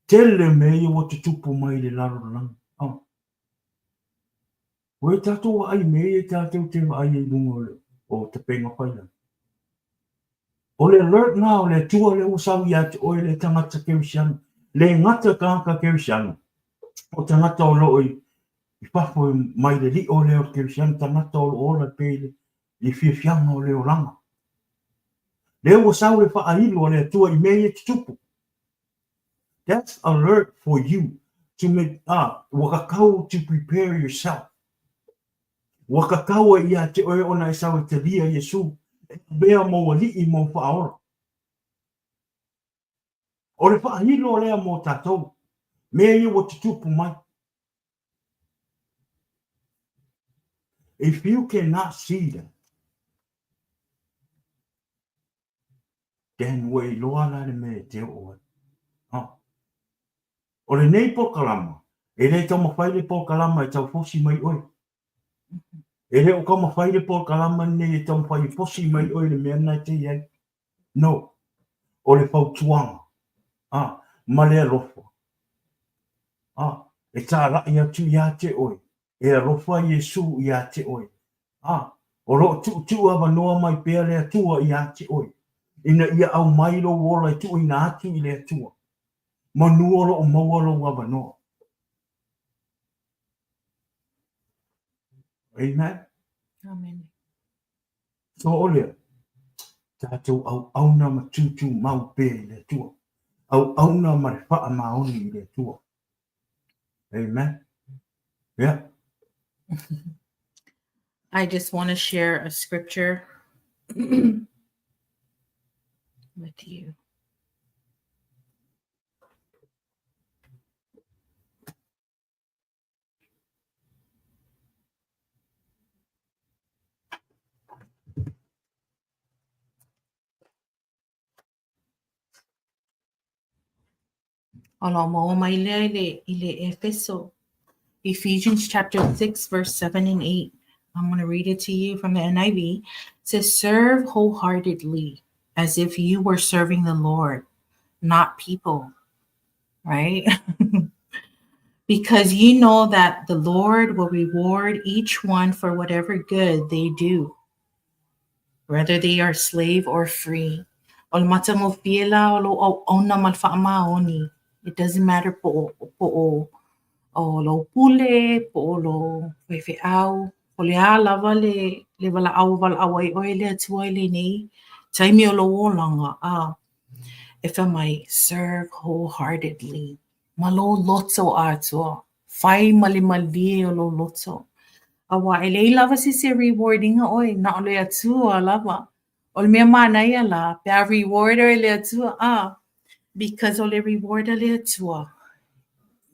S5: Tele mea ia ua tutupu mai i le lalolagi. Ah. Ua e tatou vaai i mea ia tatou te vaai ai i luga o le o tapenga failagi. O le alert na o le Atua lea ua sau ia te oe le tagata kerisiano. Le gata tagata kerisiano, o tagata o loo i, i fafo mai le lio lea o le kerisiano, tagata o loo ola pea i le, i fiafiaga o le olaga. Lea ua sau le faailo a le Atua i mea ia tutupu. That's alert for you to make, ah, ua kakau to prepare yourself. Ua kakau ai ia te oe ona e sau e talia Iesu, e avea mou alii mou faaola. O le faahilo lea mo tatou, mea ia ua tutupu mai. If you cannot see that, then ua iloa la le mea e te oo ai. Oh. O lenei polokalama, e le taumafai le polokalama e taufosi mai oe. E le o taumafai le polokalama lenei e taumafai e fosi mai oe i le mea lena e te i ai. No. O le fautuaga, ah, ma le alofa. Ah, e tālaʻi atu iā te oe, e alofa Iesū iā te oe. Ah, o lo o tuutuu avanoa mai pea le Atua iā te oe, ina ia aumai lou ola e tuuina atu i le Atua. Manu o lo o maua lou avanoa. Amen.
S2: Amen.
S5: So o lea, tatou auauna ma tūtūmau pea i le Atua. Auauna ma le faamaoni i le Atua. Amen. Yeah.
S2: I just want to share a scripture with you. O lo maua mai lea i le, i le Efeso. Ephesians chapter 6, verse 7 and 8. I'm going to read it to you from the NIV. It says, Serve wholeheartedly as if you were serving the Lord, not people. Right? because you know that the Lord will reward each one for whatever good they do, whether they are slave or free. O le matagofie la o lou auauna ma le faamaoni. It doesn't matter po o, po o, o lou pule, po o lou faifeau, po o le a lava le, le valaau e valaau ai oe e le Atua i lenei taimi o lou olaga, a e fai mai, serve wholeheartedly. Ma lou loto atoa. Fai ma le malie o lou loto. Auā e leai lava se isi e reward ina ʻoe, na o le Atua lava. O le mea manaia la, pe a reward ʻoe e le Atua, ah, because o le reward a le Atua,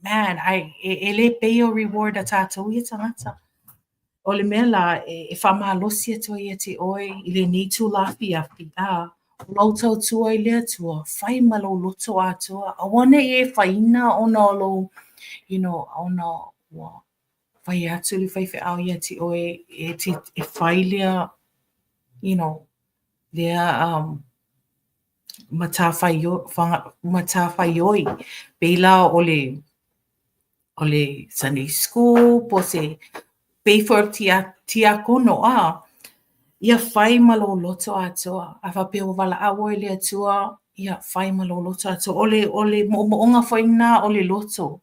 S2: man, I, e, e le pei o reward a tātou ia tagata. O le mea la, e, e faamalosi atu ai ia te ʻoe i lenei itula afiafi, a, o lou tautua i le Atua, fai ma lou loto atoa, aua ne i e faina ona o lou, you know, ona ua fai atu le faifeau ia te ʻoe e, te, e fai lea, you know, lea um, matāwhaioi, pei la o le. o le Sunday school po o se pei foi o le tiakono a, ia fai ma lou loto atoa. A faapea ua valaau ʻoe i le Atua, ia fai ma lou loto atoa. O le, o le moʻomoʻoga foi lena o le loto,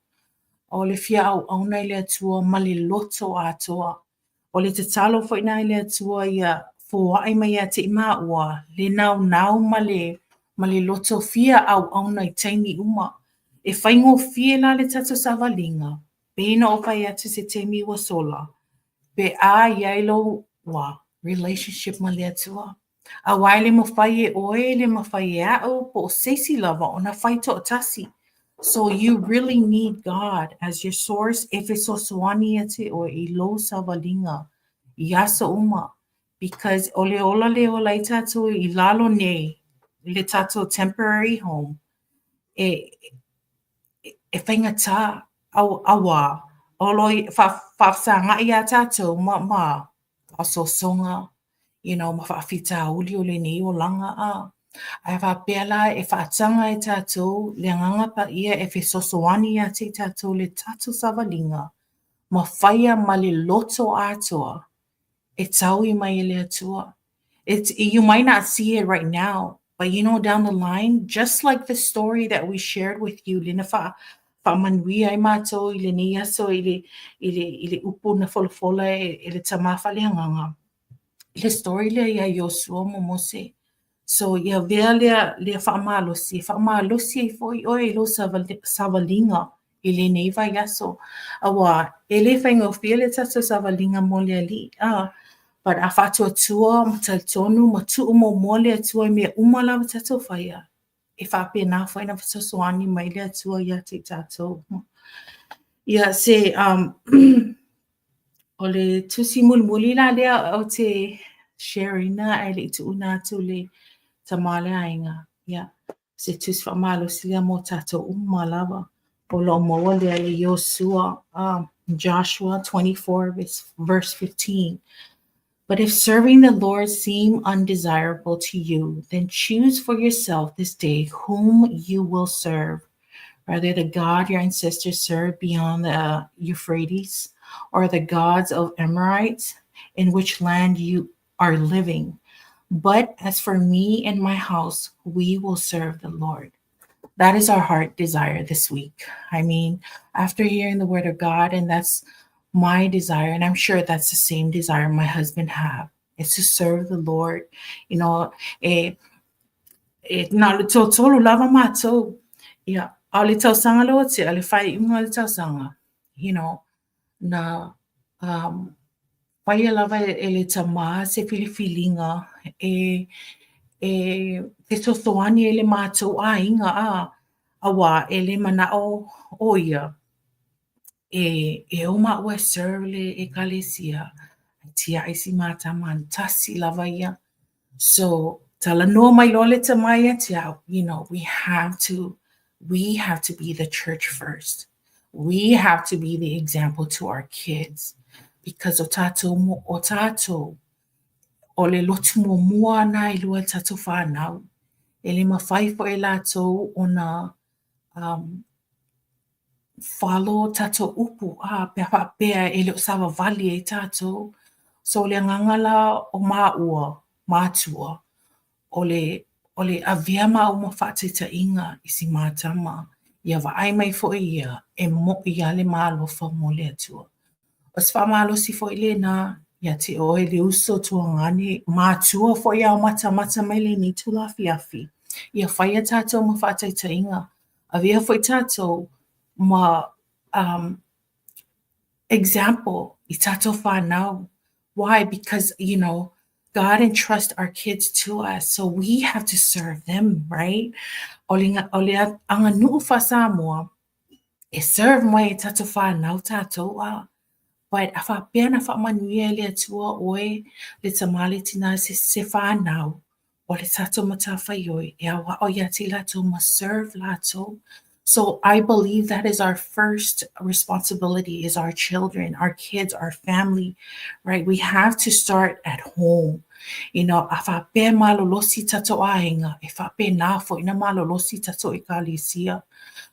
S2: o le fia auauna i le Atua ma le loto atoa. O le tatalo foi lena i le Atua ia foai mai ia te i māua le naunau ma le ma le loto fia auauna i taimi uma. E faigofie la le tatou savaliga, pei ona ou fai atu se taimi ua sola, pe a i ai lou wā, relationship ma le Atua. Aua e le mafai e ʻoe, e le mafai e aʻu, po o se isi lava ona fai toatasi. So you really need God as your source e fesoasoani ia te ʻoe i lou savaliga i aso uma because o le ola lea e ola ai tātou i lalo nei i le tātou temporary home e e faigata auā o lo o faafesagaʻi iā tātou ma ma ososoga you know, ma faafitauli o lenei olaga a. Ae faapea la e faataga e tātou le Agaga Paia e fesoasoani ia te i tātou le tatou savaliga ma faia ma le loto atoa e taui mai e le Atua. It's, you might not see it right now, but you know down the line, just like the story that we shared with you, lena wha, faamanuia ai mātou i lenei aso i le, i le, i le upu na folafola e, e le Tamā Faaleagaga. I le story lea iā Iosua ma Mose. So ia avea lea, lea faamalosi, e faamalosi ai foi ʻoe i lou savaliga i lenei vaiaso. Auā, e le faigofie le tatou savaliga mo le Alii, a, but a faatuatua ma talitonu ma tuu muamua le Atua i mea uma lava tatou faia, e faapena foi ona fesoasoani mai le Atua ia te i tatou. Ia, se, um, o le tusi mulimuli la lea ou te share ina ae le i tuuina atu le tama o le aiga. Ia, se tusi faamalosi lea mo tatou uma lava. O lo o maua lea i Iosua, Joshua 24 verse 15. But if serving the Lord seem undesirable to you, then choose for yourself this day whom you will serve, whether the God your ancestors served beyond the Euphrates or the gods of Amorites in which land you are living. But as for me and my house, we will serve the Lord. That is our heart desire this week. I mean, after hearing the word of God, and that's my desire, and I'm sure that's the same desire my husband have, is to serve the Lord. You know, e, e na o le toatolu lava mātou. Ia, a o le tausaga lea ua tea, le faaiuga o le tausaga, you know, na um, faia lava e le tamā se filifiliga e e fesoasoani ai le matou aiga a, auā e le manaʻo ʻo ia e e o māua e serve le ʻEkalesia, e tiaʻi si mātama tasi lava ia. So, talanoa mai loa le tamā ia te a'u, you know, we have to, we have to be the church first. We have to be the example to our kids because o tātou, o tātou, o le lotu muamua na i lua i tātou whānau. E le mawhai foi e lātou ona um, follow tātou upu, a pe a faapea e le o savavali ai tātou. So o le agaga la o māua, mātua, o le, o le avea māua ma faataitaiga i si mātama, ia vaai mai foi ia e moʻi lava le ma alofa mo le Atua. O se faamalosi foi lena ia te ʻoe le uso tuagane, mātua foi a o matamata mai lenei itula afiafi, ia faia tātou ma faataitaiga Avea foi tātou ma um, example i tātou whānau. Why? Because, you know, God entrusts our kids to us, so we have to serve them, right? O le, o le aganuʻu faa-Samoa, e serve mai e tātou whānau tātou a. But a faapea na faamanuia e le Atua ʻoe, le tamā le tinā se, se whānau, o le tātou matafaioi e aoao iā te i lātou ma serve lātou. So I believe that is our first responsibility is our children, our kids, our family, right? We have to start at home. You know, a faapea e malolosi tatou aiga, e faapena foi ona malolosi tatou ekalesia.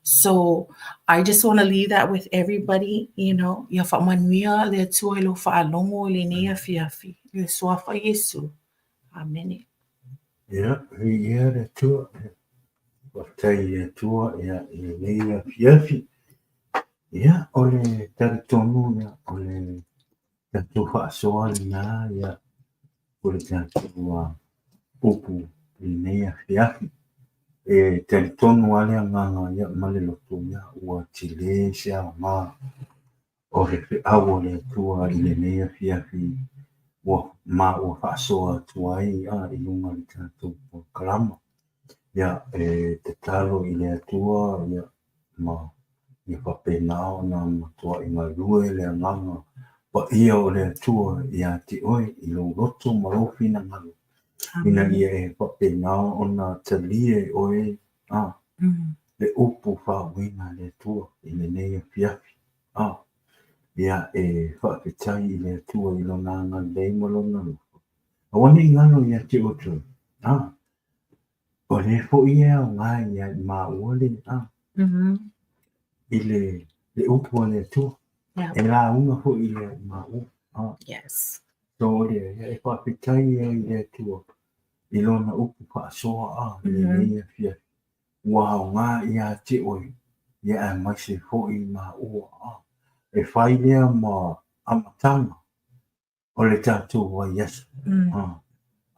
S2: So, I just want to leave that with everybody, you know, ia faamanuia le Atua i lou faalogo i lenei afiafi. I le Suafa o Iesu. Amene.
S1: Ia, viia le Atua. Faafetai i le Atua ia, i lenei afiafi. Ia, o le talitonu, ia, o le tatou faasoa lena, ia, o le tatou upu i lenei afiafi. E talitonu lava le agaga ia, ma le loto, ia, ua tele se aoga o le feau a le Atua i lenei afiafi ua ma ua faasoa atu ai i luga o le tatou polokalama. Ia, e tatalo i le Atua ia, ma ia faapena ona matuai galue le agaga paia o le Atua ia te oe i lou loto ma lou finagalo, ina ia e faapena ona talia e oe le upu faauuina a le Atua i lenei afiafi. Ia e faafetai i le Atua i Lona agalelei ma Lona alofa. Aua ne i galo ia te outou, o lea foi e aoga ia i maua le i le upu a le Atua. E lauga foi ia i maua.
S2: Yes.
S1: So o lea, e faafetai ai i le Atua i Lona upu faasoa i lenei afiafi. Ua aoga ia te oe, ia aemaise foi maua. E fai lea ma amataga o le tatou vaiaso, a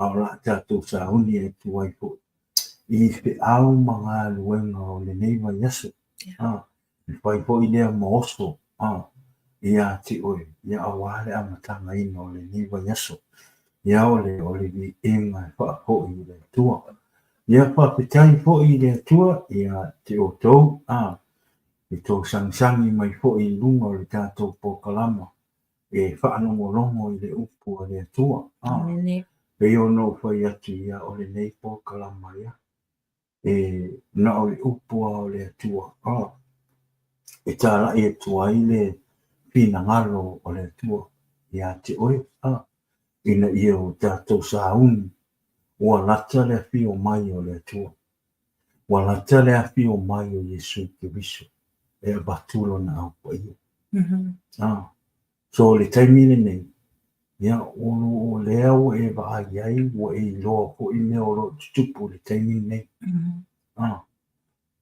S1: o le a tatou sauni atu ai foi i feau ma galuega o lenei vaiaso. E fai foi lea ma oso ia te oe, ia aua le amatagaina o lenei vaiaso. Ia o le o le viiga e faafoi i le Atua. Ia faafetai foi i le Atua ia te outou i tou sagisagi mai foi i luga o le tatou polokalama e faalogologo i le upu a le Atua. Pei ona ou fai atu ia o lenei polokalama ia e na o le upu lava o le Atua e talai atu ai le finagalo o le Atua ia te oe, ina ia o tatou sauni ua lata le afio mai o le Atua, ua lata le afio mai o Iesu Keriso e avatu lona Au Paia. So o le taimi lenei, ia, o lea ua e vaai ai, ua e iloa foi mea o lo o tutupu i le taimi lenei.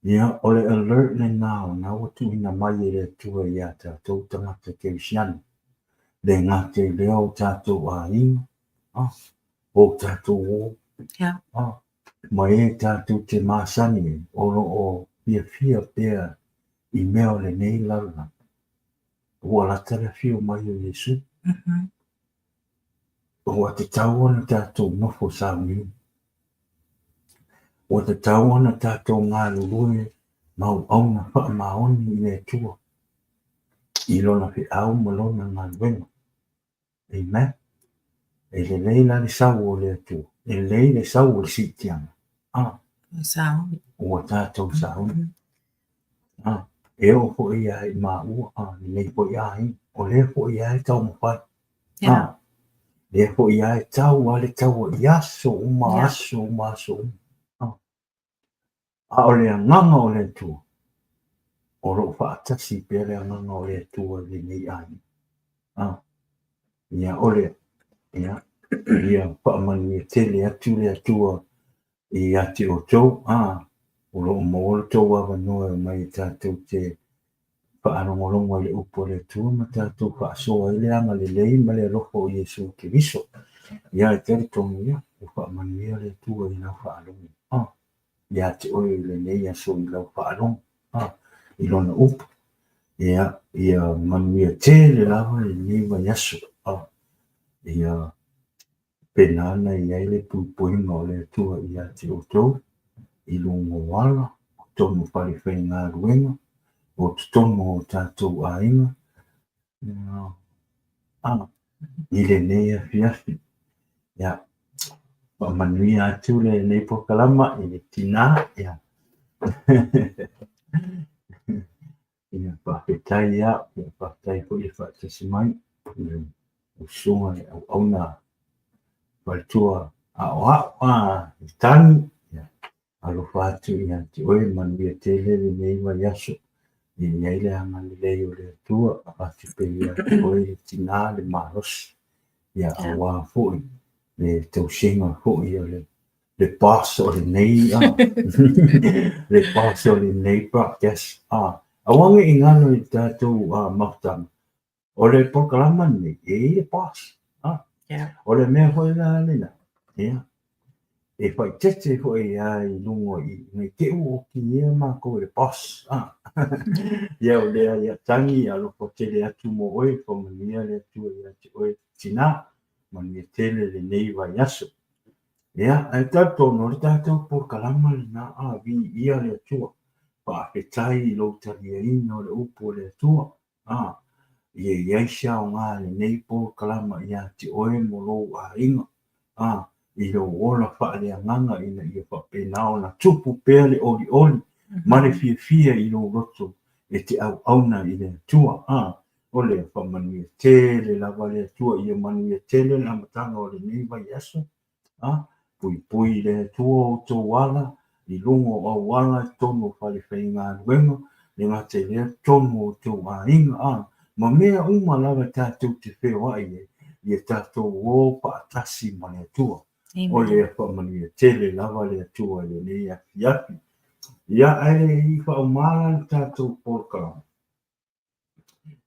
S1: Ia, o le alert lena o lena ua tuuina mai e le Atua ia tatou tagata kerisiano. Le gata i lea o tatou aiga, o tatou o, ma e tatou te masani ai, o lo o fiafia pea i mea o lenei lalolagi. Ua lata le afio mai o Iesu. Ua tatau ona tatou nofo sauniuni. Ua tatau ona tatou galulue ma auauna faamaoni i le Atua i Lona feau ma Lona galuega. Amen. E lelei la le sau o le Atua, e lelei le sau o le siitiaga. Ua tatou sauni. E oo foi ia i maua, lenei foi aiga, o lea foi lava e taumafai. Lea foi lava e tau lava le taua i aso uma, aso uma, aso uma. A o le agaga o le Atua, o lo o faatasi pea le agaga o le Atua i lenei aiga. Ia, o le, ia, ia faamanuia tele atu le Atua ia te outou, o lo o maua lo outou avanoa e omai e tatou te faalogologo i le upu a le Atua ma tatou faasoa ai le agalelei ma le alofa o Iesu Keriso. Ia, e talitonu ia, ua faamanuia le Atua i lau faalogo, ia te oe i lenei aso i lau faalogo, i lona upu. Ia, ia manuia tele lava lenei vaiaso. Ia pena ona i ai le puipuiga o le Atua ia te outou i luga o ala, o totonu o falefaigaluega, o totonu o tatou aiga, i lenei afiafi. Ia, faamanuia atu lenei polokalama i le tina. Ia, ia faafetai ia, faafetai foi le faatasi mai i lau susuga i le auauna. Faletua aoao a i Tani, ia, alofa atu ia te oe, manuia tele lenei vaiaso. Ia i ai le agalelei o le Atua, avatu pea ia te oe le tina le malosi, ia aua foi le tausiga foi o le le boss o lenei a le boss o lenei broadcast a aua ne i galo i le tatou mafutaga o le polokalama lenei e i ai le boss a o le mea foi la lena ia e faaeteete foi lava i luga i ne i te i ua okigia matou e le boss a ia o lea ia tagi alofa tele atu mo oe faamanuia le Atua ia te oe tina manuia tele lenei vaiaso. Ia, ae talitonu o le tatou polokalama lena a viia le Atua. Faafetai i lou taliaina o le upu a le Atua. A, ia i ai se aoga i lenei polokalama ia te oe mo lou aiga. A, i lou ola faaleagaga ina ia faapena ona tupu pea le olioli ma le fiafia i lou loto e te auauna i le Atua. A, o lea faamanuia tele lava le Atua ia manuia tele le amataga o lenei vaiaso. A, puipui le Atua o outou ala i luga o auala i totonu o falefaigaluega, le gata i lea totonu o outou aiga, a, ma mea uma lava tatou te feoai ai, ia tatou o faatasi ma le Atua. O lea faamanuia tele lava le Atua i lenei afiafi. Ia, ae le i faauma la le tatou polokalame,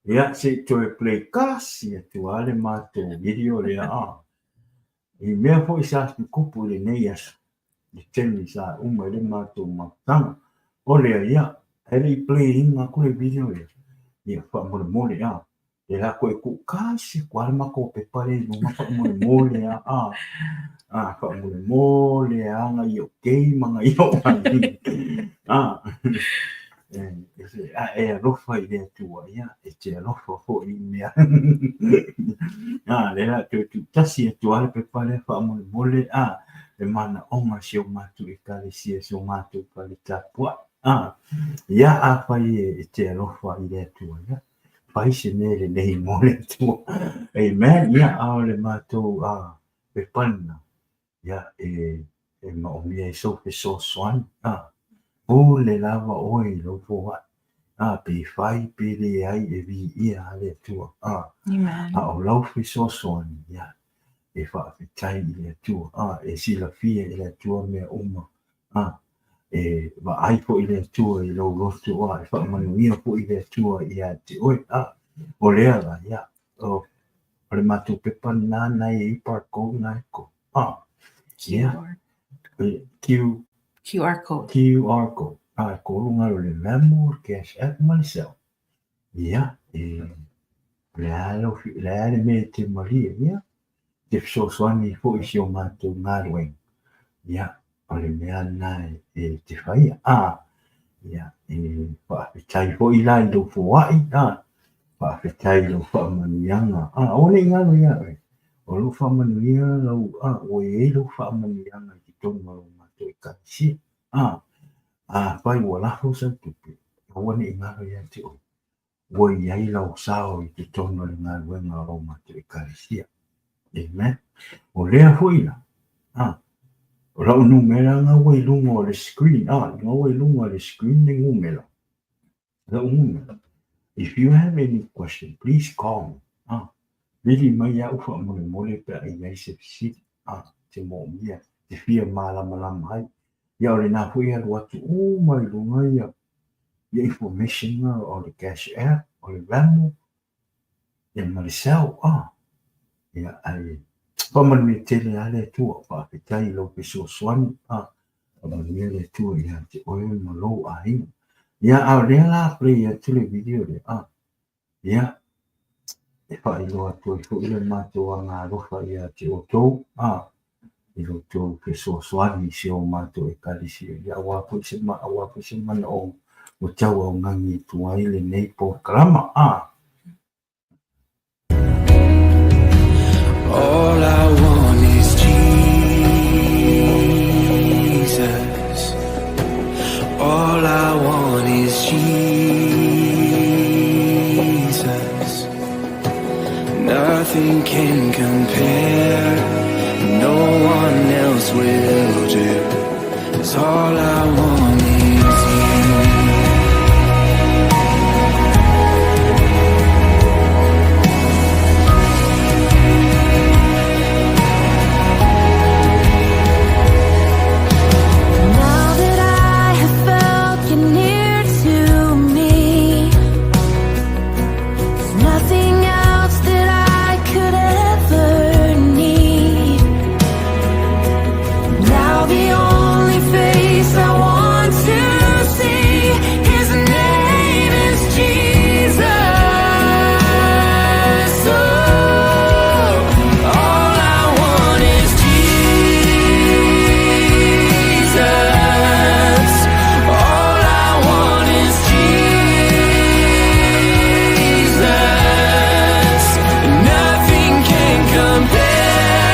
S1: Ia, se i toe play tasi atu lava le matou video lea a. I mea foi sa tutupu i lenei aso, le taimi sa uma ai le matou mafutaga. O lea, ia, ae le i play ina atu le video lea, ia faamolemole a. E la toe tuu tasi atu lava le matou pepa lea i luga faamolemole a. A, a faamolemole a nai ou kei ma nai ou aiga. A. A e alofa i le Atua, ia, e te alofa foi i mea. A, lea o le a toe tuutasi atu lava le pepa lea faamolemole, a, le manaoga o si o matou Ekalesia, si o matou fale tapuai. A, ia, afai e te alofa i le Atua, ia, fai se mea lelei mo le Atua. Amen. Ia, a o le matou pepa lena, Ia, e maomia ai sou fesoasoani, a, pule lava oe i lou foai, a, pe fai pe leai e viia lava le Atua, a, a o lau fesoasoani, ia, e faafetai i le Atua, a, e silafia e le Atua mea uma, a, e vaai foi le Atua i lou loto, a, e faamanuia foi le Atua ia te oe, a, o lea la, ia, o O le matou pepa lena na i ai barcode na e ko. Ah, yeah. Q,
S2: QR code.
S1: QR code. Ah, e kolu ngalo le Venmo, le Cash App ma le Zelle. Ia, e le a le le a le mea e te malie, ia. Te fesoasoani foi i si o matou galuega. Ia, o le mea lena e te faia. A, ia, e faafetai foi la i lou foai, a, faafetai i lou faamanuiaga. A, aua ne i galo ia oe, o lou faamanuia lau, a, ua i ai lou faamanuiaga i totonu o lau matou Ekalesia. A, afai ua lafo sau tupe, aua ne i galo ia te oe, ua i ai lau sao i totonu o le galuega o lau matou Ekalesia. Amen. O lea foi la, a, o lau numera na ua i luga o le screen, a, na ua i luga o le screen le numera, lau numera. If you have any question, please call me. A, vili mai au faamolemole pe a i ai se fesili, a, te moomia, te fia malamalama ai. Ia o lena foi e alu atu uma i luga ia ia information na o le Cash App, o le Venmo, ia ma le Zelle. Ah, ia ae faamanuia tele lava le Atua, faafetai i lau fesoasoani, ah, faamanuia le Atua ia te oe ma lou aiga. Ia, a o lea la play atu le video lea, ah, Ia, e faailoa atu ai foi le matou agaalofa ia te outou, a, i lo outou fesoasoani i si o matou Ekalesia, ia aua foi se, aua foi se manaoga ua tauaugagi atu ai lenei polokalama, a.
S3: All I want is Jesus. All I want is Jesus. Nothing can compare. No All I want is you.
S6: Now that I have felt you near to me, there's nothing else that I could ever need. Now the only face I want to see, His name is Jesus. Oh,
S4: All I want is Jesus. All I want is Jesus. Nothing can compare.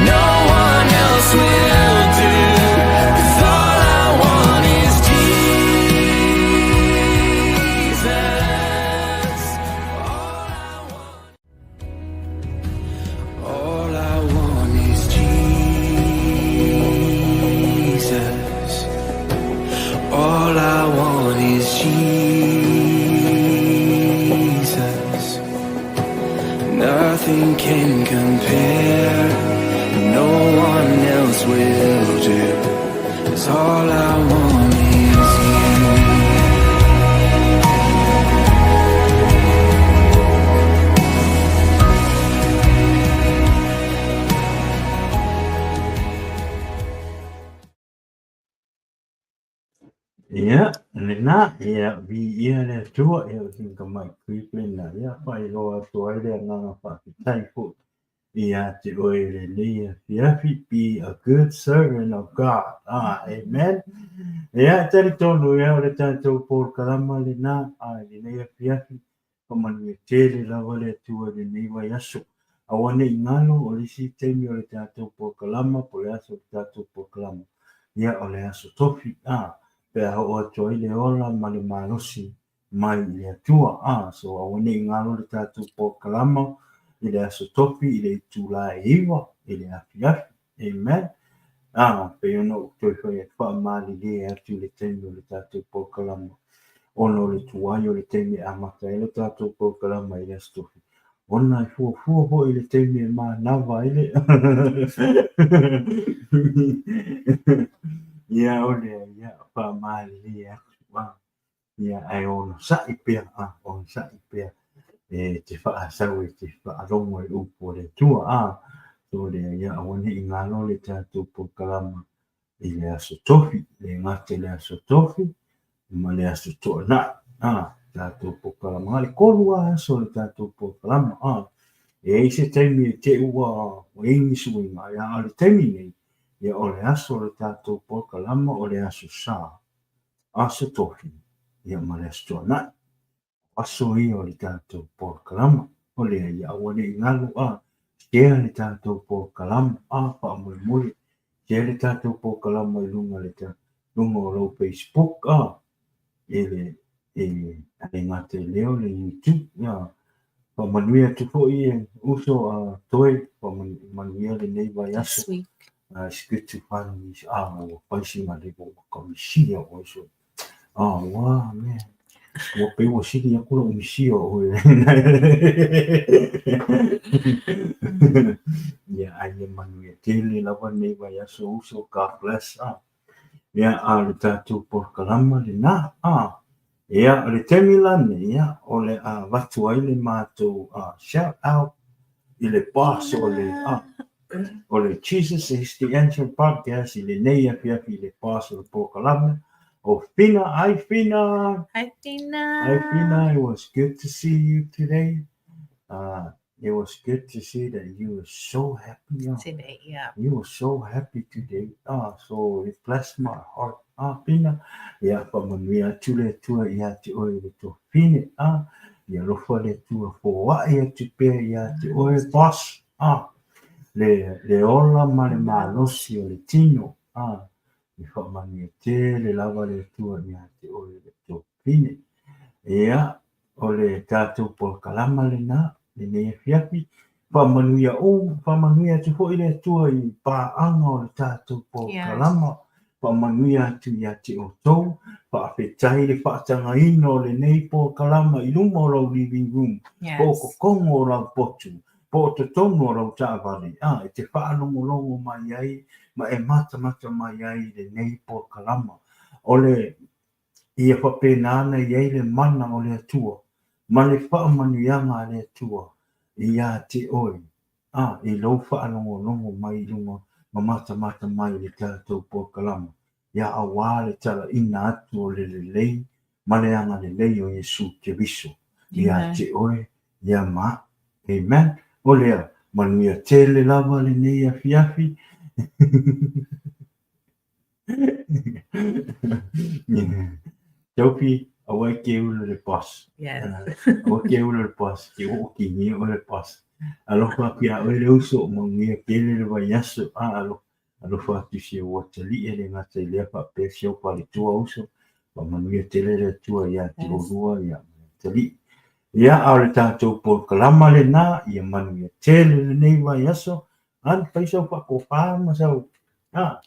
S4: No one else will do. 'Cause all I want is Jesus. All I want.
S3: All I want is Jesus. All I want is Jesus. Nothing can compare. No one else will do. 'Cause all I want is you.
S1: Ia, lena, ia, viia le Atua, ia, o sina tamai clip lena, ia, faailoa atu ai le agaga faafetai foi ia te oe i lenei afiafi, be a good servant of God. Ah, amen. Ia, e talitonu, ia, o le tatou polokalama lena, ah, i lenei afiafi, Faamanuia tele lava le Atua i lenei vaiaso. Aua ne i galo, o le isi taimi o le tatou polokalama, po o le aso o le tatou polokalama, ia o le Aso Tofi, a, pe a oo atu ai le ola ma le malosi mai i le Atua. A, so aua ne i galo le tatou polokalama i le Aso Tofi i le itula e 9 i le afiafi. Amen. A, pei ona ou toe fai atu, faamalilie atu i le taimi o le tatou polokalama, ona o le tuai o le taimi e amata ai le tatou polokalama i le Aso Tofi, ona e fuafua foi i le taimi e manava ai le Ia, o lea, ia, faamalilie atu, a, ia, ae onosai pea, a, onosai pea e te faasau e te faalogo i upu a le Atua, a, so lea, ia, aua ne i galo le tatou polokalama i le Aso Tofi, le gata i le Aso Tofi ma le Aso Toonai, a, tatou polokalama, na o le 3 lava aso o le tatou polokalama, a, e i ai se taimi e te i ua i ai ni suiga, a o le taimi nei, ia o le aso o le tatou polokalama o le Aso Sa, Aso Tofi, ia ma le Aso Toonai. O aso ia o le tatou polokalama. O lea, ia aua ne i galo, a, share le tatou polokalama, a, faamolemole, share le tatou polokalama i luga le ta, luga o lou Facebook, a, e le, e le gata i lea o le YouTube, a, faamanuia atu foi e uso a toe, faamanuia lenei vaiaso.
S2: This week.
S1: It's good to finally, ah, ua fai sina level ua kamisia ua iso. Oh, wow, man. Ua pei ua sili aku la'u misia o oe. Ia, ai ia manuia tele lava lenei vaiaso uso, God bless. Ah. Ia, a o le tatou polokalama lena. Ah. Ia, o le taimi la lenei, ia, o le a avatu ai le matou shout out i le boss o le, ah, o le Jesus is the Answer Podcast i lenei afiafi i le boss o le polokalame o Fina. Hi Fina!
S2: Hi Fina!
S1: Hi Fina, it was good to see you today. It was good to see that you were so happy.
S2: Today, yeah.
S1: You were so happy today. So it blessed my heart. Fina, ia faamanuia atu le Atua ia te oe le tuafafine. Ia alofa le Atua foai atu pea ia te oe, boss. Le, le ola ma le malosi o le tino. Ia faamanuia tele lava le Atua ia te oe le tuafafine. Ia, o le tatou polokalama lena, lenei afiafi, faamanuia um, faamanuia atu foi le Atua i paaga o le tatou polokalama.
S2: Yes.
S1: Faamanuia atu ia te outou, faafetai le faatagaina o lenei polokalama i luma o lau living room, po o totonu o lau potu, po o totonu o lau taavale, a, e te faalogologo mai ai ma e matamata mai ai i lenei polokalama. O le ia faapena ona i ai le mana o le Atua ma le faamanuiaga a le Atua ia te oe, a, i lou faalogologo mai i luga ma matamata mai i le tatou polokalama, ia auā le talaina atu o le lelei ma le agalelei o Iesu Keriso ia te oe, ia ma. Amen. O lea, manuia tele lava lenei afiafi. Tofi, aua e te ula le boss.
S2: Yes.
S1: Aua e te ula le boss, te oo kinia oe le boss. Alofa atu ia oe le uso, manuia tele le vaiaso. A, alofa, alofa atu si ou atalii e le gata i lea faapea si ou faletua uso. Faamanuia tele le Atua ia te oulua ia ma le atalii. Ia, a o le tatou polokalama lena, ia manuia tele lenei vaiaso. An, fai sau faatofa ma sau, a.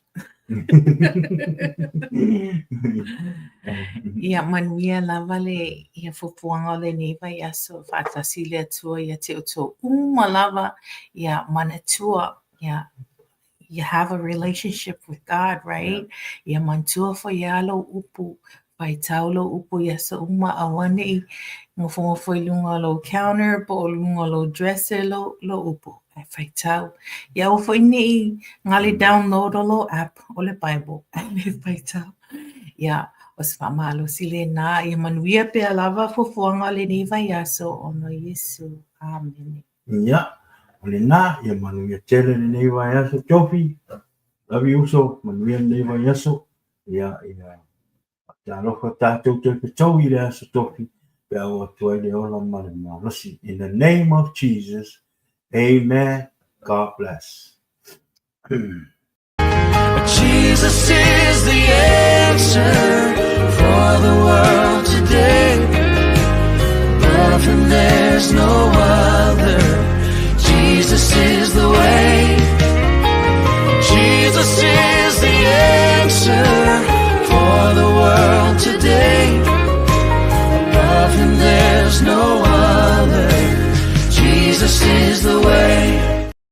S2: Ia manuia lava le ia fuafuaga o lenei vaiaso faatasi le Atua ia te outou uma lava ia manatua ia you have a relationship with God, right? Ia manatua foi ia lou upu Faitau lou upu i aso uma aua ne i nofonofo i luga o lou counter po o luga o lou dresser lou, lou upu, ae faitau. Ia aua foi ne i galo e download o lou app o le Bible ae le faitau. Ia, o se faamalosi lena, ia manuia pea lava fuafuaga o lenei vaiaso ona o Iesu. Amene.
S1: Ia, o lena, ia manuia tele lenei vaiaso. Tofi, love you uso, manuia lenei vaiaso. Ia, ia, talofa tatou toe fetou i le aso tofi, pe a oo atu ai le ola ma le malosi. In the name of Jesus, amen. God bless.
S4: Jesus is the answer for the world today.